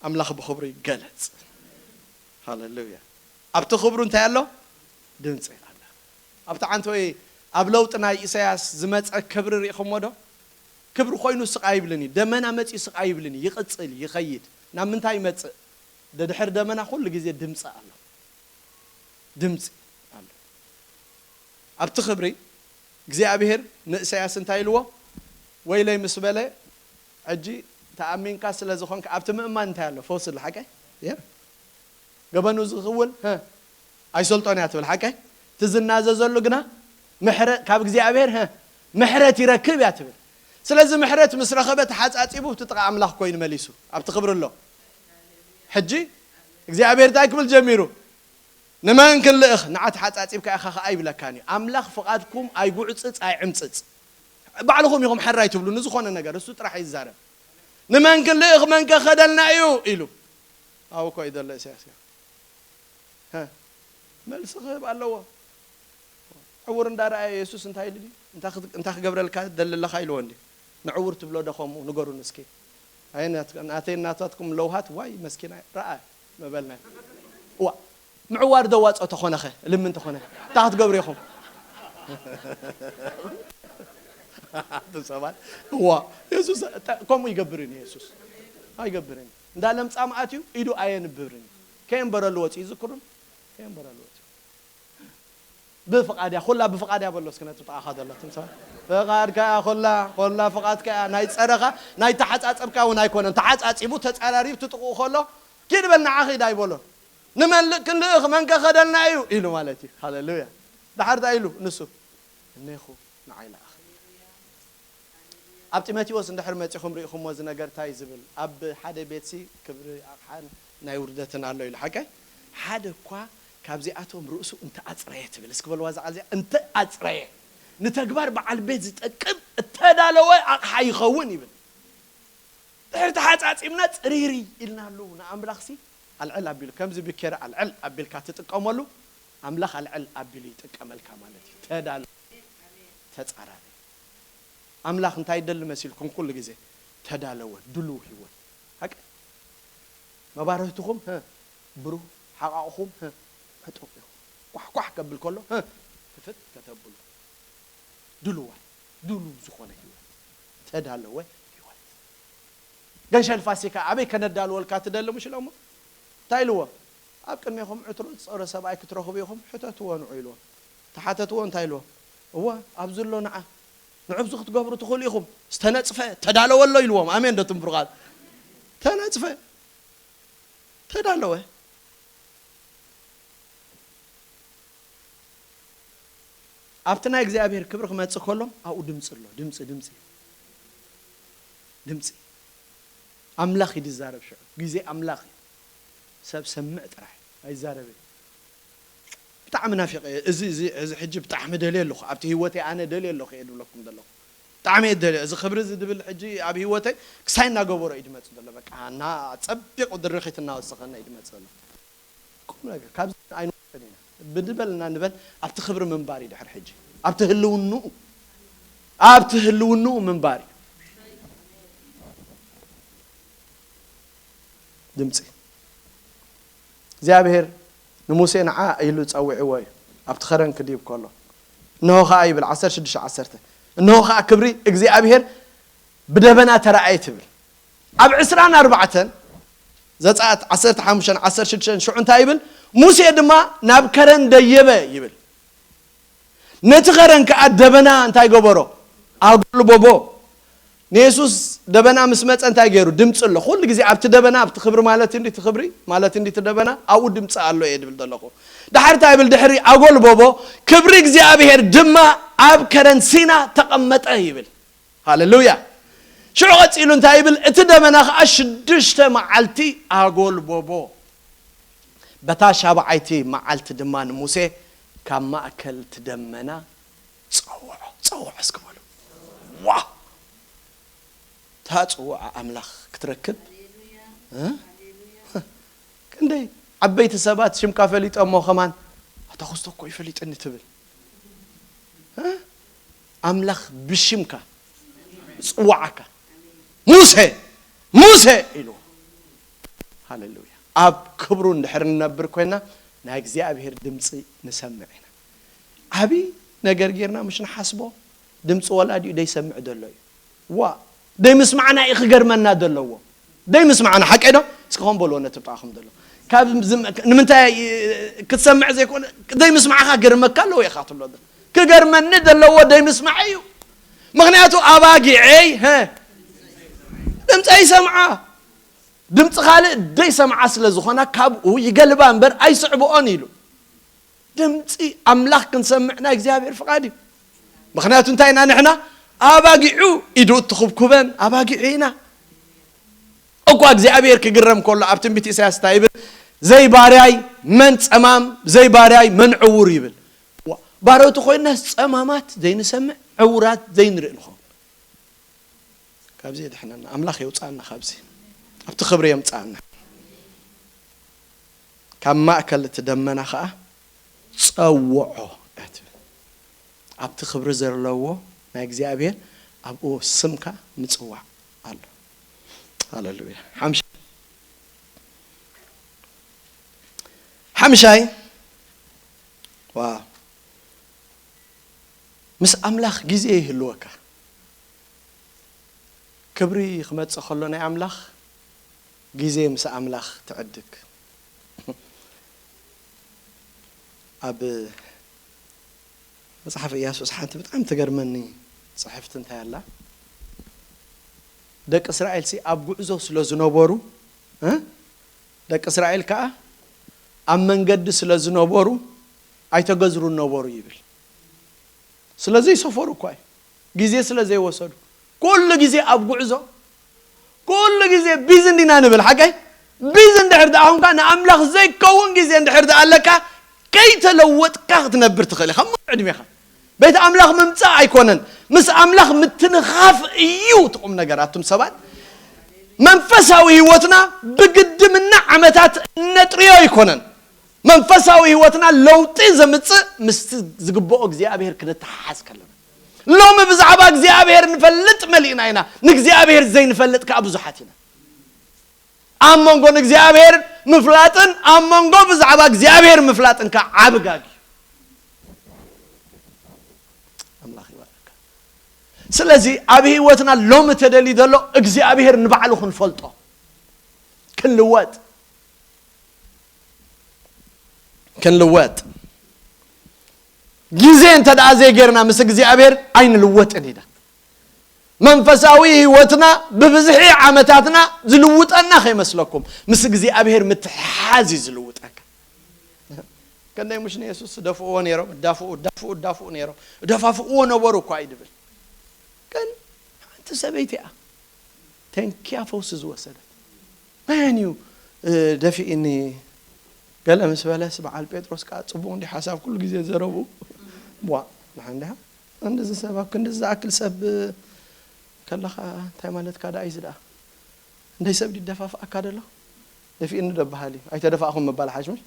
ኣምላኽ ብኽብሩ ይገለጽ። ሃሌሉያ። ኣብቲ ክብሩ እንታይ ኣሎ? ድምፂ ኣምላኽ። ኣብቲ ዓንተወይ ኣብ ለውጢ ናይ ኢሳያስ ዝመጸ ክብሪ ርኢኹሞ ዶ? ክብሪ ኮይኑ ስቕ ኣይብልን እዩ። ደመና መጺኡ ስቕ ኣይብልን እዩ። ይቕጽል፣ ይኸይድ። ናብ ምንታይ ይመጽእ? ደድሕሪ ደመና ኩሉ ግዜ ድምፂ ኣሎ። ድምፂ ኣሎ። ኣብቲ ክብሪ እግዚኣብሔር ንእሳያስ እንታይ ኢልዎ? "ወይለይ" ምስ በለ፣ ሕጂ ተኣሚንካ ስለ ዝኾንካ፣ ኣብቲ ምእማን እንታይ ኣሎ? ፈውሲ ኣሎ፣ ሓቀይ? የ? ገበኑ ዝኽውን፣ ሀ፣ ኣይሰልጦን እያ ትብል፣ ሓቀይ? እቲ ዝናዘዘሉ ግና ምሕረ-፣ ካብ እግዚኣብሔር፣ ሀ፣ ምሕረት ይረክብ እያ ትብል። ስለዚ ምሕረት ምስ ረኸበ ተሓጻጺቡ እቲ ጥቓ ኣምላኽ ኮይኑ መሊሱ ኣብቲ ክብሪ ኣሎ። ሕጂ እግዚኣብሔር እንታይ ክብል ጀሚሩ? "ንመን ክንልእኽ? ንዓ ተሓጻጺብካ ኢኻ ኸኣ" ይብለካን እዩ። ኣምላኽ ፍቓድኩም ኣይጉዕጽጽ ኣይዕምጽጽ። ባዕልኹም ኢኹም ሕራይ ትብሉ ንዝኾነ ነገር፣ እሱ ጥራሕ ይዛረብ። "ንመን ክንልእኽ? መን ከ ከደልና እዩ?" ኢሉ። ኣብኡ እኮ እዩ ዘሎ ኢሳያስ። ሀ፣ መልሲ ክህብ ኣለዎ። ዕውር እንዳረኣየ የሱስ እንታይ ኢሉ ድዩ? "እንታይ ክት-፣ እንታይ ክገብረልካ ደሊ ኣለኻ?" ኢልዎ እንዲ። ንዕውር ትብሎ ዶ ከምኡ? ንገሩኒ እስኪ። ኣይ ናት-፣ ናተይ ናታትኩም ለውሃት፣ ዋይ መስኪናይ፣ ረኣ መበልናይ። እዋ፣ ምዕዋር ዶ ዋጾ ተኾነኸ? ልምን ተኾነ? እንታይ ክትገብሩ ኢኹም? ኣንቱም ሰባት፣ እዋ፣ የሱስ ተ-፣ ከምኡ ይገብርን እዩ የሱስ። ኣይገብርን እዩ። እንዳ ለምጻም ኣትዩ ኢዱ ኣየንብርን እዩ። ከየንበረሉ ወጺኡ ይዝክሩን? ከየንበረሉ ወጺኡ። ብፍቓድ እያ፣ ኩላ ብፍቓድ እያ በሎ እስኪ ነቲ ጥቓኻ ዘሎ ትምሳ። ፍቓድካ እያ ኩላ፣ ኩላ ፍቓድካ እያ። ናይ ጸረኻ፣ ናይ ተሓጻጸብካ እውን ኣይኮነን። ተሓጻጺቡ፣ ተጸራሪቡ፣ ትጥቕኡ ከሎ፣ "ኪድ በል ንዓ ኺድ" ኣይበሎን። "ንመን ል-፣ ክንልእኽ? መን ከ ከደልና እዩ?" ኢሉ ማለት እዩ። ሃሌሉያ። ደሓር እንታይ ኢሉ ንሱ? "እኔኹ፣ ንዓይ ለኣኽ።" ኣብ ጢሞቴዎስ እንድሕር መጺኹም ርኢኹሞ እዚ ነገር እንታይ ዝብል? ኣብ ሓደ ቤትሲ ክብሪ ኣቕሓን ናይ ውርደትን ኣሎ ኢሉ። ሓቀይ? ሓደ እኳ ካብዚኣቶም ርእሱ እንተኣጽረየ ትብል። እስኪ በልዋ እዛ ቃል እዚኣ፣ እንተኣጽረየ። ንተግባር በዓል ቤት ዝጠቅም እተዳለወ ኣቕሓ ይኸውን ይብል። ድሕሪ ተሓጻጺምና ጽሪሪ ኢልናሉ ንኣምላኽሲ ኣልዕል ኣቢሉ፣ ከምዚ ብኬራ ኣልዕል ኣቢልካ ትጥቀመሉ፣ ኣምላኽ ኣልዕል ኣቢሉ ይጥቀመልካ ማለት እዩ። ተዳለ-፣ ተጻራሪ። ኣምላኽ እንታይ ይደሊ መሲልኩም? ኩሉ ግዜ ተዳለወ፣ ድሉው ህይወት። ሓቂ? መባርህትኹም፣ ህ፣ ብሩህ፣ ሓቓቕኹም፣ ህ፣ ዕጡቕ ይኹን። ኳሕ ኳሕ ከብል ከሎ፣ ህ፣ ክፍት ከተብሉ። ድሉዋት፣ ድሉው ዝኾነ ህይወት። ተዳለወ ህይወት። ገንሸል ፋሲካ ኣበይ ከነዳልወልካ ትደሊ? ምሽ ኢሎሞ። እንታይ ኢልዎ? ኣብ ቅድሜኹም ዕትሮ ዝጸረ ሰብኣይ ክትረኽቡ ኢኹም፣ ሕተትዎ ንዑ ኢልዎ። ተሓተትዎ፣ እንታይ ኢልዎ? እወ፣ ኣብዚ ኣሎ ንዓ። ንዑ ኣብዚ ክትገብሩ ትኽእሉ ኢኹም። ዝተነጽፈ፣ ተዳለወ ኣሎ ኢልዎም። ኣሜን ዶ ትም ብሩኻት? ተነጽፈ። ተዳለወ። ኣብቲ ናይ እግዚኣብሔር ክብሪ ክመጽእ ከሎ ኣብኡ ድምፂ ኣሎ። ድምፂ ድምፂ ድምፂ ኣምላኽ እዩ ዝዛረብ። ሽዑ ግዜ ኣምላኽ እዩ። ሰብ ሰምዕ ጥራሕ ኣይዛረብን። ብጣዕሚ ናፊቐ እየ። እዚ እዚ እዚ ሕጂ ብጣዕሚ ደልየ ኣለኹ። ኣብቲ ህይወተይ ኣነ ደልየ ኣለኹ እየ ድብለኩም ዘለኹ። ብጣዕሚ እየ ደልየ። እዚ ክብሪ እዚ ድብል ሕጂ ኣብ ህይወተይ ክሳይ እናገበሮ እዩ ድመጽእ ዘሎ። በቃ እና ጸቢቑ ድርኺት እናወሰኸና እዩ ድመጽእ ዘሎ። ቁም ነገር ካብዚ ኣይንወጽእን ኢና። ብድበልና ንበል ኣብቲ ክብሪ ምንባር እዩ ድሕር ሕጂ። ኣብቲ ህልውንኡ ኣብቲ ህልውንኡ ምንባር እዩ። ድምፂ እግዚኣብሔር ንሙሴ ንዓ ኢሉ ጸዊዕዎ እዩ። ኣብቲ ኸረን ክድይብ ከሎ እንሆ ኸዓ ይብል ዓሰርተ ሽዱሽተ ዓሰርተ እንሆ ኸዓ ክብሪ እግዚኣብሔር ብደበና ተረኣየ ትብል። ኣብ ዕስራን ኣርባዕተን ዘጸኣት ዓሰርተ ሓሙሽተን ዓሰርተ ሽዱሽተን ሽዑ እንታይ ይብል? ሙሴ ድማ ናብ ከረን ደየበ ይብል። ነቲ ኸረን ከኣ ደበና እንታይ ገበሮ? ኣጎልበቦ። ንየሱስ ደበና ምስ መጸ እንታይ ገይሩ? ድምጺ ኣሎ። ኩሉ ግዜ ኣብቲ ደበና ኣብቲ ክብሪ ማለት እንዲ እቲ ክብሪ ማለት እንዲ እቲ ደበና ኣብኡ ድምጺ ኣሎ እየ ድብል ዘለኹ። ድሓር እንታይ ይብል? ድሕሪ ኣጎልበቦ ክብሪ እግዚኣብሔር ድማ ኣብ ከረን ሲና ተቐመጠ ይብል። ሃሌሉያ። ሽዑ ቀጺሉ እንታይ ይብል? እቲ ደመና ኸዓ ሽዱሽተ መዓልቲ ኣጎልበቦ። በታ ሻብዓይቲ መዓልቲ ድማ ንሙሴ ካብ ማእከል እቲ ደመና ጸውዖ። ጸውዖ እስኪ በሉ። ዋ! እታ ጽውዖ ኣምላኽ ክትረክብ እ? ክንደይ ዓበይቲ ሰባት ሽምካ ፈሊጦሞ ከማን ኣታ ክስቶ እኮ ይፈሊጥኒ ትብል እ? ኣምላኽ ብሽምካ ጽዋዓካ ሙሴ ሙሴ ኢሉ። ሃሌሉያ። ኣብ ክብሩ እንድሕር ንነብር ኮይና ናይ እግዚኣብሔር ድምፂ ንሰምዕ ኢና። ዓብዪ ነገር ጌርና ምሽ ንሓስቦ ድምፂ ወላዲኡ ደይሰምዕ ዘሎ እዩ። ዋ ደይምስማዕና እዩ ክገርመና ዘለዎ። ደይምስማዕና ሓቀይ ዶ? እስኪ ከም በልዎ ነቲ ብጣዕኹም ዘሎ ካብ ዝም- ንምንታይ ክትሰምዕ ዘይኮነ ደይምስማዕካ ገርመካ ኣለዎ ኢኻ ትብሎ። ክገርመኒ ዘለዎ ደይምስማዕ እዩ። ምክንያቱ ኣባጊዐይ ሀ ድምፀ ይሰምዓ ድምፂ ካልእ ደይሰምዓ ስለ ዝኾና ካብኡ ይገልባ እምበር ኣይስዕብኦን ኢሉ። ድምፂ ኣምላኽ ክንሰምዕ ናይ እግዚኣብሔር ፍቓድ እዩ። ምክንያቱ እንታይ ኢና ንሕና ኣባጊዑ ኢዱ እትኽብኩበን ኣባጊዑ ኢና። እኳ እግዚኣብሔር ክግረም ከሎ ኣብ ትንቢት ኢሳያስ እንታይ ይብል? ዘይባርያይ መን ጸማም ዘይባርያይ መን ዕውር ይብል። ዋ- ባሮቱ ኮይናስ ጸማማት ዘይንሰምዕ ዕውራት ዘይንርኢ ንኸውን። ካብዚ የድሕነና ኣምላኽ የውፅኣና ካብዚ ኣብቲ ክብሪ የምፅኣና። ካብ ማእከል እቲ ደመና ኸዓ ጸውዖ እያ ትብል። ኣብቲ ክብሪ ዘለዎ ናይ እግዚኣብሔር ኣብኡ ስምካ ምጽዋዕ ኣሎ። ሃሌሉያ። ሓምሻ- ሓምሻይ ዋ ምስ ኣምላኽ ግዜ ይህልወካ። ክብሪ ክመጽእ ከሎ ናይ ኣምላኽ ግዜ ምስ ኣምላኽ ትዕድግ። ኣብ መጽሓፍ ኢያሱስ ሓንቲ ብጣዕሚ ትገርመኒ ጽሕፍቲ እንታይ ኣላ? ደቂ እስራኤል ሲ ኣብ ጉዕዞ ስለ ዝነበሩ እ? ደቂ እስራኤል ከኣ ኣብ መንገዲ ስለ ዝነበሩ ኣይተገዝሩን ነበሩ ይብል። ስለ ዘይሰፈሩ እኳ እዩ። ግዜ ስለ ዘይወሰዱ ኩሉ ግዜ ኣብ ጉዕዞ ኩሉ ግዜ ቢዚ እንዲና ንብል ሓቀይ ቢዚ እንድሕር ደኣ ኹንካ ንኣምላኽ ዘይከውን ግዜ እንድሕር ደኣ ኣለካ ከይተለወጥካ ክትነብር ትኽእል ኢኻ ሙሉ ዕድሜኻ። ቤት ኣምላኽ ምምጻእ ኣይኮነን ምስ ኣምላኽ ምትንኻፍ እዩ። ትቁም ነገር ኣቱም ሰባት መንፈሳዊ ህይወትና ብግድምና ዓመታት እነጥርዮ ኣይኮነን። መንፈሳዊ ህይወትና ለውጢ ዘምጽእ ምስቲ ዝግብኦ እግዚኣብሔር ክንተሓሓዝ ከለና። ሎሚ ብዛዕባ እግዚኣብሔር ንፈልጥ መሊእና ኢና፣ ንእግዚኣብሔር ዘይንፈልጥ ከኣ ብዙሓት ኢና። ኣብ መንጎ ንእግዚኣብሔር ምፍላጥን ኣብ መንጎ ብዛዕባ እግዚኣብሔር ምፍላጥን ከኣ ዓቢ ጋግ እዩ። ኣምላኽ ይባርካ። ስለዚ ኣብ ህይወትና ሎሚ ተደልዩ ዘሎ እግዚኣብሔር ንባዕሉ ክንፈልጦ ክንልወጥ ክንልወጥ ግዜ እንተ ደኣ ዘይጌርና ምስ እግዚኣብሔር ኣይንልወጥን ኢና። መንፈሳዊ ህይወትና ብብዝሒ ዓመታትና ዝልውጠና ከይመስለኩም ምስ እግዚኣብሔር ምትሕሓዝ እዩ ዝልውጠካ። ከንደይ ምሽ ንየሱስ ደፍእዎ ነይሮም፣ እዳፍኡ እዳፍኡ እዳፍኡ ነይሮም፣ እደፋፍእዎ ነበሩ እኳ እዩ ድብል። ግን ሓንቲ ሰበይቲ እያ ተንኪያ ፈውሲ ዝወሰደት። መን እዩ ደፊእኒ? ገለ ምስ በለስ በዓል ጴጥሮስ ከዓ ፅቡቕ እንዲ ሓሳብ ኩሉ ግዜ ዘረቡ። ቧ ንሓንዲያ እንደዚ ሰብ ኣብ ክንዲ ዝኣክል ሰብ ከለኻ እንታይ ማለትካ ደኣ እዩ ዝደኣ? እንደይ ሰብ ይደፋፍኣካ ደሎ? ደፊእኒ ደበሃል እዩ። ኣይተደፋእኹም ምባል ሓሽ ምሽ?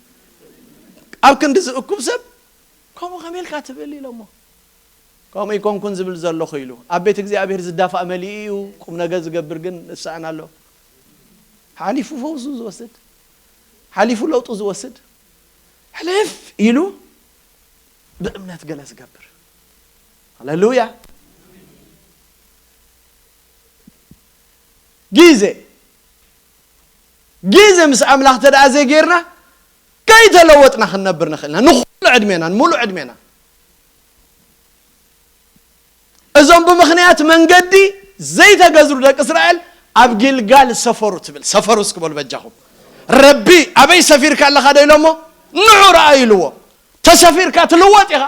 ኣብ ክንዲ ዝእኩብ ሰብ ከምኡ ከመይ ኢልካ ትብል ኢሎሞ። ከምኡ ይኮንኩን ዝብል ዘለኹ ኢሉ ኣብ ቤት እግዚኣብሔር ዝዳፋእ መሊኡ እዩ። ቁም ነገር ዝገብር ግን ንስኣን ኣሎ። ሓሊፉ ፈውሱ ዝወስድ፣ ሓሊፉ ለውጡ ዝወስድ፣ ሕልፍ ኢሉ ብእምነት ገለ ዝገብር። ሃሌሉያ። ግዜ ግዜ ምስ ኣምላኽ ተደኣ ዘይጌርና ከይተለወጥና ክንነብር ንኽእልና ንኹሉ ዕድሜና ንሙሉእ ዕድሜና። እዞም ብምኽንያት መንገዲ ዘይተገዝሩ ደቂ እስራኤል ኣብ ጊልጋል ሰፈሩ ትብል። ሰፈሩ እስኪ በሉ በጃኹም። ረቢ ኣበይ ሰፊርካ ኣለኻ ዶ ኢሎሞ? ንዑ ረኣ ኢልዎ። ተሰፊርካ ትልወጥ ኢኻ።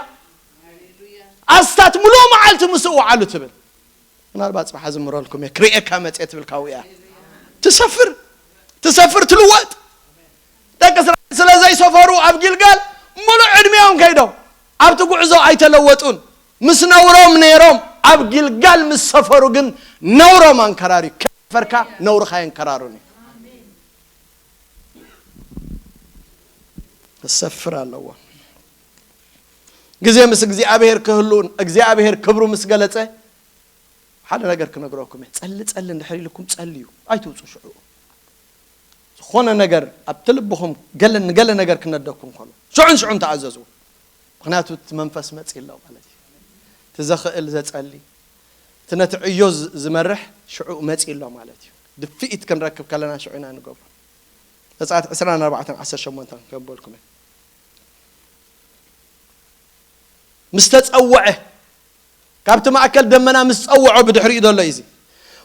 ኣስታት ሙሉእ መዓልቲ ምስ እወዓሉ ትብል። ምናልባት ጽባሕ ዝምረልኩም እየ። ክርእየካ መጽየ ትብል ካብኡ እያ። ትሰፍር፣ ትሰፍር ትልወጥ። ደቂ እስራኤል ስለ ዘይሰፈሩ ኣብ ጊልጋል ሙሉእ ዕድሜኦም ከይዶም ኣብቲ ጉዕዞ ኣይተለወጡን። ምስ ነውሮም ነይሮም ኣብ ጊልጋል ምስ ሰፈሩ ግን ነውሮም ኣንከራርዩ። ከፈርካ ነውርኻ የንከራሩን እዩ። ክሰፍር ኣለዎ። ግዜ ምስ እግዚኣብሔር ክህሉ እግዚኣብሔር ክብሩ ምስ ገለጸ ሓደ ነገር ክነግረኩም እየ። ጸሊ ጸሊ እንድሕር ኢልኩም ጸልዩ ኣይትውፁ። ሽዑ ዝኾነ ነገር ኣብቲ ልብኹም ገለ ንገለ ነገር ክነደኩም ከሎ ሽዑን ሽዑን ተኣዘዝዎ። ምክንያቱ እቲ መንፈስ መጺ ኣሎ ማለት እዩ። እቲ ዘኽእል ዘጸሊ እቲ ነቲ ዕዮ ዝ- ዝመርሕ ሽዑ መጺ ኣሎ ማለት እዩ። ድፍኢት ክንረክብ ከለና ሽዑ ኢና ንገብሮ። ዘጸኣት ዕስራን ኣርባዕተን ዓሰርተ ሸሞንተን ከንበልኩም እየ። ምስ ተጸውዐ ካብቲ ማእከል ደመና ምስ ጸውዖ ብድሕሪኡ ዘሎ እዩ እዚ።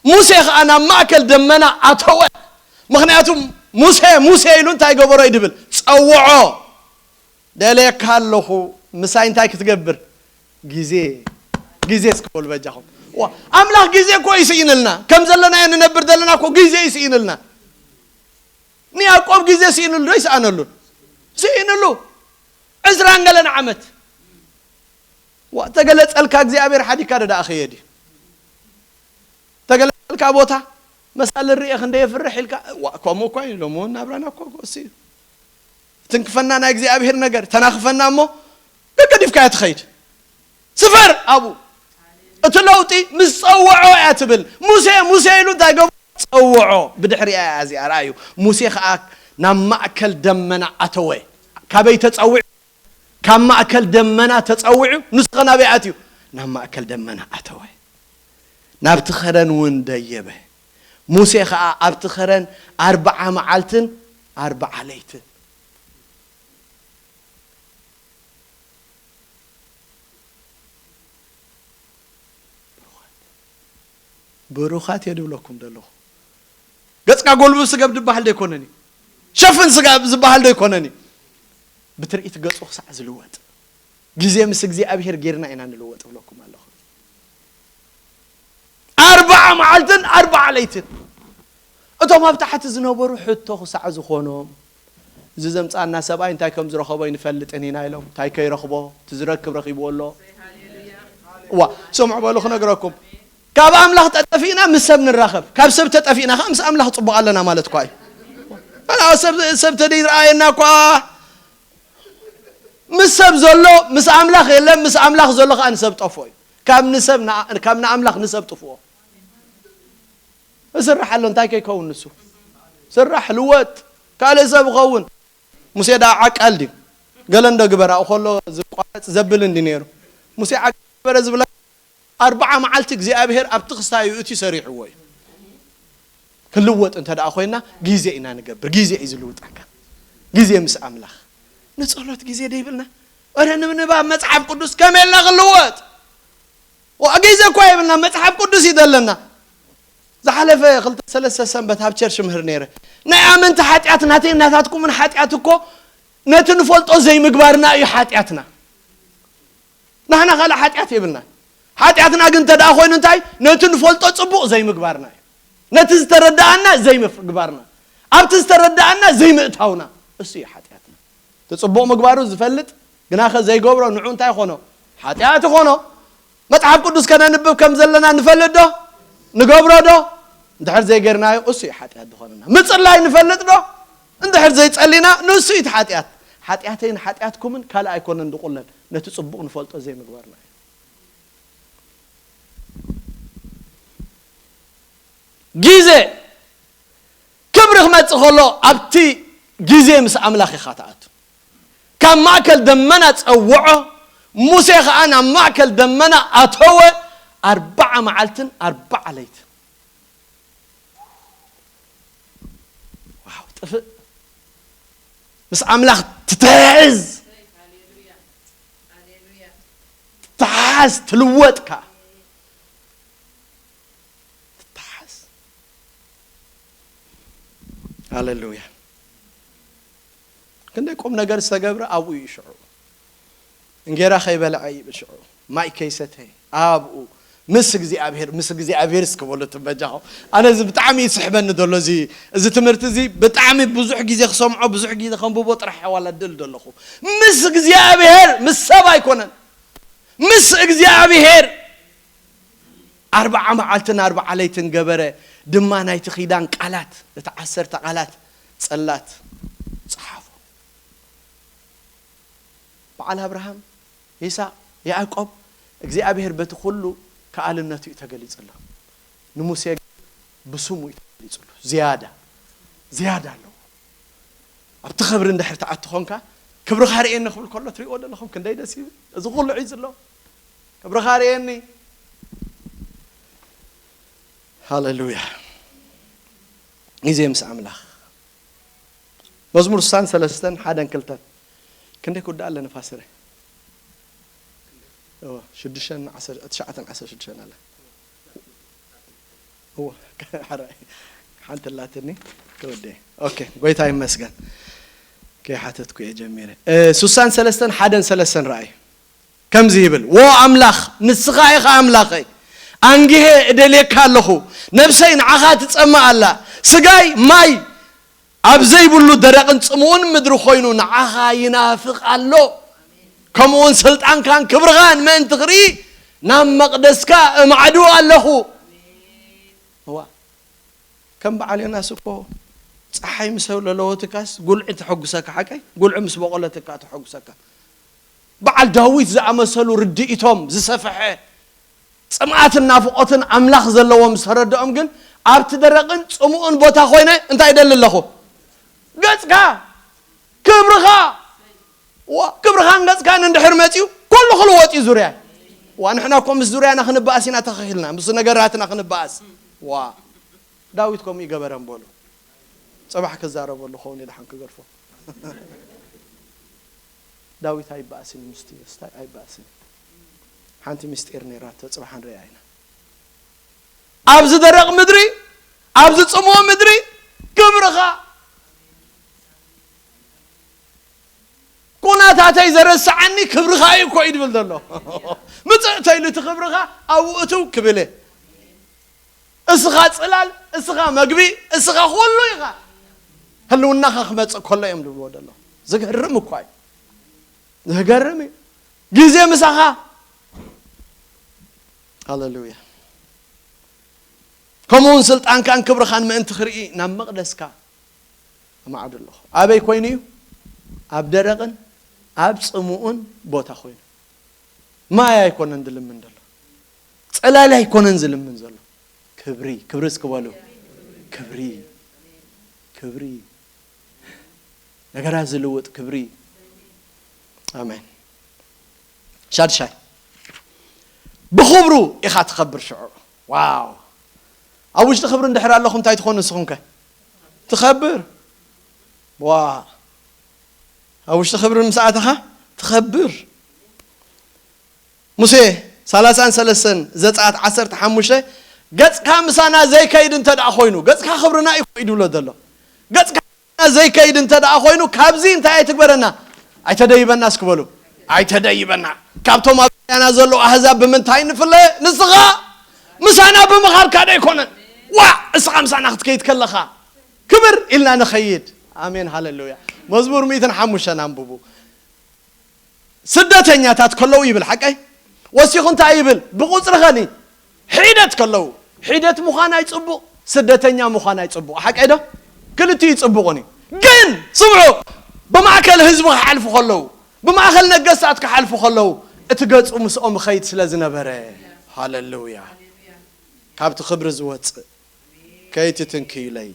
ሙሴ ኸኣ ናብ ማእከል ደመና ኣተወ። ምኽንያቱ ሙሴ ሙሴ ኢሉ እንታይ ገበሮ እዩ ድብል? ጸውዖ። ደልየካ ኣለኹ ምሳይ እንታይ ክትገብር? ግዜ ግዜ እስኪ በሉ በጃኹም። ዋ፣ ኣምላኽ ግዜ እኮ ይስኢንልና። ከም ዘለናዮ ንነብር ዘለና እኮ ግዜ ይስኢንልና። ንያዕቆብ ግዜ ስኢንሉ ዶ ይስኣነሉን? ስኢንሉ። ዕስራን ገለን ዓመት። ዋ፣ ተገለጸልካ እግዚኣብሔር ሓዲካ ዶ ደኣ ኸየድ እዩ? ተገለጸልካ ቦታ መሳሊ ርኤ ክንደ የፍርሕ ኢልካ። ዋ፣ ከምኡ እኳ እዩ። ሎሚ እውን ናብራና እኮ ክወሲ እዩ። ትንክፈና ናይ እግዚኣብሔር ነገር ተናኽፈና እሞ ገገዲፍካዮ ትኸይድ። ስፈር ኣብኡ። እቲ ለውጢ ምስ ጸውዖ እያ ትብል። ሙሴ ሙሴ ኢሉ እንታይ ገብሮ? ጸውዖ። ብድሕሪኣ እያ እዚኣ። ረኣዩ። ሙሴ ኸኣ ናብ ማእከል ደመና ኣተወ። ካበይ ተጸዊዑ? ካብ ማእከል ደመና ተጸዊዑ። ንሱ ኸ ናበይ ኣትዩ? ናብ ማእከል ደመና ኣተወ። ናብቲ ኸረን እውን ደየበ። ሙሴ ኸኣ ኣብቲ ኸረን ኣርብዓ መዓልትን ኣርብዓ ለይትን። ብሩኻት እየ ድብለኩም ዘለኹ። ገጽካ ጎልብብ ስገብ ዝበሃል ዶ ኣይኮነን እዩ? ሸፍን ስጋብ ዝበሃል ዶ ኣይኮነን እዩ? ብትርኢት ገጹ ክሳዕ ዝልወጥ ግዜ ምስ እግዚኣብሔር ጌርና ኢና ንልወጥ እብለኩም ኣለኹ። ኣርብዓ መዓልትን ኣርብዓ ለይትን እቶም ኣብ ታሕቲ ዝነበሩ ሕቶ ክሳዕ ዝኾኖም፣ እዚ ዘምጻና ሰብኣይ እንታይ ከም ዝረኸቦ ኣይንፈልጥን ኢና ኢሎም። እንታይ ከይረኽቦ? እቲ ዝረክብ ረኺብዎ ኣሎ። ዋ፣ ስምዑ በሉ ክነግረኩም። ካብ ኣምላኽ ተጠፊእና ምስ ሰብ ንራኸብ፣ ካብ ሰብ ተጠፊእና ከዓ ምስ ኣምላኽ ጽቡቕ ኣለና ማለት እኳ እዩ። ኣላ፣ ሰብ ሰብ ተደይረኣየና እኳ ምስ ሰብ ዘሎ ምስ ኣምላኽ የለን፣ ምስ ኣምላኽ ዘሎ ከዓ ንሰብ ጠፍኦ እዩ። ካብ ንሰብ ንኣ- ካብ ንኣምላኽ ንሰብ ጥፍኦ። እስራሕ ኣሎ እንታይ ከይከውን ንሱ ስራሕ ልወጥ ካልእ ሰብ ኸውን። ሙሴ ደኣ ዓቃል ድዩ? ገለ እንዶ ግበር ኣብኡ ከሎ ዝቋረጽ ዘብል እንዲ ነይሩ። ሙሴ ዓቃል ገበረ ዝብለ ኣርብዓ መዓልቲ እግዚኣብሔር ኣብቲ ክስታዩ እቲ ሰሪሕዎ እዩ። ክንልወጥ እንተ ደኣ ኮይና ግዜ ኢና ንገብር። ግዜ እዩ ዝልውጠካ። ግዜ ምስ ኣምላኽ ንጸሎት ግዜ ደይብልና። ወረ ንንባብ መጽሓፍ ቅዱስ ከመይ ኢልና ክንልወጥ? ዋ ግዜ እኳ የብልና። መጽሓፍ ቅዱስ እዩ ዘለና። ዝሓለፈ ክልተ ሰለስተ ሰንበት ኣብ ቸርች ምህር ነይረ። ናይ ኣመንቲ ሓጢኣት ናተይ ናታትኩምን ሓጢኣት እኮ ነቲ ንፈልጦ ዘይምግባርና እዩ ሓጢኣትና። ንሕና ካልእ ሓጢኣት የብልና። ሓጢኣትና ግን እንተ ደኣ ኮይኑ እንታይ? ነቲ ንፈልጦ ጽቡቕ ዘይምግባርና እዩ። ነቲ ዝተረዳኣና ዘይምግባርና፣ ኣብቲ ዝተረዳኣና ዘይምእታውና፣ እሱ እዩ ሓጢኣትና። እቲ ጽቡቕ ምግባሩ ዝፈልጥ ግናኸ ዘይገብሮ ንዑ እንታይ ኾኖ? ሓጢኣት ኾኖ። መጽሓፍ ቅዱስ ከነንብብ ከም ዘለና ንፈልጥ ዶ? ንገብሮ ዶ? እንድሕር ዘይገርናዮ እሱ እዩ ሓጢኣት ዝኾነና። ምጽላይ ንፈልጥ ዶ? እንድሕር ዘይጸሊና ንሱ እዩ እቲ ሓጢኣት። ሓጢኣተይን ሓጢኣትኩምን ካልእ ኣይኮነን ድቑለን፣ ነቲ ጽቡቕ ንፈልጦ ዘይምግባርና እዩ። ግዜ ክብሪ ክመጽእ ከሎ ኣብቲ ግዜ ምስ ኣምላኽ ኢኻ ትኣቱ። ካብ ማእከል ደመና ጸውዖ፣ ሙሴ ኸኣ ናብ ማእከል ደመና ኣተወ፣ ኣርባዓ መዓልትን ኣርባዓ ለይትን። ዋው፣ ጥፍእ። ምስ ኣምላኽ ትትሕዝ፣ ትትሓዝ፣ ትልወጥካ፣ ትትሓዝ። ሃሌሉያ። ክንደይ ቁም ነገር ዝተገብረ ኣብኡ እዩ ሽዑ። እንጌራ ከይበልዐ ይብል ሽዑ። ማይ ከይሰተየ ኣብኡ ምስ እግዚኣብሔር፣ ምስ እግዚኣብሔር እስኪ በሉ እቲ በጃኹም። ኣነ እዚ ብጣዕሚ ይስሕበኒ ዘሎ እዚ፣ እዚ ትምህርቲ እዚ ብጣዕሚ ብዙሕ ግዜ ክሰምዖ፣ ብዙሕ ግዜ ከንብቦ ጥራሕ ዋላ ድል ዘለኹ። ምስ እግዚኣብሔር፣ ምስ ሰብ ኣይኮነን። ምስ እግዚኣብሔር። ኣርባዓ መዓልትን ኣርባዓ ለይትን ገበረ፣ ድማ ናይቲ ኪዳን ቃላት፣ እቲ ዓሰርተ ቃላት ጽላት ጸሓፎ። በዓል ኣብርሃም፣ ይስሐቅ፣ ያዕቆብ፣ እግዚኣብሔር በቲ ኩሉ ከኣልነቱ እዩ ተገሊጹሎም። ንሙሴ ግን ብስሙ እዩ ተገሊጹሉ። ዝያዳ፣ ዝያዳ ኣለዎ። ኣብቲ ኽብሪ እንድሕር ትኣቱ ኾንካ፣ "ክብርኻ ርእየኒ" ክብል ከሎ ትሪእዎ ዘለኹም ክንደይ ደስ ይብል። እዚ ኩሉ ሒዙ ኣሎ። "ክብርኻ ርእየኒ።" ሃሌሉያ። ግዜ ምስ ኣምላኽ። መዝሙር ስሳን ሰለስተን ሓደን ክልተን። ክንደይ ክውዳእ ኣለ ንፋስረ? እወ፣ ሽዱሽተን ዓሰርተ፣ ትሽዓተን ዓሰርተ ሽዱሽተን ኣለ። እወ፣ ሓራይ። ሓንቲ ኣላትኒ፣ ክወደ። ኦኬ፣ ጎይታ ይመስገን። ከይሓተትኩ እየ ጀሚረ። እ፣ ስሳን ሰለስተን ሓደን ሰለስተን ረኣዩ። ከምዚ ይብል፣ "ዎ ኣምላኽ፣ ንስኻ ኢኻ ኣምላኸይ። ኣንጊሄ እደልየካ ኣለኹ። ነብሰይ ንዓኻ ትጸምእ ኣላ። ስጋይ ማይ ኣብ ዘይብሉ ደረቕን ጽምኡን ምድሪ ኮይኑ ንዓኻ ይናፍቕ ኣሎ። ከምኡውን ስልጣንካን ክብርኻን ምእንቲ ክርኢ ናብ መቕደስካ እማዕዱ ኣለኹ።" እዋ፣ ከም በዓል ዮናስ እኮ ጸሓይ ምስ ለለወትካስ ጉልዒ ተሐጉሰካ፣ ሓቀይ? ጉልዒ ምስ በቆለትካ ተሐጉሰካ። በዓል ዳዊት ዝኣመሰሉ ርድኢቶም ዝሰፍሐ፣ ጽምኣትን ናፍቖትን ኣምላኽ ዘለዎም ዝተረድኦም ግን ኣብቲ ደረቕን ጽምኡን ቦታ ኮይነ እንታይ ይደሊ ኣለኹ? ገጽካ፣ ክብርኻ። ዋ፣ ክብርኻን ገጽካን እንድሕር መጺኡ ኩሉ ክልወጥ እዩ ዙርያ። ዋ፣ ንሕና እኮ ምስ ዙርያና ክንበኣስ ኢና ተኸኺልና፣ ምስ ነገራትና ክንበኣስ። ዋ፣ ዳዊት ከምኡ ይገበረም በሉ። ጽባሕ ክዛረበሉ ኸውን ኢለ ሓን ክገርፎ። ዳዊት ኣይበኣስን እዩ፣ ምስቲ ስታይ ኣይበኣስን እዩ። ሓንቲ ምስጢር ነይራቶ፣ ጽባሕ ንሪኣ ኢና። ኣብዚ ደረቕ ምድሪ፣ ኣብዚ ጽምው ምድሪ ክብርኻ፣ ኩነታተይ ዘረስዓኒ ክብርኻ እዩ እኮ እዩ ድብል ዘሎ። ምጽእ ተይሉ እቲ ክብርኻ ኣብኡ እትው ክብል እየ። እስኻ ጽላል፣ እስኻ መግቢ፣ እስኻ ኩሉ ኢኻ። ህልውናኻ ክመጽእ ከሎ እዮም ዝብልዎ ዘለዉ። ዝገርም እኳ እዩ። ዝገርም እዩ። ግዜ ምሳኻ። ሃሌሉያ። ከምኡውን ስልጣንካን ክብርኻን ምእንቲ ክርኢ ናብ መቕደስካ እማዕዱ ኣለኹ። ኣበይ ኮይኑ እዩ? ኣብ ደረቕን ኣብ ጽምኡን ቦታ ኮይኑ። ማይ ኣይኮነን ዝልምን ዘሎ። ጸላሊ ኣይኮነን ዝልምን ዘሎ። ክብሪ፣ ክብሪ እስኪ በሉ። ክብሪ፣ ክብሪ፣ ነገራት ዝልውጥ ክብሪ። ኣሜን። ሻድሻይ፣ ብኽብሩ ኢኻ ትኸብር ሽዑ። ዋው! ኣብ ውሽጢ ክብሪ እንድሕር ኣለኹም እንታይ ትኾኑ ንስኹም ከ? ትኸብር። ዋ! ኣብ ውሽጢ ክብሪ ምስ ኣተኻ ትኸብር። ሙሴ ሰላሳን ሰለስተን፣ ዘጸኣት ዓሰርተ ሓሙሽተ፣ "ገጽካ ምሳና ዘይከይድ እንተ ደኣ ኮይኑ"፣ ገጽካ ክብርና እዩ እኮ እዩ ድብሎ ዘሎ። ገጽካ ዘይከይድ እንተ ደኣ ኮይኑ፣ ካብዚ እንታይ ኣይትግበረና? ኣይተደይበና እስኪ በሉ። ኣይተደይበና። ካብቶም ኣብ ዙርያና ዘለዉ ኣህዛብ ብምንታይ ንፍለ? ንስኻ ምሳና ብምኻድካ ዶ ኣይኮነን? ዋ፣ እስኻ ምሳና ክትከይድ ከለኻ ክብር ኢልና ንኸይድ። ኣሜን፣ ሃሌሉያ። መዝሙር ሚእትን ሓሙሽተን ኣንብቡ። ስደተኛታት ከለዉ ይብል፣ ሓቀይ? ወሲኹ እንታይ ይብል? ብቁጽሪ ኸኒ ሒደት ከለዉ፣ ሒደት ምዃን ኣይጽቡቕ፣ ስደተኛ ምዃን ኣይጽቡቕ። ሓቀይ ዶ? ክልቲኡ ይጽቡቑን እዩ። ግን ስምዑ፣ ብማእከል ህዝቢ ክሓልፉ ከለዉ፣ ብማእከል ነገስታት ክሓልፉ ከለዉ፣ እቲ ገጹ ምስኦም ይኸይድ ስለ ዝነበረ፣ ሃሌሉያ፣ ካብቲ ክብሪ ዝወጽእ፣ "ከይትትንክዩለይ፣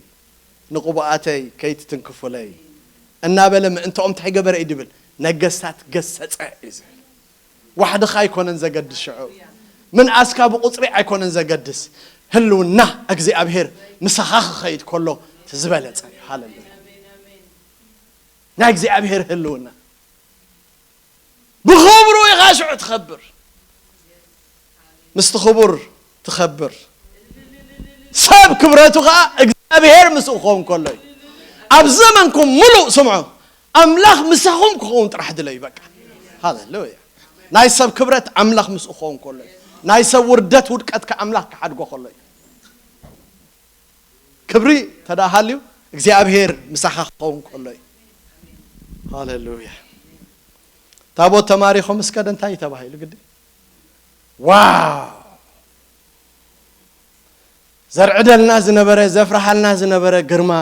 ንቕቡኣተይ ከይትትንክፉለይ" እናበለ ምእንትኦም እንታይ ገበረ እዩ ድብል? ነገስታት ገሰጸ እዩ ዝብል። ዋሕድኻ ኣይኮነን ዘገድስ፣ ሽዑ ምንኣስካ ብቁጽሪ ኣይኮነን ዘገድስ። ህልውና እግዚኣብሔር ምሳኻ ክኸይድ ከሎ እቲ ዝበለጸ እዩ። ሃሌሉያ። ናይ እግዚኣብሔር ህልውና ብኽብሩ ኢኻ ሽዑ ትኸብር። ምስቲ ክቡር ትኸብር። ሰብ ክብረቱ ኸዓ እግዚኣብሔር ምስኡ ክኸውን ከሎ እዩ። ኣብ ዘመንኩም ሙሉእ ስምዑ፣ ኣምላኽ ምሳኹም ክኸውን ጥራሕ ድለዩ። በቃ፣ ሃሌሉያ። ናይ ሰብ ክብረት ኣምላኽ ምስኡ ክኸውን ከሎ እዩ። ናይ ሰብ ውርደት፣ ውድቀትካ ኣምላኽ ክሓድጎ ከሎ እዩ። ክብሪ ተደኣ ሃልዩ፣ እግዚኣብሔር ምሳኻ ክኸውን ከሎ እዩ። ሃሌሉያ። ታቦት ተማሪኾም እስከ ደ እንታይ እዩ ተባሂሉ ግዲ? ዋው! ዘርዕደልና ዝነበረ፣ ዘፍርሃልና ዝነበረ ግርማ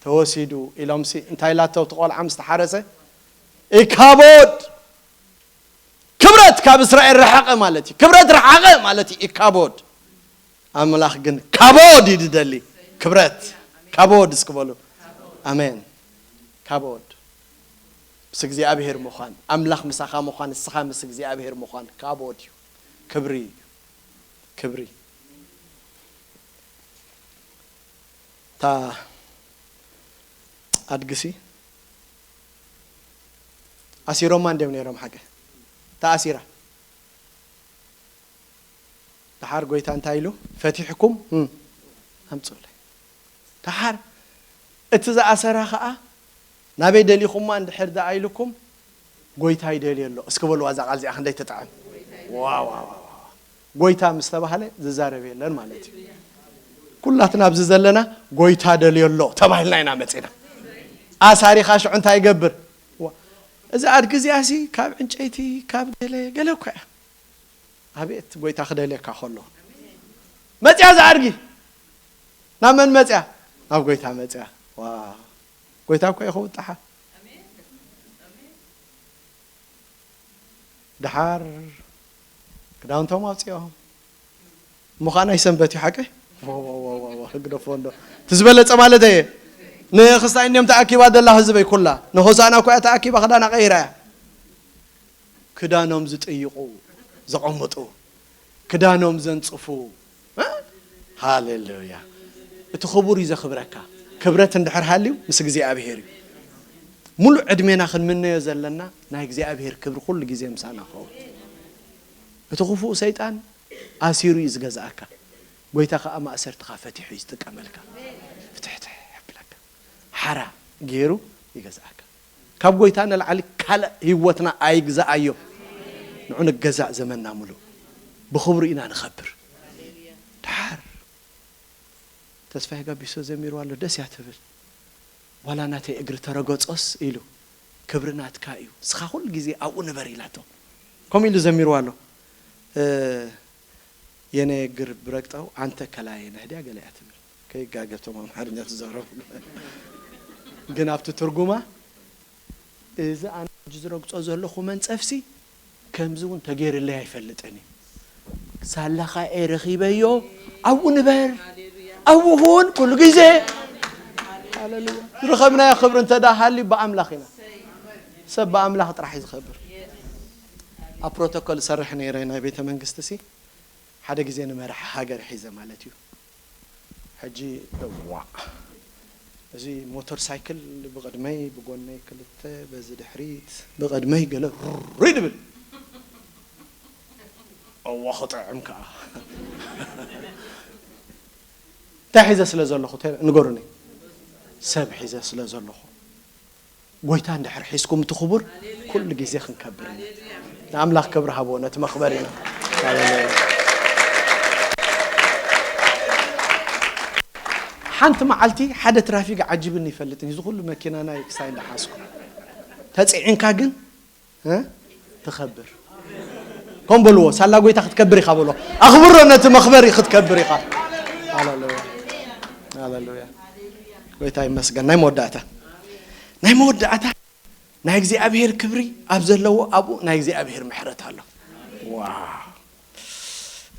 ተወሲዱ ኢሎምሲ እንታይ ኢላቶ እቲ ቆልዓ ምስ ተሓረሰ? ኢካቦድ! ክብረት ካብ እስራኤል ረሓቐ ማለት እዩ። ክብረት ረሓቐ ማለት እዩ ኢካቦድ። ኣምላኽ ግን ካቦድ እዩ ዝደሊ። ክብረት፣ ካቦድ እስኪ በሉ። ኣሜን። ካቦድ። ምስ እግዚኣብሔር ምዃን፣ ኣምላኽ ምሳኻ ምዃን፣ ንስኻ ምስ እግዚኣብሔር ምዃን ካቦድ እዩ። ክብሪ እዩ። ክብሪ። እታ ኣድግሲ ኣሲሮማ እንድዮም ነይሮም። ሓቂ ተኣሲራ። ደሓር ጎይታ እንታይ ኢሉ? "ፈቲሕኩም፣ እም፣ ኣምጽኡለይ." ደሓር እቲ ዝኣሰራ ኸኣ፣ "ናበይ ደሊኹማ እንድሕር ደኣ ኢሉኩም፣ ጎይታ ይደልዮ ኣሎ." እስኪ በልዋ እዛ ቃል እዚኣ ክንደይ ትጥዕም። ዋ፣ ዋ፣ ዋ፣ ዋ። ጎይታ ምስ ተባህለ ዝዛረብ የለን ማለት እዩ። ኩላትና ኣብዚ ዘለና ጎይታ ደልዮ ኣሎ ተባሂልና ኢና መጺና። ኣሳሪኻ ሽዑ እንታይ ይገብር? ዋ፣ እዚ ኣድጊ እዚኣሲ ካብ ዕንጨይቲ፣ ካብ ገለ፣ ገለ እኮ እያ። ኣቤት ጎይታ ክደልየካ ከሎ። መጽያ እዛ ኣድጊ። ናብ መን መጽያ? ናብ ጎይታ መጽያ። ዋ፣ ጎይታ እኮ ይኸውን ጥሓ። ደሓር ክዳውንቶም ኣውፂኦም። ምዃን ኣይሰንበት እዩ ሓቂ? ዋ፣ ዋ፣ ዋ፣ ዋ፣ ዋ፣ ህግደፎ እንዶ። እቲ ዝበለጸ ማለት እየ። ንክስታይ እንዲዮም ተኣኪባ ዘላ ህዝበይ ኩላ። ንሆሳና እኮ እያ ተኣኪባ ክዳና ቀይራ እያ። ክዳኖም ዝጥይቑ፣ ዘቐምጡ፣ ክዳኖም ዘንጽፉ። እ? ሃሌሉያ። እቲ ክቡር እዩ ዘኽብረካ። ክብረት እንድሕር ሃልዩ ምስ እግዚኣብሔር እዩ። ሙሉእ ዕድሜና ክንምነዮ ዘለና ናይ እግዚኣብሔር ክብሪ ኩሉ ግዜ ምሳና ክኸውን። እቲ ክፉእ ሰይጣን ኣሲሩ እዩ ዝገዝኣካ። ጎይታ ከኣ ማእሰርትኻ ፈቲሑ እዩ ዝጥቀመልካ። ፍትሕትሕ የብለካ። ሓራ ገይሩ ይገዝኣካ። ካብ ጎይታ ንላዕሊ ካልእ ህይወትና ኣይግዛኣዮ። ንዑ ንገዛእ ዘመንና ሙሉእ። ብኽብሩ ኢና ንኸብር። ደሓር ተስፋዬ ጋቢሶ ዘሚርዋ ኣሎ፣ ደስ እያ ትብል። ዋላ ናተይ እግሪ ተረገጾስ ኢሉ፣ ክብሪ ናትካ እዩ፣ ንስኻ ኩሉ ግዜ ኣብኡ ንበር ኢላቶ። ከምኡ ኢሉ ዘሚርዋ ኣሎ። እ፣ የኔ እግር ብረግጠው አንተ ከላዬ ነህ ድያ ገለ እያ ትብል። ከይጋገ እቶም ኣምሓርኛ ትዛረቡ። ግን ኣብቲ ትርጉማ፣ እዚ ኣነ ሕጂ ዝረግጾ ዘለኹ መንጸፍሲ ከምዚ እውን ተገይርለይ ኣይፈልጥን እዩ። ሳላኻ እየ ረኺበዮ፣ ኣብኡ ንበር፣ ኣብኡ ሁን ኩሉ ግዜ። ሃሌሉያ። ዝረኸብናዮ ክብሪ እንተ ደኣ ሃልዩ ብኣምላኽ ኢና። ሰብ ብኣምላኽ ጥራሕ እዩ ዝኸብር። ኣብ ፕሮቶኮል እሰርሕ ነይረ ናይ ቤተ መንግስቲ ሲ፣ ሓደ ግዜ ንመርሓ ሃገር ሒዘ ማለት እዩ። ሕጂ እዋ፣ እዚ ሞተር ሳይክል ብቕድመይ፣ ብጎነይ ክልተ፣ በዚ ድሕሪት፣ ብቕድመይ ገለ ሩሩይ ድብል። እዋ፣ ክጥዕም ከኣ። እንታይ ሒዘ ስለ ዘለኹ፣ ተ-፣ ንገሩኒ። ሰብ ሒዘ ስለ ዘለኹ። ጎይታ እንድሕር ሒዝኩም እቲ ክቡር ኩሉ ግዜ ክንከብር ኢና። ንኣምላኽ ክብሪ ሃብዎ ነቲ መኽበሪና። ሃሌሉያ። ሓንቲ መዓልቲ ሓደ ትራፊክ ዓጂብኒ ይፈልጥን እዚ ኩሉ መኪና ናይ ክሳይ እንዳሓዝኩ ተፅዒንካ ግን እ? ትኸብር ከም በልዎ ሳላ ጎይታ ክትከብር ኢኻ በልዎ ኣኽብሮ ነቲ መኽበሪ ክትከብር ኢኻ። ሃሌሉያ። ሃሌሉያ። ጎይታ ይመስገን። ናይ መወዳእታ ናይ መወዳእታ ናይ እግዚኣብሔር ክብሪ ኣብ ዘለዎ ኣብኡ ናይ እግዚኣብሔር ምሕረት ኣሎ። ዋው።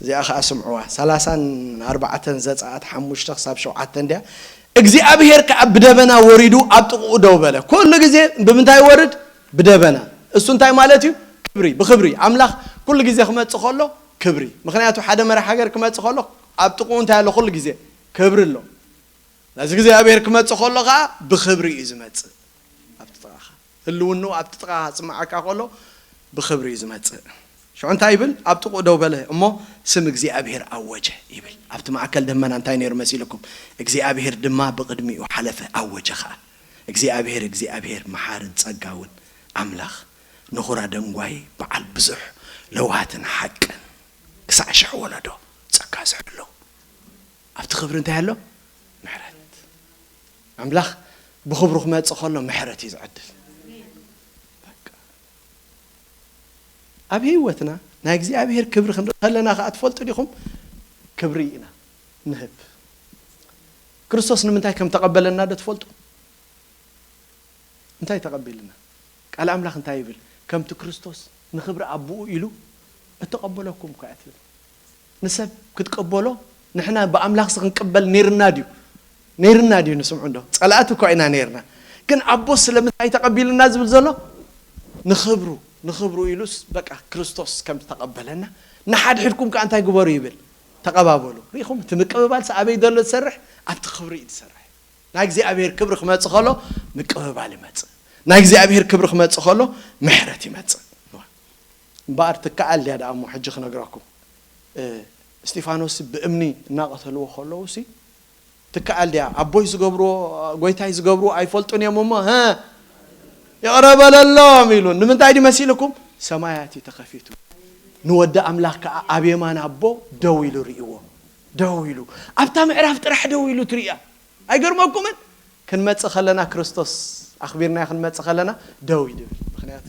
እዚኣ ኸዓ ስምዕዋ። ሰላሳን ኣርባዕተን ዘጸኣት ሓሙሽተ ክሳብ ሸውዓተ እንድያ። እግዚኣብሔር ከኣ ብደበና ወሪዱ ኣብ ጥቕኡ ደው በለ። ኩሉ ግዜ ብምንታይ ይወርድ? ብደበና። እሱ እንታይ ማለት እዩ? ክብሪ፣ ብኽብሪ። ኣምላኽ ኩሉ ግዜ ክመጽእ ከሎ ክብሪ። ምኽንያቱ ሓደ መራሕ ሃገር ክመጽእ ከሎ ኣብ ጥቕኡ እንታይ ኣሎ? ኩሉ ግዜ ክብሪ ኣሎ። ነዚ እግዚኣብሔር ክመጽእ ከሎ ኸዓ ብኽብሪ እዩ ዝመጽእ። ኣብቲ ጥቓኻ ህልውንኡ ኣብቲ ጥቓኻ ዝስምዓካ ከሎ ብኽብሪ እዩ ዝመጽእ። ሽዑ እንታይ ይብል? ኣብ ጥቕኡ ደው በለ እሞ ስም እግዚኣብሔር ኣወጀ ይብል። ኣብቲ ማእከል ደመና እንታይ ነይሩ መሲልኩም? እግዚኣብሔር ድማ ብቕድሚኡ ሓለፈ ኣወጀ ኸኣ። እግዚኣብሔር እግዚኣብሔር መሓርን ጸጋውን ኣምላኽ ንኹራ ደንጓይ በዓል ብዙሕ ለውሃትን ሓቅን ክሳዕ ሽሕ ወለዶ ጸጋ ዝሕሉ ኣብቲ ክብሪ እንታይ ኣሎ? ምሕረት። ኣምላኽ ብኽብሩ ክመጽእ ከሎ ምሕረት እዩ ዝዕድል። በቃ። ኣብ ህይወትና ናይ እግዚኣብሔር ክብሪ ክንርኢ ከለና ከኣ ትፈልጡ ዲኹም? ክብሪ ኢና ንህብ። ክርስቶስ ንምንታይ ከም ተቐበለና ዶ ትፈልጡ? እንታይ ተቐቢልና? ቃል ኣምላኽ እንታይ ይብል? ከምቲ ክርስቶስ ንኽብሪ ኣቦኡ ኢሉ እተቐበለኩም እኳ እያ ትብል። ንሰብ ክትቀበሎ ንሕና ብኣምላኽሲ ክንቅበል ነይርና ድዩ? ነይርና ድዩ? ንስምዑ እንዶ ጸላእቲ እኳ ኢና ነይርና። ግን ኣቦስ ስለምንታይ ተቐቢልና ዝብል ዘሎ ንኽብሩ ንኽብሩ ኢሉስ በቃ ክርስቶስ ከም ዝተቐበለና ንሓድሕድኩም ከኣ እንታይ ግበሩ ይብል? ተቐባበሉ። ሪኢኹም እቲ ምቅብባልሲ ኣበይ ዘሎ ዝሰርሕ? ኣብቲ ክብሪ እዩ ዝሰርሕ። ናይ እግዚኣብሔር ክብሪ ክመጽእ ከሎ ምቅብባል ይመጽእ። ናይ እግዚኣብሔር ክብሪ ክመጽእ ከሎ ምሕረት ይመጽእ። እምበኣር ትከኣል ድያ ደኣ እሞ ሕጂ ክነግረኩም። እ፣ እስጢፋኖስ ብእምኒ እናቐተልዎ ከለዉ ሲ ትከኣል ድያ? ኣቦይ ዝገብርዎ ጎይታይ ዝገብርዎ ኣይፈልጡን እዮም እሞ ሀ ይቕረ በለሎም ኢሉ። ንምንታይ ድዩ መሲልኩም? ሰማያት እዩ ተኸፊቱ። ንወዲ ኣምላኽ ከኣ ኣብ የማን ኣቦ ደው ኢሉ ርእይዎ። ደው ኢሉ ኣብታ ምዕራፍ ጥራሕ ደው ኢሉ ትርእያ። ኣይገርመኩምን? ክንመጽእ ከለና ክርስቶስ ኣኽቢርናዮ ክንመጽእ ከለና ደው እዩ ድብል። ምኽንያቱ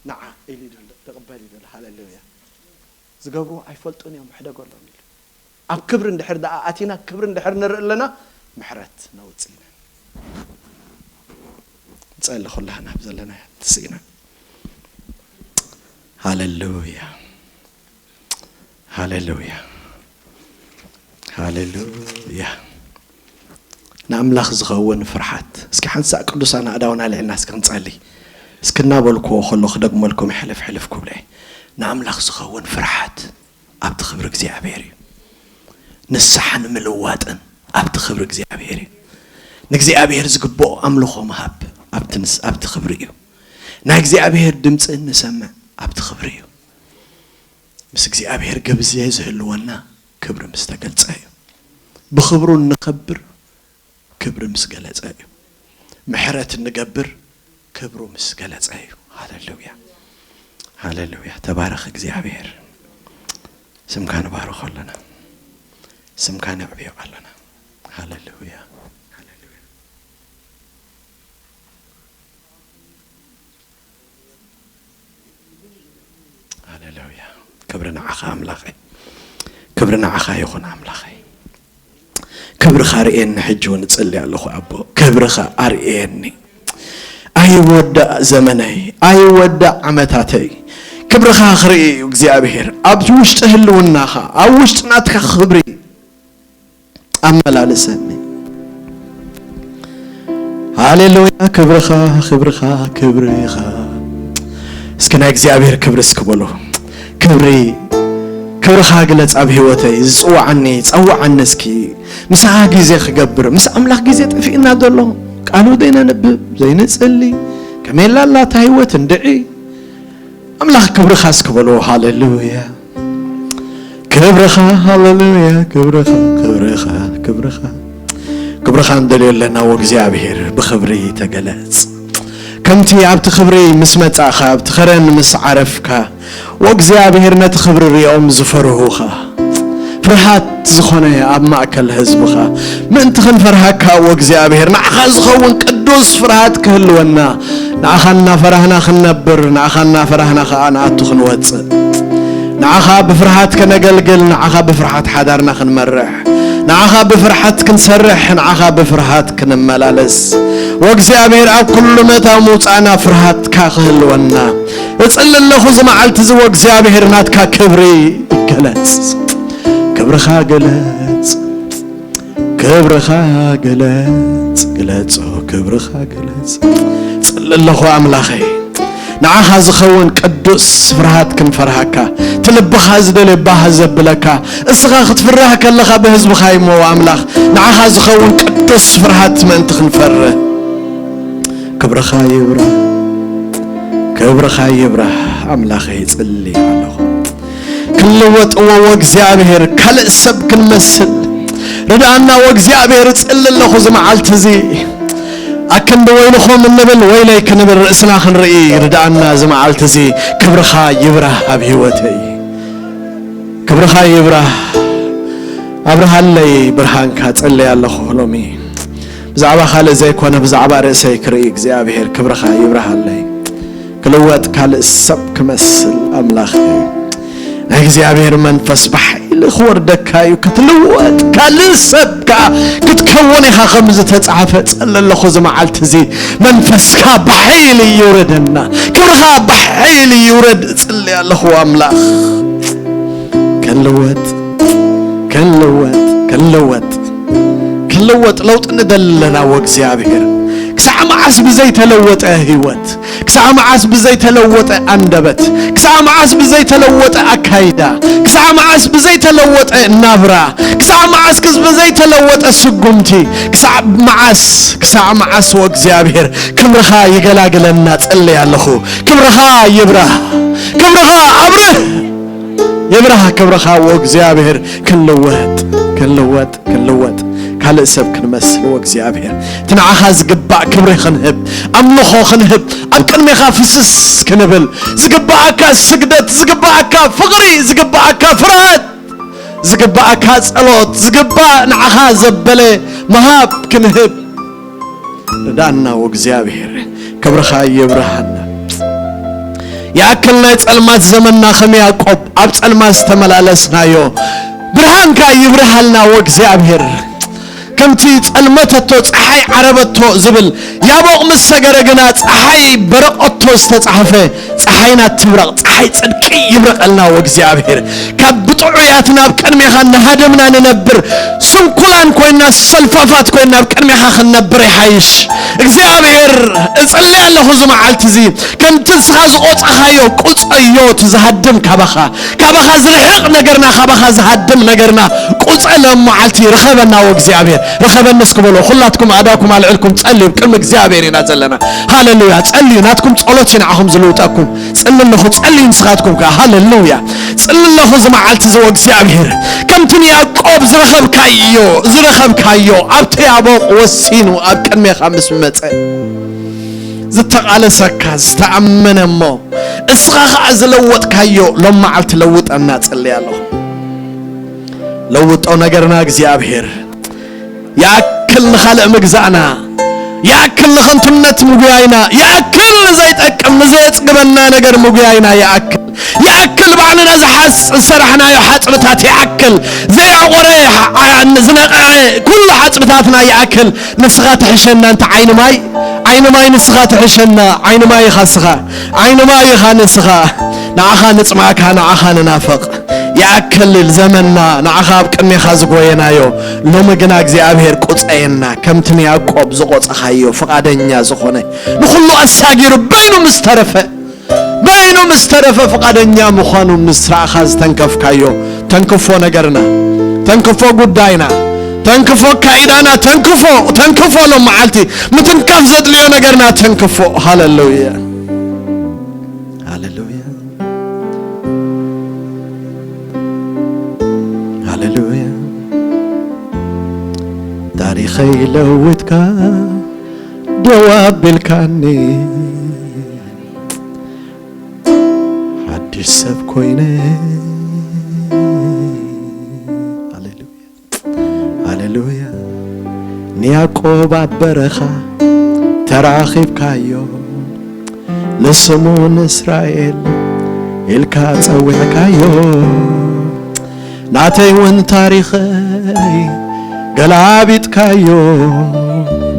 ንዓ ኢሉ እዩ ድብል፣ ትቕበል እዩ ድብል። ሃሌሉያ። ዝገብርዎ ኣይፈልጡን እዮም፣ ሕደገሎም ኢሉ። ኣብ ክብሪ እንድሕር ደኣ ኣቲና ክብሪ እንድሕር ንርኢ ኣለና ምሕረት ነውጽእ ኢና። ንጸሊ ኩላህና ኣብ ዘለና ትስኢና። ሃሌሉያ። ሃሌሉያ። ሃሌሉያ። ንኣምላኽ ዝኸውን ፍርሓት። እስኪ ሓንሳእ ቅዱሳን ኣእዳውና ኣልዒልና እስኪ ክንጸሊ። እስኪ እናበልክዎ ከሎ ክደግመልኩም ሕልፍ ሕልፍ ክብሎ እየ። ንኣምላኽ ዝኸውን ፍርሓት ኣብቲ ክብሪ እግዚኣብሔር እዩ። ንስሓን ምልዋጥን ኣብቲ ክብሪ እግዚኣብሔር እዩ። ንእግዚኣብሔር ዝግብኦ ኣምልኾ ምሃብ ኣብቲ ንስ-፣ ኣብቲ ክብሪ እዩ። ናይ እግዚኣብሔር ድምፂ ንሰምዕ ኣብቲ ክብሪ እዩ። ምስ እግዚኣብሔር ግብዜ ዝህልወና ክብሪ ምስ ተገልጸ እዩ። ብኽብሩ እንኸብር ክብሪ ምስ ገለጸ እዩ። ምሕረት እንገብር ክብሩ ምስ ገለጸ እዩ። ሃሌሉያ። ሃሌሉያ። ተባረኽ እግዚኣብሔር። ስምካ ንባርኾ ኣለና። ስምካ ነዕብዮ ኣለና። ሃሌሉያ። ሃሌሉያ። ሃሌሉያ። ክብሪ ንዓኻ ኣምላኸይ። ክብሪ ንዓኻ ይኹን ኣምላኸይ። ክብርኻ ርእየኒ ሕጂ እውን እጽሊ ኣለኹ ኣቦ። ክብርኻ ኣርእየኒ። ኣይወዳእ ዘመነይ፣ ኣይወዳእ ዓመታተይ። ክብርኻ ክርኢ እዩ እግዚኣብሔር። ኣብ ውሽጢ ህልውናኻ፣ ኣብ ውሽጢ ናትካ ክብሪ ኣመላልሰኒ። ሃሌሉያ። ክብርኻ፣ ክብርኻ፣ ክብርኻ። እስኪ ናይ እግዚኣብሔር ክብሪ እስኪ በሉ። ክብሪ፣ ክብርኻ ግለጽ ኣብ ህይወተይ። ዝጽውዓኒ፣ ጸውዓኒ እስኪ። ምሳኻ ግዜ ክገብር፣ ምስ ኣምላኽ ግዜ ጠፊእና ዘሎ። ቃሉ ዘይነንብብ፣ ዘይንጽሊ። ከመይ ኣላ እታ ህይወት እንድዒ። ኣምላኽ ክብርኻ እስኪ በልዎ። ሃሌሉያ። ክብርኻ፣ ሃሌሉያ፣ ክብርኻ፣ ክብርኻ፣ ክብርኻ። ክብርኻ ንደልዮ ኣለና። ወእግዚኣብሔር ብኽብሪ ተገለጽ። ከምቲ ኣብቲ ክብሪ ምስ መጻእኻ፣ ኣብቲ ኸረን ምስ ዓረፍካ፣ ወእግዚኣብሔር ነቲ ክብሪ ሪኦም ዝፈርሁኻ፣ ፍርሃት ዝኾነ ኣብ ማእከል ህዝብኻ፣ ምእንቲ ክንፈርሃካ ወእግዚኣብሔር፣ ንዓኻ ዝኸውን ቅዱስ ፍርሃት ክህልወና፣ ንዓኻ እናፈራህና ክንነብር፣ ንዓኻ እናፈራህና ኸኣ ንኣቱ ክንወጽእ፣ ንዓኻ ብፍርሃት ከነገልግል፣ ንዓኻ ብፍርሃት ሓዳርና ክንመርሕ፣ ንዓኻ ብፍርሃት ክንሰርሕ፣ ንዓኻ ብፍርሃት ክንመላለስ፣ ወእግዚኣብሔር ኣብ ኩሉ መታው ምውጻእና ፍርሃትካ ክህልወና እጽሊ ኣለኹ። እዚ መዓልቲ እዚ ወእግዚኣብሔር ናትካ ክብሪ ይገለጽ። ክብርኻ ገለጽ፣ ክብርኻ ገለጽ፣ ግለጾ፣ ክብርኻ ገለጽ። ጽሊ ኣለኹ ኣምላኸይ፣ ንዓኻ ዝኸውን ቅዱስ ፍርሃት ክንፈርሃካ፣ እቲ ልብኻ ዝደልዮ ባህ ዘብለካ፣ እስኻ ክትፍራህ ከለኻ ብህዝብኻ ይሞ ኣምላኽ፣ ንዓኻ ዝኸውን ቅዱስ ፍርሃት ምእንቲ ክንፈርህ። ክብርኻ ይብራህ፣ ክብርኻ ይብራህ ኣምላኸይ፣ ጽሊ ኣለኹ። ክንልወጥ እዎ ወእግዚኣብሔር፣ ካልእ ሰብ ክንመስል ርድኣና ወእግዚኣብሔር። እጽሊ ኣለኹ እዚ መዓልቲ እዚ፣ ኣክንዲ ወይልኹም እንብል ወይለይ ክንብል ርእስና ክንርኢ ርድኣና እዚ መዓልቲ እዚ። ክብርኻ ይብራህ ኣብ ህይወተይ፣ ክብርኻ ይብራህ። ኣብርሃለይ ብርሃንካ ጸለይ ኣለኹ ሎሚ። ብዛዕባ ካልእ ዘይኮነ ብዛዕባ ርእሰይ ክርኢ እግዚኣብሔር ክብርኻ ይብርሃለይ። ክልወጥ ካልእ ሰብ ክመስል ኣምላኽ ናይ እግዚኣብሔር መንፈስ ብሓይሊ ክወርደካ እዩ። ክትልወጥ ካልእ ሰብ ከኣ ክትከውን ኢኻ ከም ዝተጻሕፈ ጸሊ ኣለኹ። እዚ መዓልቲ እዚ መንፈስካ ብሓይሊ ይውረደና። ክብርኻ ብሓይሊ ይውረድ እጽሊ ኣለኹ ኣምላኽ። ክንልወጥ ክንልወጥ ክንልወጥ ክንልወጥ ለውጢ ንደሊ ኣለና ወእግዚኣብሔር። ክሳዕ መዓስ ብዘይተለወጠ ህይወት? ክሳዕ መዓስ ብዘይተለወጠ ኣንደበት? ክሳዕ መዓስ ብዘይተለወጠ ኣካይዳ? ክሳዕ መዓስ ብዘይተለወጠ ናብራ? ክሳዕ መዓስ ክስ ብዘይተለወጠ ስጉምቲ? ክሳዕ መዓስ ክሳዕ መዓስ ወእግዚኣብሔር ክብርኻ ይገላግለና ጸልየ ኣለኹ። ክብርኻ ይብራህ፣ ክብርኻ ኣብርህ፣ ይብራህ ክብርኻ ወእግዚኣብሔር። ክንልወጥ ክንልወጥ ክንልወጥ ካልእ ሰብ ክንመስል ወእግዚኣብሔር፣ እቲ ንዓኻ ዝግባእ ክብሪ ክንህብ፣ ኣምልኾ ክንህብ፣ ኣብ ቅድሜኻ ፍስስ ክንብል፣ ዝግባኣካ ስግደት፣ ዝግባኣካ ፍቕሪ፣ ዝግባኣካ ፍርሃት፣ ዝግባኣካ ጸሎት፣ ዝግባእ ንዓኻ ዘበለ ምሃብ ክንህብ ርዳእና ወእግዚኣብሔር። ክብርኻ ይብርሃና። ይኣክል ናይ ጸልማት ዘመንና ከም ያዕቆብ ኣብ ጸልማት ዝተመላለስናዮ ብርሃንካ ይብርሃልና ወእግዚኣብሔር። ከምቲ ጸልመተቶ ጸሓይ ዓረበቶ ዝብል ያቦቕ ምስ ሰገረ ግና ጸሓይ በረቐቶ ዝተጻሕፈ ጸሓይና ትብረቕ፣ ጸሓይ ጽድቂ ይብረቐልና ወእግዚኣብሔር። ካብ ብጥዑያት ናብ ቅድሜኻ እናሃደምና ንነብር ስንኩላን ኮይና ሰልፋፋት ኮይና ኣብ ቅድሜኻ ክንነብር ይሓይሽ። እግዚኣብሔር እጽሊ ኣለኹ እዚ መዓልቲ እዚ ከምቲ ንስኻ ዝቖጻኻዮ ቁጸዮ እቲ ዝሃድም ካባኻ ካባኻ ዝርሕቕ ነገርና ካባኻ ዝሃድም ነገርና ቁጸ ሎም መዓልቲ ርኸበና ወእግዚኣብሔር። ርኸበኒ እስኪ በሎ። ኩላትኩም ኣእዳውኩም ኣልዕልኩም ጸልዩ። ቅድሚ እግዚኣብሔር ኢና ዘለና። ሃሌሉያ። ጸልዩ። ናትኩም ጸሎት እዩ ንዓኹም ዝልውጠኩም። ጽሊ ኣለኹ፣ ጸልዩ ንስኻትኩም ከኣ። ሃሌሉያ። ጽሊ ኣለኹ እዚ መዓልቲ እዚ ወእግዚኣብሔር። ከምቲ ንያዕቆብ ዝረኸብካዮ፣ ዝረኸብካዮ ኣብቲ ያቦቕ ወሲኑ ኣብ ቅድሜኻ ምስ መጸ ዝተቓለሰካ፣ ዝተኣመነ እሞ እስኻ ኸኣ ዝለወጥካዮ ሎም መዓልቲ ለውጠና ጸልየ ኣለኹ። ለውጦ ነገርና እግዚኣብሔር። ይኣክል ንኻልእ ምግዛእና፣ ይኣክል ንኸንቱነት ምጉያይና፣ ይኣክል ንዘይጠቅም ንዘየጽግበና ነገር ምጉያይና፣ ይኣክል ይኣክል ባዕልና ዝሓስ ዝሰራሕናዮ ሓጽብታት ይኣክል፣ ዘየዕቆረ ዝነቐዐ ኩሉ ሓጽብታትና ይኣክል። ንስኻ ትሕሸና እንተ ዓይኒ ማይ፣ ዓይኒ ማይ ንስኻ ትሕሸና። ዓይኒ ማይ ኢኻ ንስኻ፣ ዓይኒ ማይ ኢኻ ንስኻ። ንዓኻ ንጽማእካ፣ ንዓኻ ንናፍቕ። ይኣክል ዘመንና ንዓኻ ኣብ ቅድሜኻ ዝጎየናዮ፣ ሎሚ ግና እግዚኣብሔር ቁጸየና። ከምቲ ንያዕቆብ ዝቆጸኻዮ ፍቓደኛ ዝኾነ ንኹሉ ኣሳጊሩ በይኑ ምስ ተረፈ፣ በይኑ ምስ ተረፈ ፍቓደኛ ምዃኑ ምስ ረኣኻ ዝተንከፍካዮ፣ ተንክፎ ነገርና፣ ተንክፎ ጉዳይና፣ ተንክፎ ኣካይዳና፣ ተንክፎ፣ ተንክፎ ሎም መዓልቲ ምትንካፍ ዘድልዮ ነገርና ተንክፎ። ሃሌሉያ። ሃሌሉያ። ሃሌሉያ። ታሪኸይ ለዊጥካ ደው ኣቢልካኒ ሓድሽ ሰብ ኮይነ። ሃሌሉያ፣ ሃሌሉያ። ንያዕቆብ ኣብ በረኻ ተራኺብካዮ፣ ንስሙ ንእስራኤል ኢልካ ጸዊዕካዮ። ናተይ እውን ታሪኸይ ገላቢጥካዮ፣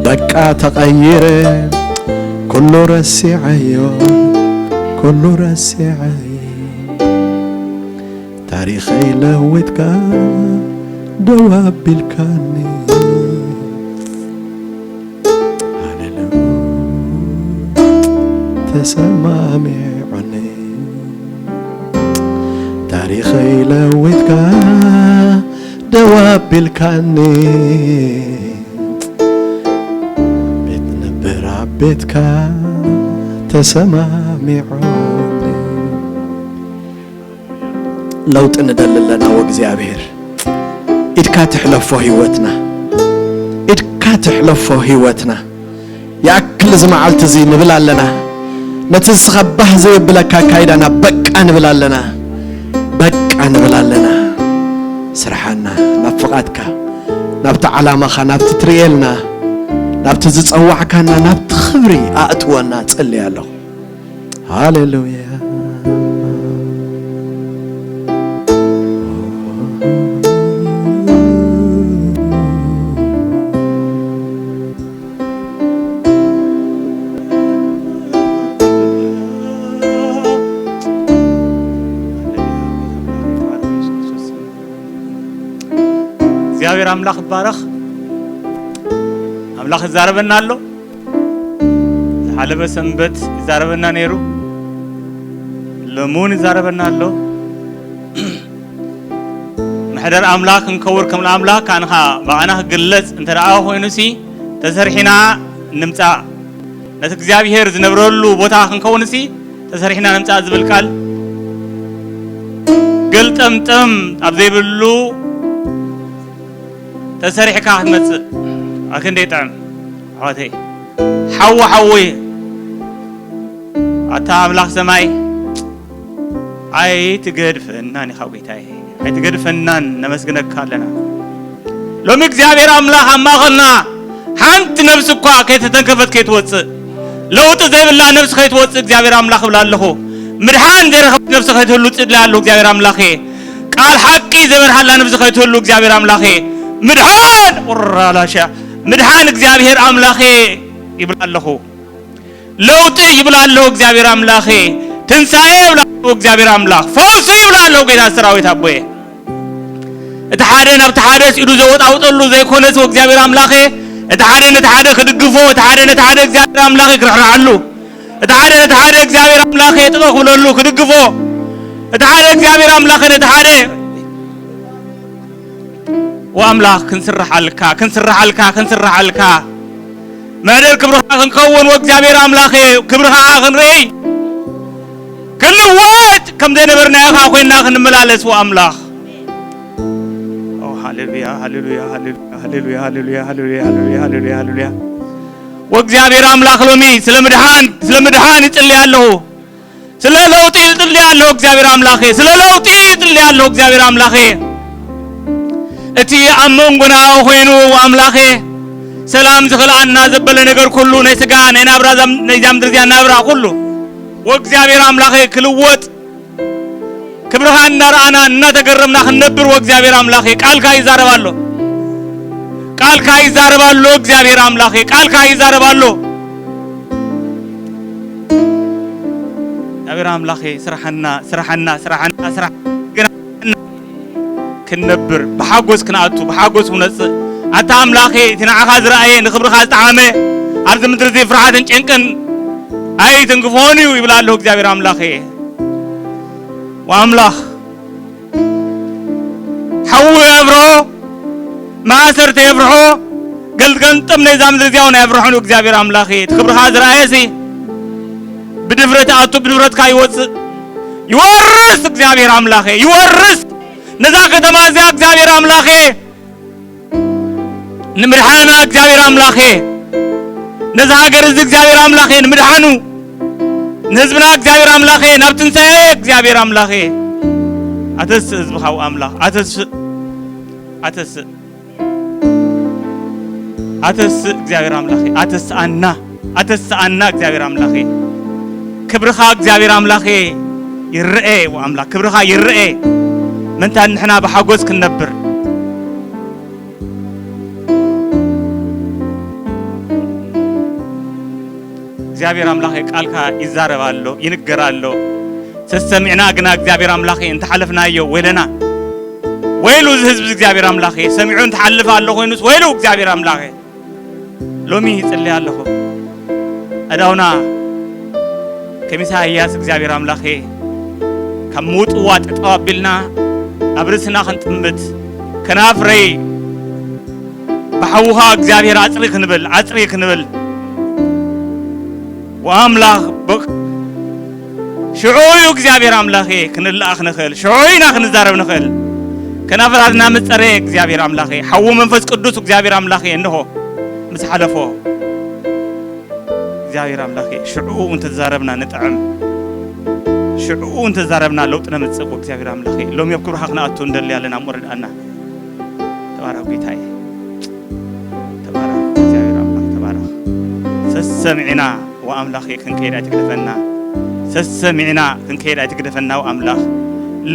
በቃ ተቐይረ፣ ኩሉ ረሲዐዮ፣ ኩሉ ረሲዐዮ። ታሪኸይ ለዊጥካ ደው ኣቢልካኒ። ሃሌሉያ፣ ተሰማሚዑኒ። ታሪኸይ ለዊጥካ ደው ኣቢልካኒ። ቤት ነበር ኣብ ቤትካ ተሰማሚዑኒ። ለውጢ ንደሊ ኣለና። ወእግዚኣብሔር፣ ኢድካ ትሕለፎ ህይወትና፣ ኢድካ ትሕለፎ ህይወትና። ይኣክል እዚ መዓልቲ እዚ ንብል ኣለና። ነቲ ንስኻ ባህ ዘየብለካ ኣካይዳና በቃ ንብል ኣለና፣ በቃ ንብል ኣለና። ስርሓና ናብ ፍቓድካ፣ ናብቲ ዓላማኻ፣ ናብቲ ትርእየልና፣ ናብቲ ዝጸዋዕካና፣ ናብቲ ክብሪ ኣእትወና ጸልየ ኣለኹ። ሃሌሉያ። እግዚኣብሔር ኣምላኽ ይባረኽ። ኣምላኽ ይዛረበና ኣሎ። ዝሓለፈ ሰንበት ይዛረበና ነይሩ፣ ሎሚ እውን ይዛረበና ኣሎ። መሕደር ኣምላኽ ክንከውር ከም ኣምላኽ ካንኻ ብኣና ክግለጽ እንተ ደኣ ኮይኑሲ ተሰሪሕና ንምጻእ፣ ነቲ እግዚኣብሔር ዝነብረሉ ቦታ ክንከውንሲ ተሰሪሕና ንምጻእ ዝብል ቃል ገልጠምጠም ኣብ ዘይብሉ ተሰሪሕካ ክትመጽእ ኣክንደይ ጥዕም ኣሕዋተይ። ሓዊ ሓዊ ኣታ ኣምላኽ ሰማይ ኣይትገድፈናን ኢኻ ጎይታዬ፣ ኣይትገድፈናን። ነመስግነካ ኣለና። ሎሚ እግዚኣብሔር ኣምላኽ ኣብ ማእኸልና ሓንቲ ነብሲ እኳ ከይተተንከፈት ከይትወጽእ፣ ለውጢ ዘይብላ ነብሲ ከይትወጽእ እግዚኣብሔር ኣምላኽ እብላ ኣለኹ። ምድሓን ዘይረኸበት ነብሲ ከይትህሉ ጽድላ ኣለኹ እግዚኣብሔር ኣምላኸ። ቃል ሓቂ ዘይበርሃላ ነብሲ ከይትህሉ እግዚኣብሔር ኣምላኸ። ምድሓን ቁራላሻ ምድሓን እግዚኣብሔር ኣምላኸ ይብላ ኣለኹ። ለውጢ ይብላ ኣለኹ እግዚኣብሔር ኣምላኸ። ትንሳኤ ይብላ ኣለኹ እግዚኣብሔር ኣምላኽ። ፈውሲ ይብላ ኣለኹ ጌታ ሰራዊት ኣቦየ። እቲ ሓደ ናብቲ ሓደ ስኢዱ ዘወጣውጠሉ ዘይኮነስ እግዚኣብሔር ኣምላኸ፣ እቲ ሓደ ነቲ ሓደ ክድግፎ፣ እቲ ሓደ ነቲ ሓደ እግዚኣብሔር ኣምላኸ ክርሕርሓሉ፣ እቲ ሓደ ነቲ ሓደ እግዚኣብሔር ኣምላኸ ጥበ ክብለሉ ክድግፎ፣ እቲ ሓደ እግዚኣብሔር ኣምላኸ ነቲ ሓደ ወኣምላኽ ክንስርሓልካ፣ ክንስርሓልካ፣ ክንስርሓልካ። መደር ክብርኻ ክንከውን ወእግዚኣብሔር ኣምላኸ፣ ክብርኻ ክንርኢ፣ ክንልወጥ፣ ከም ዘይነበርናዮ ኸዓ ኮይንና ክንመላለስ ወኣምላኽ። ኦ፣ ሃሌሉያ፣ ሃሌሉያ፣ ሃሌሉያ። ወእግዚኣብሔር ኣምላኽ ሎሚ ስለ ምድሓን፣ ስለ ምድሓን ይጽሊ ኣለኹ። ስለ ለውጢ ይጽሊ ኣለኹ እግዚኣብሔር ኣምላኸ። ስለ ለውጢ ይጽሊ ኣለኹ እግዚኣብሔር ኣምላኸ። እቲ ኣብ መንጎና ኮይኑ ኣምላኸ ሰላም ዝኸልኣና ዘበለ ነገር ኩሉ ናይ ስጋ ናይ ናብራ ዛም-፣ ናይ ዛም ድርዝያ ናብራ ኩሉ ወእግዚኣብሔር ኣምላኸ ክልወጥ ክብርኻ እናረኣና እናተገረምና ክንነብር ወእግዚኣብሔር ኣምላኸ ቃልካ ይዛረብ ኣሎ። ቃልካ ይዛረብ ኣሎ እግዚኣብሔር ኣምላኸ ቃልካ ይዛረብ ኣሎ። እግዚኣብሔር ኣምላኸ ስራሓና ስራሓና ስራሓና ስራሓና ግና ክንነብር ብሓጎስ ክንኣቱ ብሓጎስ ክነጽእ ኣታ ኣምላኸ እቲ ንዓኻ ዝረኣየ ንኽብርኻ ዝጠዓመ ኣብዚ ምድሪ እዚ ፍርሓትን ጭንቅን ኣይትንክፎን እዩ ይብል ኣለኹ እግዚኣብሔር ኣምላኸ። ወኣምላኽ ሓዊ የብርሆ ማእሰርቲ የብርሆ ገልገንጥም ነዛ ምድሪ እዚኣ እውን ኣየብርሖን እዩ እግዚኣብሔር ኣምላኸ። እቲ ክብርኻ ዝረኣየሲ ብድፍረት ኣቱ ብድፍረትካ ይወፅእ ይወርስ እግዚኣብሔር ኣምላኸ ይወርስ ነዛ ከተማ እዚኣ እግዚኣብሔር ኣምላኸ። ንምድሓንና እግዚኣብሔር ኣምላኸ፣ ነዚ ሃገር እዚ እግዚኣብሔር ኣምላኸ ንምድሓኑ፣ ንህዝብና እግዚኣብሔር ኣምላኸ ናብ ትንሳኤ እግዚኣብሔር ኣምላኸ፣ ኣተስእ ህዝብኻ ኣምላኽ፣ ኣተስእ፣ ኣተስእ፣ ኣተስእ እግዚኣብሔር ኣምላኸ፣ ኣተስኣና፣ ኣተስኣና እግዚኣብሔር ኣምላኸ። ክብርኻ እግዚኣብሔር ኣምላኸ ይረኤ፣ ወኣምላኽ ክብርኻ ይረኤ። ምእንታን ንሕና ብሓጎስ ክንነብር እግዚኣብሔር ኣምላኸ ቃልካ ይዛረብ ኣሎ፣ ይንገር ኣሎ። ሰሰሚዕና ግና እግዚኣብሔር ኣምላኸ እንተሓለፍናዮ ወይለና። ወይሉ እዚ ህዝቢ እግዚኣብሔር ኣምላኸ ሰሚዑ እንተሓልፍ ኣሎ ኮይኑስ ወይሉ እግዚኣብሔር ኣምላኸ። ሎሚ ይጽልይ ኣለኹ። ኣዳውና ከም ኢሳይያስ እግዚኣብሔር ኣምላኸ ካብ ምውጥዋ ጠጠው ኣቢልና ኣብ ርእስና ክንጥምት ከናፍረይ ብሓውኻ እግዚኣብሔር ኣጽሪ ክንብል፣ ኣጽሪ ክንብል። ወኣምላኽ በ-፣ ሽዑ እዩ እግዚኣብሔር ኣምላኸ ክንለኣኽ ንኽእል፣ ሽዑ ኢና ክንዛረብ ንኽእል። ከናፍራትና ምስ ጸረየ እግዚኣብሔር ኣምላኸ፣ ሓዉ መንፈስ ቅዱስ እግዚኣብሔር ኣምላኸ እንሆ ምስ ሓለፎ እግዚኣብሔር ኣምላኸ፣ ሽዑ እንተዛረብና ንጥዕም፣ ሽዑ እንተዛረብና ለውጢ ነምጽእ። እግዚኣብሔር ኣምላኸ፣ ሎሚ ኣብ ክብርኻ ክንኣቱ እንደሊ ኣለና እሞ ርድኣና። ተባረኽ ጌታዬ። ተባረኽ እግዚኣብሔር ኣምላኽ፣ ተባረኽ። ሰሰሚዕና ወኣምላኽ ክንከይድ ኣይትግደፈና። ሰሰሚዕና ክንከይድ ኣይትግደፈና ወኣምላኽ።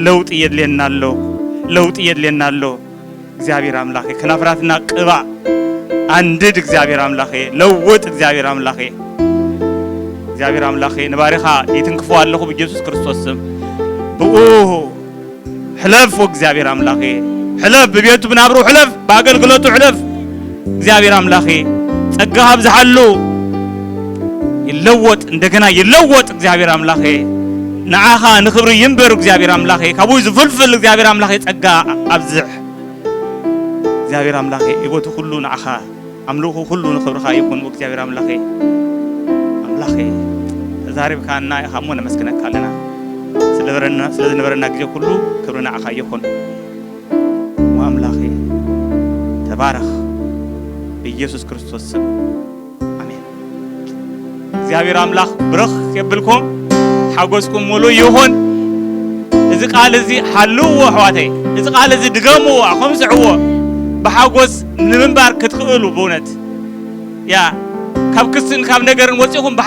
ለውጢ የድልየና ኣሎ፣ ለውጢ የድልየና ኣሎ። እግዚኣብሔር ኣምላኽ ከናፍራትና ቅባእ፣ ኣንድድ እግዚኣብሔር ኣምላኽ፣ ለውጥ እግዚኣብሔር ኣምላኽ። እግዚኣብሔር ኣምላኽ ንባሪኻ ይትንክፎ ኣለኹ ብኢየሱስ ክርስቶስ ስም። ብኡ ሕለፍ ወእግዚኣብሔር ኣምላኸ፣ ሕለፍ ብቤቱ ብናብሩ ሕለፍ፣ ብኣገልግሎቱ ሕለፍ። እግዚኣብሔር ኣምላኸ ጸጋኻ ኣብዝሓሉ። ይለወጥ፣ እንደገና ይለወጥ እግዚኣብሔር ኣምላኸ። ንዓኻ ንኽብሪ ይንበር እግዚኣብሔር ኣምላኸ። ካብኡ ዝፍልፍል እግዚኣብሔር ኣምላኸ ጸጋ ኣብዝሕ። እግዚኣብሔር ኣምላኸ፣ ህይወቱ ኩሉ ንዓኻ ኣምልኹ ኩሉ ንኽብርኻ ይኹን እግዚኣብሔር ኣምላኸ። ኣምላኸ ተዛሪብካና ኢኻ እሞ ነመስግነካ ኣለና። ስለበረና-፣ ስለ ዝነበረና ግዜ ኩሉ ክብሪ ንዓኻ ይኹን። ወኣምላኸ ተባረኽ ብኢየሱስ ክርስቶስ ስም ኣሜን። እግዚኣብሔር ኣምላኽ ብርኽ የብልኩም፣ ሓጎስኩም ሙሉእ ይኹን። እዚ ቃል እዚ ሓልውዎ ኣሕዋተይ፣ እዚ ቃል እዚ ድገምዎ፣ ኣኹም ስዕዎ፣ ብሓጎስ ንምንባር ክትኽእሉ ብእውነት ያ ካብ ክስን ካብ ነገርን ወፂኹም